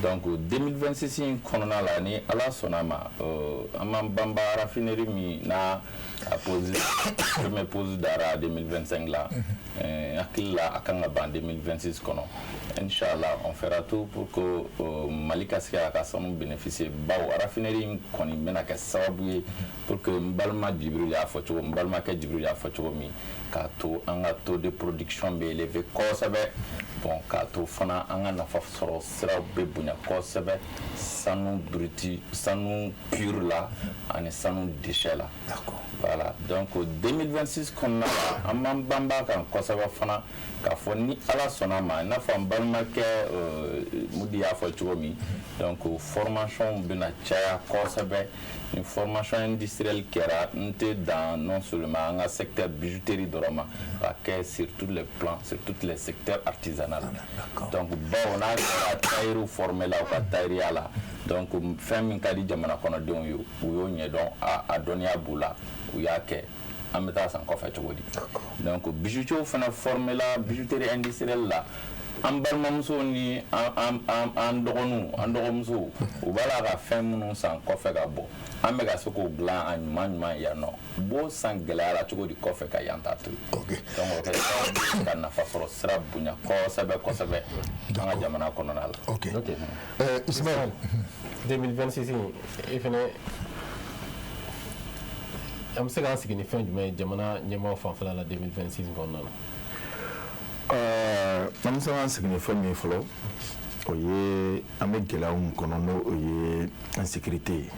Donc 2026 in kɔnɔna la, ni Ala sɔnna ma, an b'an banba raffinerie min n'a a pose premier pose dara 2025 la, hakili la a kan ka ban 2026 kɔnɔ, inchallah. On fera tout pour que Mali ka se k'a ka sanu bénéficier, bawo raffinerie in kɔni bɛna kɛ sababu ye pour que n balima Jibril y'a fɔ cogo, n balimakɛ Jibril y'a fɔ cogo min, k'a to an ka taux de production bɛ élevé kosɛbɛ. Bon, k'a to fana an ka nafa sɔrɔ siraw bɛ bonya kosɛbɛ, sanu brut, sanu pur la ani sanu déchet la. Voilà, donc 2026 kɔnɔna la, an b'an banba kan kosɛbɛ fana k'a fɔ ni Ala sɔnna ma, i n'a fɔ an balimakɛ Mudi y'a fɔ cogo min, donc formation bɛna caya kosɛbɛ. Ni formation industrielle kɛra, n tɛ dan non seulement an ka secteur bijouterie dɔrɔn ma, ka kɛ sur tous les plans, sur tous les secteurs artisanaux. Donc bawo n'a kɛra tailleur formé la u ka tailleriya la, donc fɛn min ka di jamana kɔnɔdenw ye, u y'o ɲɛdɔn, a dɔnniya b'u la, u y'a kɛ, an bɛ taa san kɔfɛ cogo di? Donc bijoutier fana formé la bijouterie industrielle la, an balimamusow ni an dɔgɔninw, an dɔgɔmusow, u b'a la ka fɛn minnu san kɔfɛ ka bɔ, an bɛ ka se k'o dilan a ɲuman ɲuman yan nɔ, u b'o san gɛlɛya la cogo di kɔfɛ ka yan ta to yen? Donc o kɛ sababu ye ka nafa sɔrɔ sira bonya kosɛbɛ kosɛbɛ an ka jamana kɔnɔna la. Ok, Ismaël. 2026 in, e fɛnɛ, an bɛ se k'an sigi ni fɛn jumɛn ye jamana ɲɛmaaw fanfɛla la 2026 kɔnɔna na? An bɛ se k'an sigi ni fɛn min ye fɔlɔ, o ye an bɛ gɛlɛya min kɔnɔ, n'o o ye insécurité ye.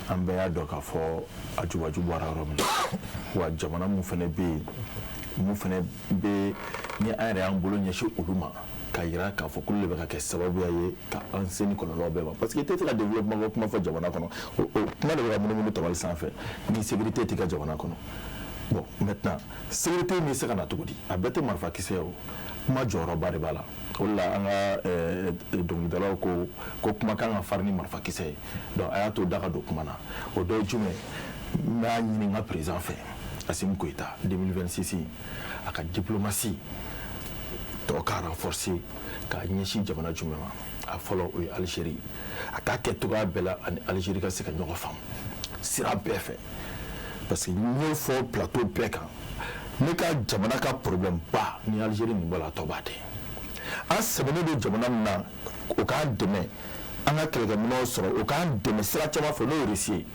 An bɛɛ y'a dɔn k'a fɔ a jubaju bɔra yɔrɔ min na wa, jamana mun fana bɛ yen, mun fana bɛ ni an yɛrɛ y'an bolo ɲɛsin olu ma, k'a yira k'a fɔ k'olu de bɛ ka kɛ sababuya ye ka an se ni kɔlɔlɔ bɛɛ ma, parce que i tɛ se ka développement ko kuma fɔ jamana kɔnɔ, o kuma de bɛ ka munumunu tabali sanfɛ, ni sécurité t'i ka jamana kɔnɔ. Bon, maintenant, sécurité bɛ se ka na cogo di? A bɛɛ tɛ marifakisɛ ye o, kuma jɔyɔrɔba de b'a la. O de la an ka dɔnkilidalaw ko kuma kan ka farin ni marifakisɛ ye. Donc a y'a to da ka don kuma na. O dɔ ye jumɛn? N b'a ɲini n ka président fɛ, Assimi Goïta, 2026, a ka diplomatie tɔ ka renforcer k'a ɲɛsin jamana jumɛn ma? A fɔlɔ, o ye Algérie. A k'a kɛ cogoya bɛɛ la ani Algérie ka se ka ɲɔgɔn faamu sira bɛɛ fɛ, parce que n y'o fɔ plateau bɛɛ kan, ne ka jamana ka problème ba ni Algérie nin bɔra, a tɔ b'a tɛ. An sɛbɛnnen don jamana min na, o k'an dɛmɛ an ka kɛlɛkɛminɛnw sɔrɔ, o k'an dɛmɛ sira caman fɛ, n'o ye Russie ye.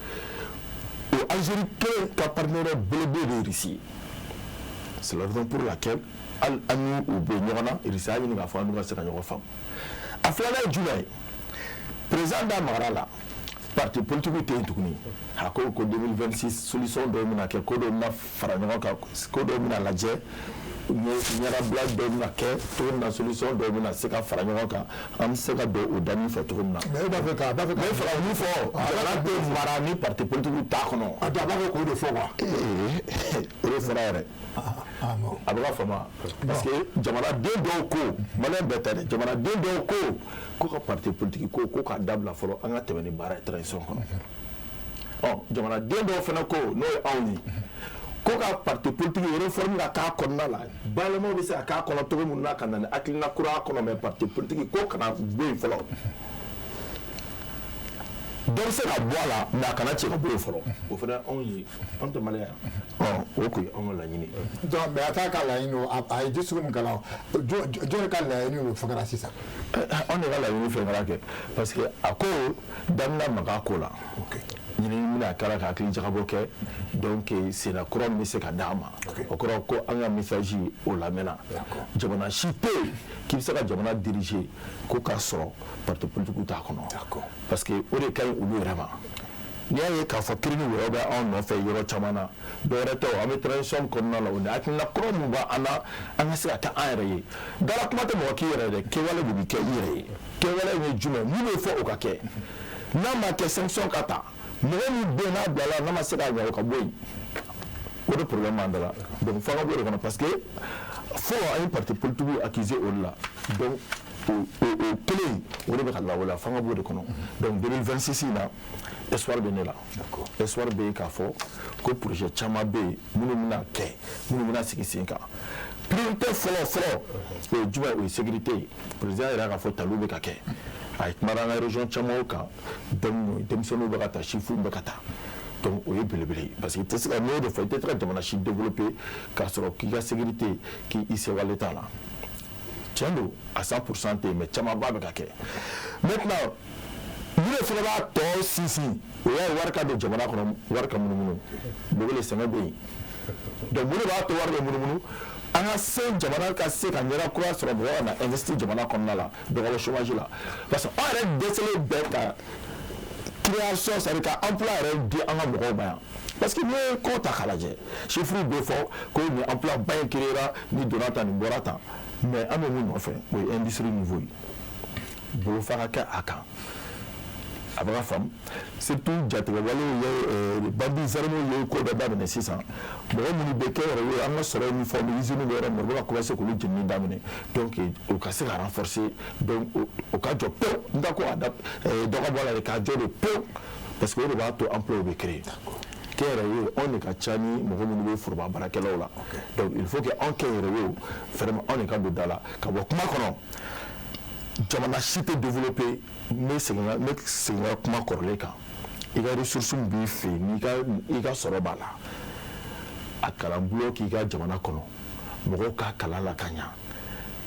O Algérie kelen ka partenaire belebele de ye Russie ye. C'est la raison pour laquelle hali an n'u bɛ ɲɔgɔn na, Russie y'a ɲini k'a fɔ an n'u ka se ka ɲɔgɔn faamu. A filanan ye jumɛn ye? Président da magara la, parti politique tɛ yen tuguni. A ko 2026, solution dɔw bɛna kɛ, ko dɔw bɛna fara ɲɔgɔn kan, ko dɔw bɛna lajɛ, ɲɛnabila dɔw bɛna kɛ cogo min na, solution dɔw bɛna se ka fara ɲɔgɔn kan, an bɛ se ka don o danin fɛ cogo min na. Mais e b'a fɛ ka a b'a fɛ n bɛ fɛ ka mun fɔ? Jamana bɛ mara ni parti politique t'a kɔnɔ. A b'a fɛ k'o de fɔ quoi. O de fɔra yɛrɛ. Ah bon. A bɛ ka faamu, parce que jamanaden dɔw ko, maliyɛn bɛɛ tɛ dɛ, jamanaden dɔw ko ka parti politique ko k'a dabila fɔlɔ, an ka tɛmɛ ni baara ye transition kɔnɔ. Ɔ jamanaden dɔw fana ko, n'o ye anw ye, ko ka parti politique réforme ka k'a kɔnɔna la, bayɛlɛmaw bɛ se ka k'a kɔnɔ cogo min na ka na ni hakilina kura kɔnɔ, mais parti politique ko kana bɔ yen fɔlɔ. Dɔ bɛ se ka bɔ a la, mais a kana cɛ ka bɔ yen fɔlɔ. O fana anw ye, anw tɛ maliyɛn ye. Ɔ o kun ye anw ka laɲini ye. Donc mais a t'a ka laɲini o, a ye discours min kalan, jɔn ka laɲini o fɛngɛra sisan? Anw de ka laɲini fɛn kɛra kɛ, parce que a ko daminɛ maga ko la, ɲinini bɛna kɛra ka hakili jagabɔ kɛ, donc senna kura min bɛ se ka d'a ma, o kɔrɔ ko an ka message o lamɛnna. Jamana si tɛ yen k'i bɛ se ka jamana diriger ko k'a sɔrɔ parti politique t'a kɔnɔ, parce que o de ka ɲi olu yɛrɛ ma. N'i y'a ye k'a fɔ kiiri ni wɔyɔ bɛ anw nɔfɛ yɔrɔ caman na, dɔwɛrɛ tɛ o, an bɛ transition kɔnɔna la, o ni hakilina kura min b'an na, an ka se ka kɛ an yɛrɛ ye. Dala kuma tɛ mɔgɔ k'i yɛrɛ ye dɛ, kɛwale de bɛ kɛ i yɛrɛ ye. Kɛwale in ye jumɛn? Mun bɛ fɔ o ka kɛ? N'a ma kɛ, sanction ka ta. Mɔgɔ min bɛ yen n'a bilala, n'a ma se k'a ɲɛ, o ka bɔ yen. O de problème b'an da la. Donc f'an ka bɔ o de kɔnɔ, parce que fɔlɔ an ye parti politique accusé o de la. Donc o kelen, o de bɛ ka lawaleya, f'an ka bɔ o de kɔnɔ. Donc 2026 in na, espoir bɛ ne la. Espoir bɛ yen k'a fɔ ko projet caman bɛ yen minnu bɛna kɛ, minnu bɛna sigi sen kan. Priorité fɔlɔ fɔlɔ, o ye jumɛn? O ye sécurité ye. Président yɛrɛ k'a fɔ taliw bɛ ka kɛ, a ye kumana an ka région caman kan. Donc denmisɛnninw bɛ ka taa, sifinw bɛ ka taa. Donc o ye belebele ye, parce que i tɛ se ka, n'o de fɔ, i tɛ se ka jamana si développer k'a sɔrɔ k'i ka sécurité, k'i sewale t'a la. Tiɲɛ don, à 100% tɛ yen, mais camanba bɛ ka kɛ. Maintenant, mun de fana b'a tɔ sinsin? O y'a ye wari ka don jamana kɔnɔ, wari ka munumunu. Bogole sɛgɛn bɛ yen. Donc mun de b'a to wari bɛ munumunu? An ka se jamana ka se ka ɲɛda kura sɔrɔ, mɔgɔ ka na investir jamana kɔnɔna la, dɔ ka bɔ chômage la, parce que anw yɛrɛ dɛsɛlen bɛ ka création, c'est à dire ka emploi yɛrɛ di an ka mɔgɔw ma yan. Parce que n'i ye ko ta k'a lajɛ, chiffres bɛ fɔ ko nin emploi ba in créera, nin donna tan, nin bɔra tan, mais an bɛ mun nɔfɛ? O ye industrie niveau ye, bolofa ka kɛ a kan. A bɛ ka faamu, surtout jatigɛwalew ye, bandits armés ye ko dɔ daminɛ sisan. Mɔgɔ minnu bɛ kɛ yɛrɛ ye, an ka sɔrɔ ni fɛnw, usine bɛ yɔrɔ min na, u bɛ ka commencer k'olu jenini daminɛ. Donc o ka se ka renforcer. Donc o ka jɔ pewu. N ta ko a da dɔ ka bɔ a la de, k'a jɔ de pewu, parce que o de b'a to emploi bɛ créer. Kɛnyɛrɛye, anw de ka ca ni mɔgɔ minnu bɛ foroba baarakɛlaw la. Donc il faut que anw kɛnyɛrɛyew vraiment, anw de ka don da la ka bɔ kuma kɔnɔ. Jamana si tɛ développer, n bɛ segin ka kuma kɔrɔlen kan. I ka ressource min b'i fɛ yen, n'i ka i ka sɔrɔ b'a la, a kalanbulon k'i ka jamana kɔnɔ, mɔgɔw ka kalan la ka ɲa,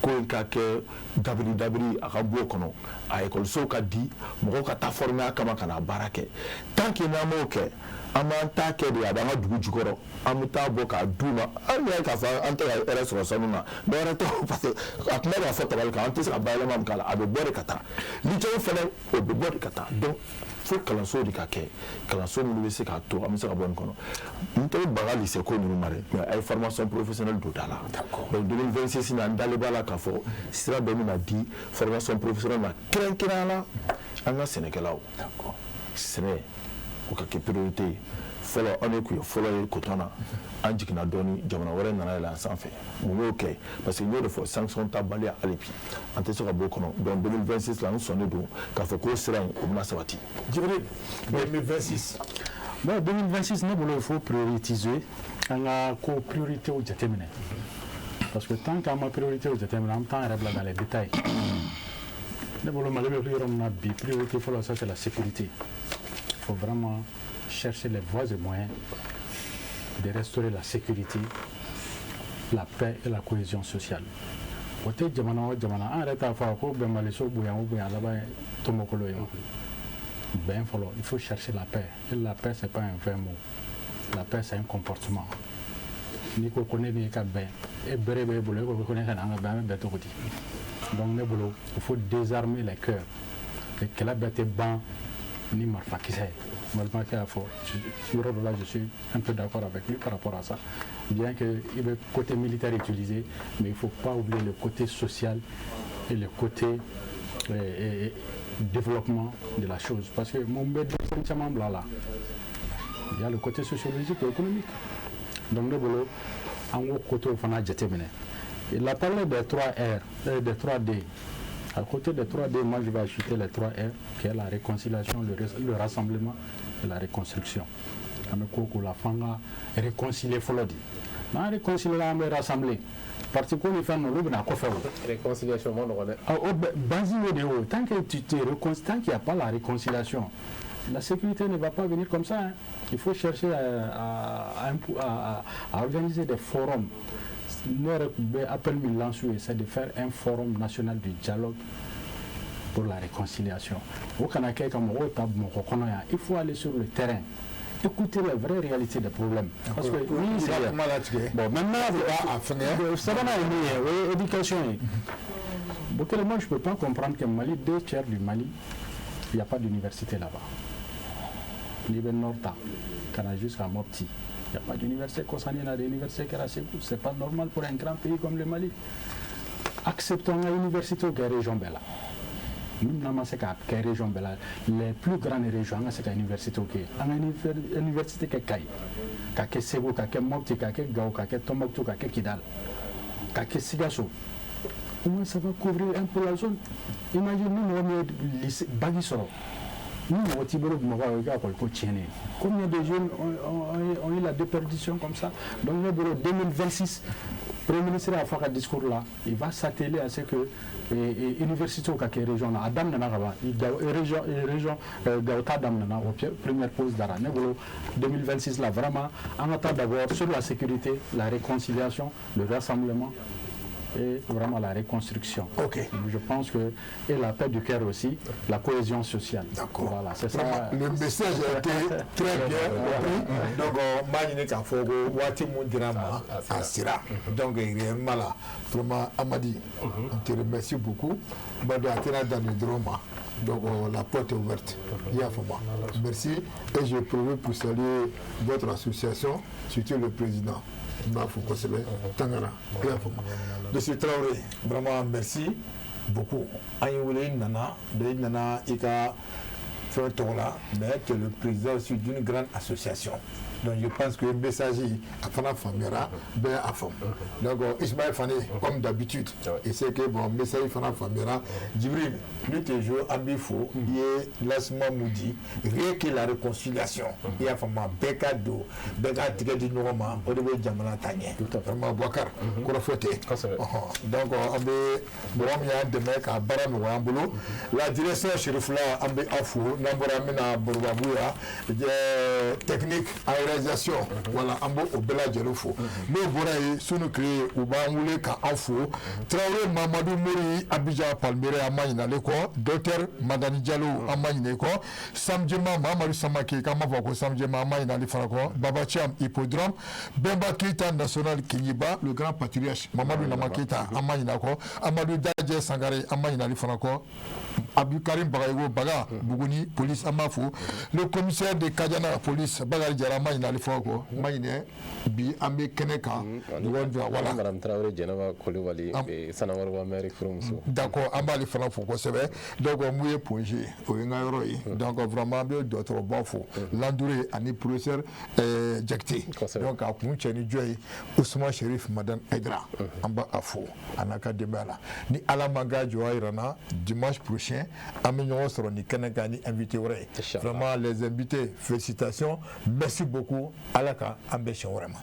ko in ka kɛ dabiri dabiri, a ka bɔ o kɔnɔ, a ekɔlisow ka di, mɔgɔw ka taa former a kama ka na baara kɛ. Tant que n'an m'o kɛ, an b'an ta kɛ de, a b'an ka dugu jukɔrɔ, an bɛ taa bɔ k'a d'u ma. An yɛrɛ k'a fɔ an tɛ ka hɛrɛ sɔrɔ sanu na, dɔwɛrɛ tɛ o, parce que a kuma b'a fɔ tabali kan, an tɛ se ka bayɛlɛma min k'a la, a bɛ bɔ de ka taa. Lithium fɛnɛ, o bɛ bɔ de ka taa. Donc fo kalanso de ka kɛ, kalanso minnu bɛ se k'a to an bɛ se ka bɔ nin kɔnɔ. N tɛ baga lycée ko ninnu ma dɛ, mais a ye formation professionnelle don da la. Donc 2026 na, n dalen b'a la k'a fɔ sira dɔ bɛna di formation professionnelle ma, kɛrɛnkɛrɛnnenya la an ka sɛnɛkɛlaw. Sɛnɛ, o ka kɛ priorité ye fɔlɔ. An de tun ye fɔlɔ ye coton na, an jiginna dɔɔni, jamana wɛrɛ nana yɛlɛ an sanfɛ. Mun y'o kɛ? Parce que n y'o de fɔ, sanction tabaliya, hali bi an tɛ se ka bɔ o kɔnɔ. Donc 2026 la, n sɔnnen don k'a fɔ k'o sira in, o bɛna sabati. Djibril, 2026. Bon, 2026, ne bolo, il faut prioriser, an ka ko priorité jateminɛ, parce que tant qu'an ma priorité jateminɛ, an bɛ taa an yɛrɛ bila dans les détails. Ne bolo, Mali bɛ yɔrɔ min na bi, priorité fɔlɔ, ça c'est la sécurité. Il faut vraiment chercher les voies et moyens de restaurer la sécurité, la paix et la cohésion sociale. O tɛ jamana o jamana, an yɛrɛ t'a fɔ ko bɛnbaliso bonya o bonya, laban ye tɔnbɔkolo ye. Bɛn fɔlɔ, il faut chercher la paix. Et la paix, c'est pas un vain mot. La paix, c'est un comportement. N'i ko ko ne n'i ka bɛn, e bere b'e bolo, e ko ko ne ka na an ka bɛn, an bɛ bɛn cogo di? Donc ne bolo, il faut désarmer les cœurs. Kɛlɛ bɛɛ tɛ ban ni marifakisɛ ye. N balimakɛ y'a fɔ yɔrɔ dɔ la, je suis un peu d'accord avec lui par rapport à ça, bien que il bɛ côté militaire utiliser, mais il faut pas oublier le côté social et le côté développement de la chose, parce que mun bɛ denmisɛnnin caman bila la, il y a le côté sociologique et économique. Donc ne bolo, an k'o côté fana jateminɛ. Il a parlé des 3 R, des 3 D. À côté des 3 D, moi je vais ajouter les 3 R, qui est la réconciliation, le rassemblement et la reconstruction. An bɛ ko o ko la, f'an ka réconcilier fɔlɔ de. N'an réconcilier, an bɛ rassembler. Parti ko ni fɛn ninnu, olu bɛna kɔfɛ o. Réconciliation ma nɔgɔn dɛ. O base y'o de ye o. Tant que tu te réconcilies, tant qu'il n'y a pas la réconciliation, la sécurité ne va pas venir comme ça, hein. Il faut chercher à organiser des forums. Ne yɛrɛ tun bɛ appel min lancer, c'est de faire un forum national de dialogue pour la réconciliation. O kana kɛ ka mɔgɔw ta Bamakɔ kɔnɔ yan. Il faut aller sur le terrain, écouter la vraie réalité des problèmes. Parce que ni I ka kuma latigɛ. Bon, maintenant, a fɛngɛ. Sabanan ye min ye, o ye éducation ye. Bokele, moi je peux pas comprendre que Mali, deux tiers du Mali, il n'y a pas d'université là-bas. N'i bɛ nord ta ka na jusqu'à Mopti, il n'y a pas d'université. Kɔsani na de université kɛra Segu. C'est pas normal pour un grand pays comme le Mali. Acceptons ka université kɛ région bɛɛ la. Même n'an ma se k'a kɛ région bɛɛ la, les plus grandes régions, an ka se ka université kɛ. An ka université kɛ Kayi, ka kɛ Segu, ka kɛ Mopti, ka kɛ Gao, ka kɛ Tombouctou, ka kɛ Kidal, ka kɛ Sikasso. Au moins, ça va couvrir un peu la zone. Imagine ni mɔgɔ min ye lycée bac sɔrɔ, ni mɔgɔ t'i bolo Bamakɔ, i ka école ko tiɲɛnen. Combien de jeunes ont eu la déperdition comme ça? Donc ne bolo, 2026, Premier ministre a fɔ a ka discours la, il va s'atteler à ce que université ka kɛ région na. A daminɛna ka ban, région Gao ta daminɛna, o première pause dara. Ne bolo, 2026 la, vraiment, an ka taa d'abord sur la sécurité, la réconciliation, le rassemblement et vraiment la reconstruction. Je pense que, et la paix du cœur aussi, la cohésion sociale. D'accord. Voilà, c'est ça. Le message a été très bien compris. Donc, n b'a ɲini k'a fɔ ko waati mun dira ma, a sera. Donc, réellement là, vraiment, Amadi, on te remercie beaucoup. N b'a dɔn a tɛna dan nin dɔrɔn ma. Donc, la porte est ouverte. I y'a faamu. Merci. Et je profite pour saluer votre association, surtout le président. N b'a fɔ kosɛbɛ, Tangara. I y'a faamu. Monsieur Traoré, vraiment merci beaucoup. An ye wele, i nana, i nana i ka fɛn tɔgɔ la, mais tu es le président aussi d'une grande association. Donc je pense que message a fana faamuyara, bɛɛ a faamu. Donc Ismaël Fane, comme d'habitude, et c'est que bon, message fana faamuyara. Djibril, ni te jo, an b'i fo, i ye lancement mun di, rien que la réconciliation, i y'a faamu, bɛɛ ka don, bɛɛ ka tigɛ di ɲɔgɔn ma, o de bɛ jamana taa ɲɛ. Vraiment, Boubacar, kɔrɔfɔ tɛ. Donc an bɛ mɔgɔ min y'an dɛmɛ ka baara nɔgɔya an bolo, la direction Cherifla, an bɛ aw fo. N'an bɔra, an bɛna Borobabu yan, technique en réalisation, voilà, an b'o bɛɛ lajɛlen fo. N'o bɔra yen, sunu tile, u b'an wele k'an fo. Tarawele Mamadu Mori, Abidjan Palmeraie, an ma ɲinɛ ale kɔ. Docteur Madani Jalo, an ma ɲinɛ kɔ. Samjema Mamadu Samake, k'an b'a fɔ ko Samjema, an ma ɲinɛ ale fana kɔ. Baba Thiam, Hippodrome. Bɛnba Keyita national, Keɲeba, le grand patriarche Mamadu Nama Keyita, an ma ɲinɛ a kɔ. Amadu Dajɛ Sangare, an ma ɲinɛ ale fana kɔ. Abdou Bagayogo Baga, Buguni police, an b'a fo. Le commissaire de Kadiana police, Bakari Jara, an ma ɲinɛ ale fana kɔ. N ma ɲinɛ, bi an bɛ kɛnɛ kan ɲɔgɔn jɔ, voilà. Madame Traoré Jɛnɛba Kulibali, Sanamariba maire furumuso. D'accord, an b'ale fana fo kosɛbɛ. Donc mun ye Point G, o ye n ka yɔrɔ ye. Donc vraiment, an bɛ dɔgɔtɔrɔba fo, Landouré ani professeur Jakite. Donc a kun cɛ ni jɔ ye, Ousmane Cherif Madani Aïdara, an b'a fo a n'a ka denbaya la. Ni Ala ma ka jɔ yira n na, dimanche prochain, an bɛ ɲɔgɔn sɔrɔ nin kɛnɛ kan ni invité wɛrɛ ye. Vraiment, les invités, félicitations, merci beaucoup. Ala ka an bɛn siɲɛ wɛrɛ ma.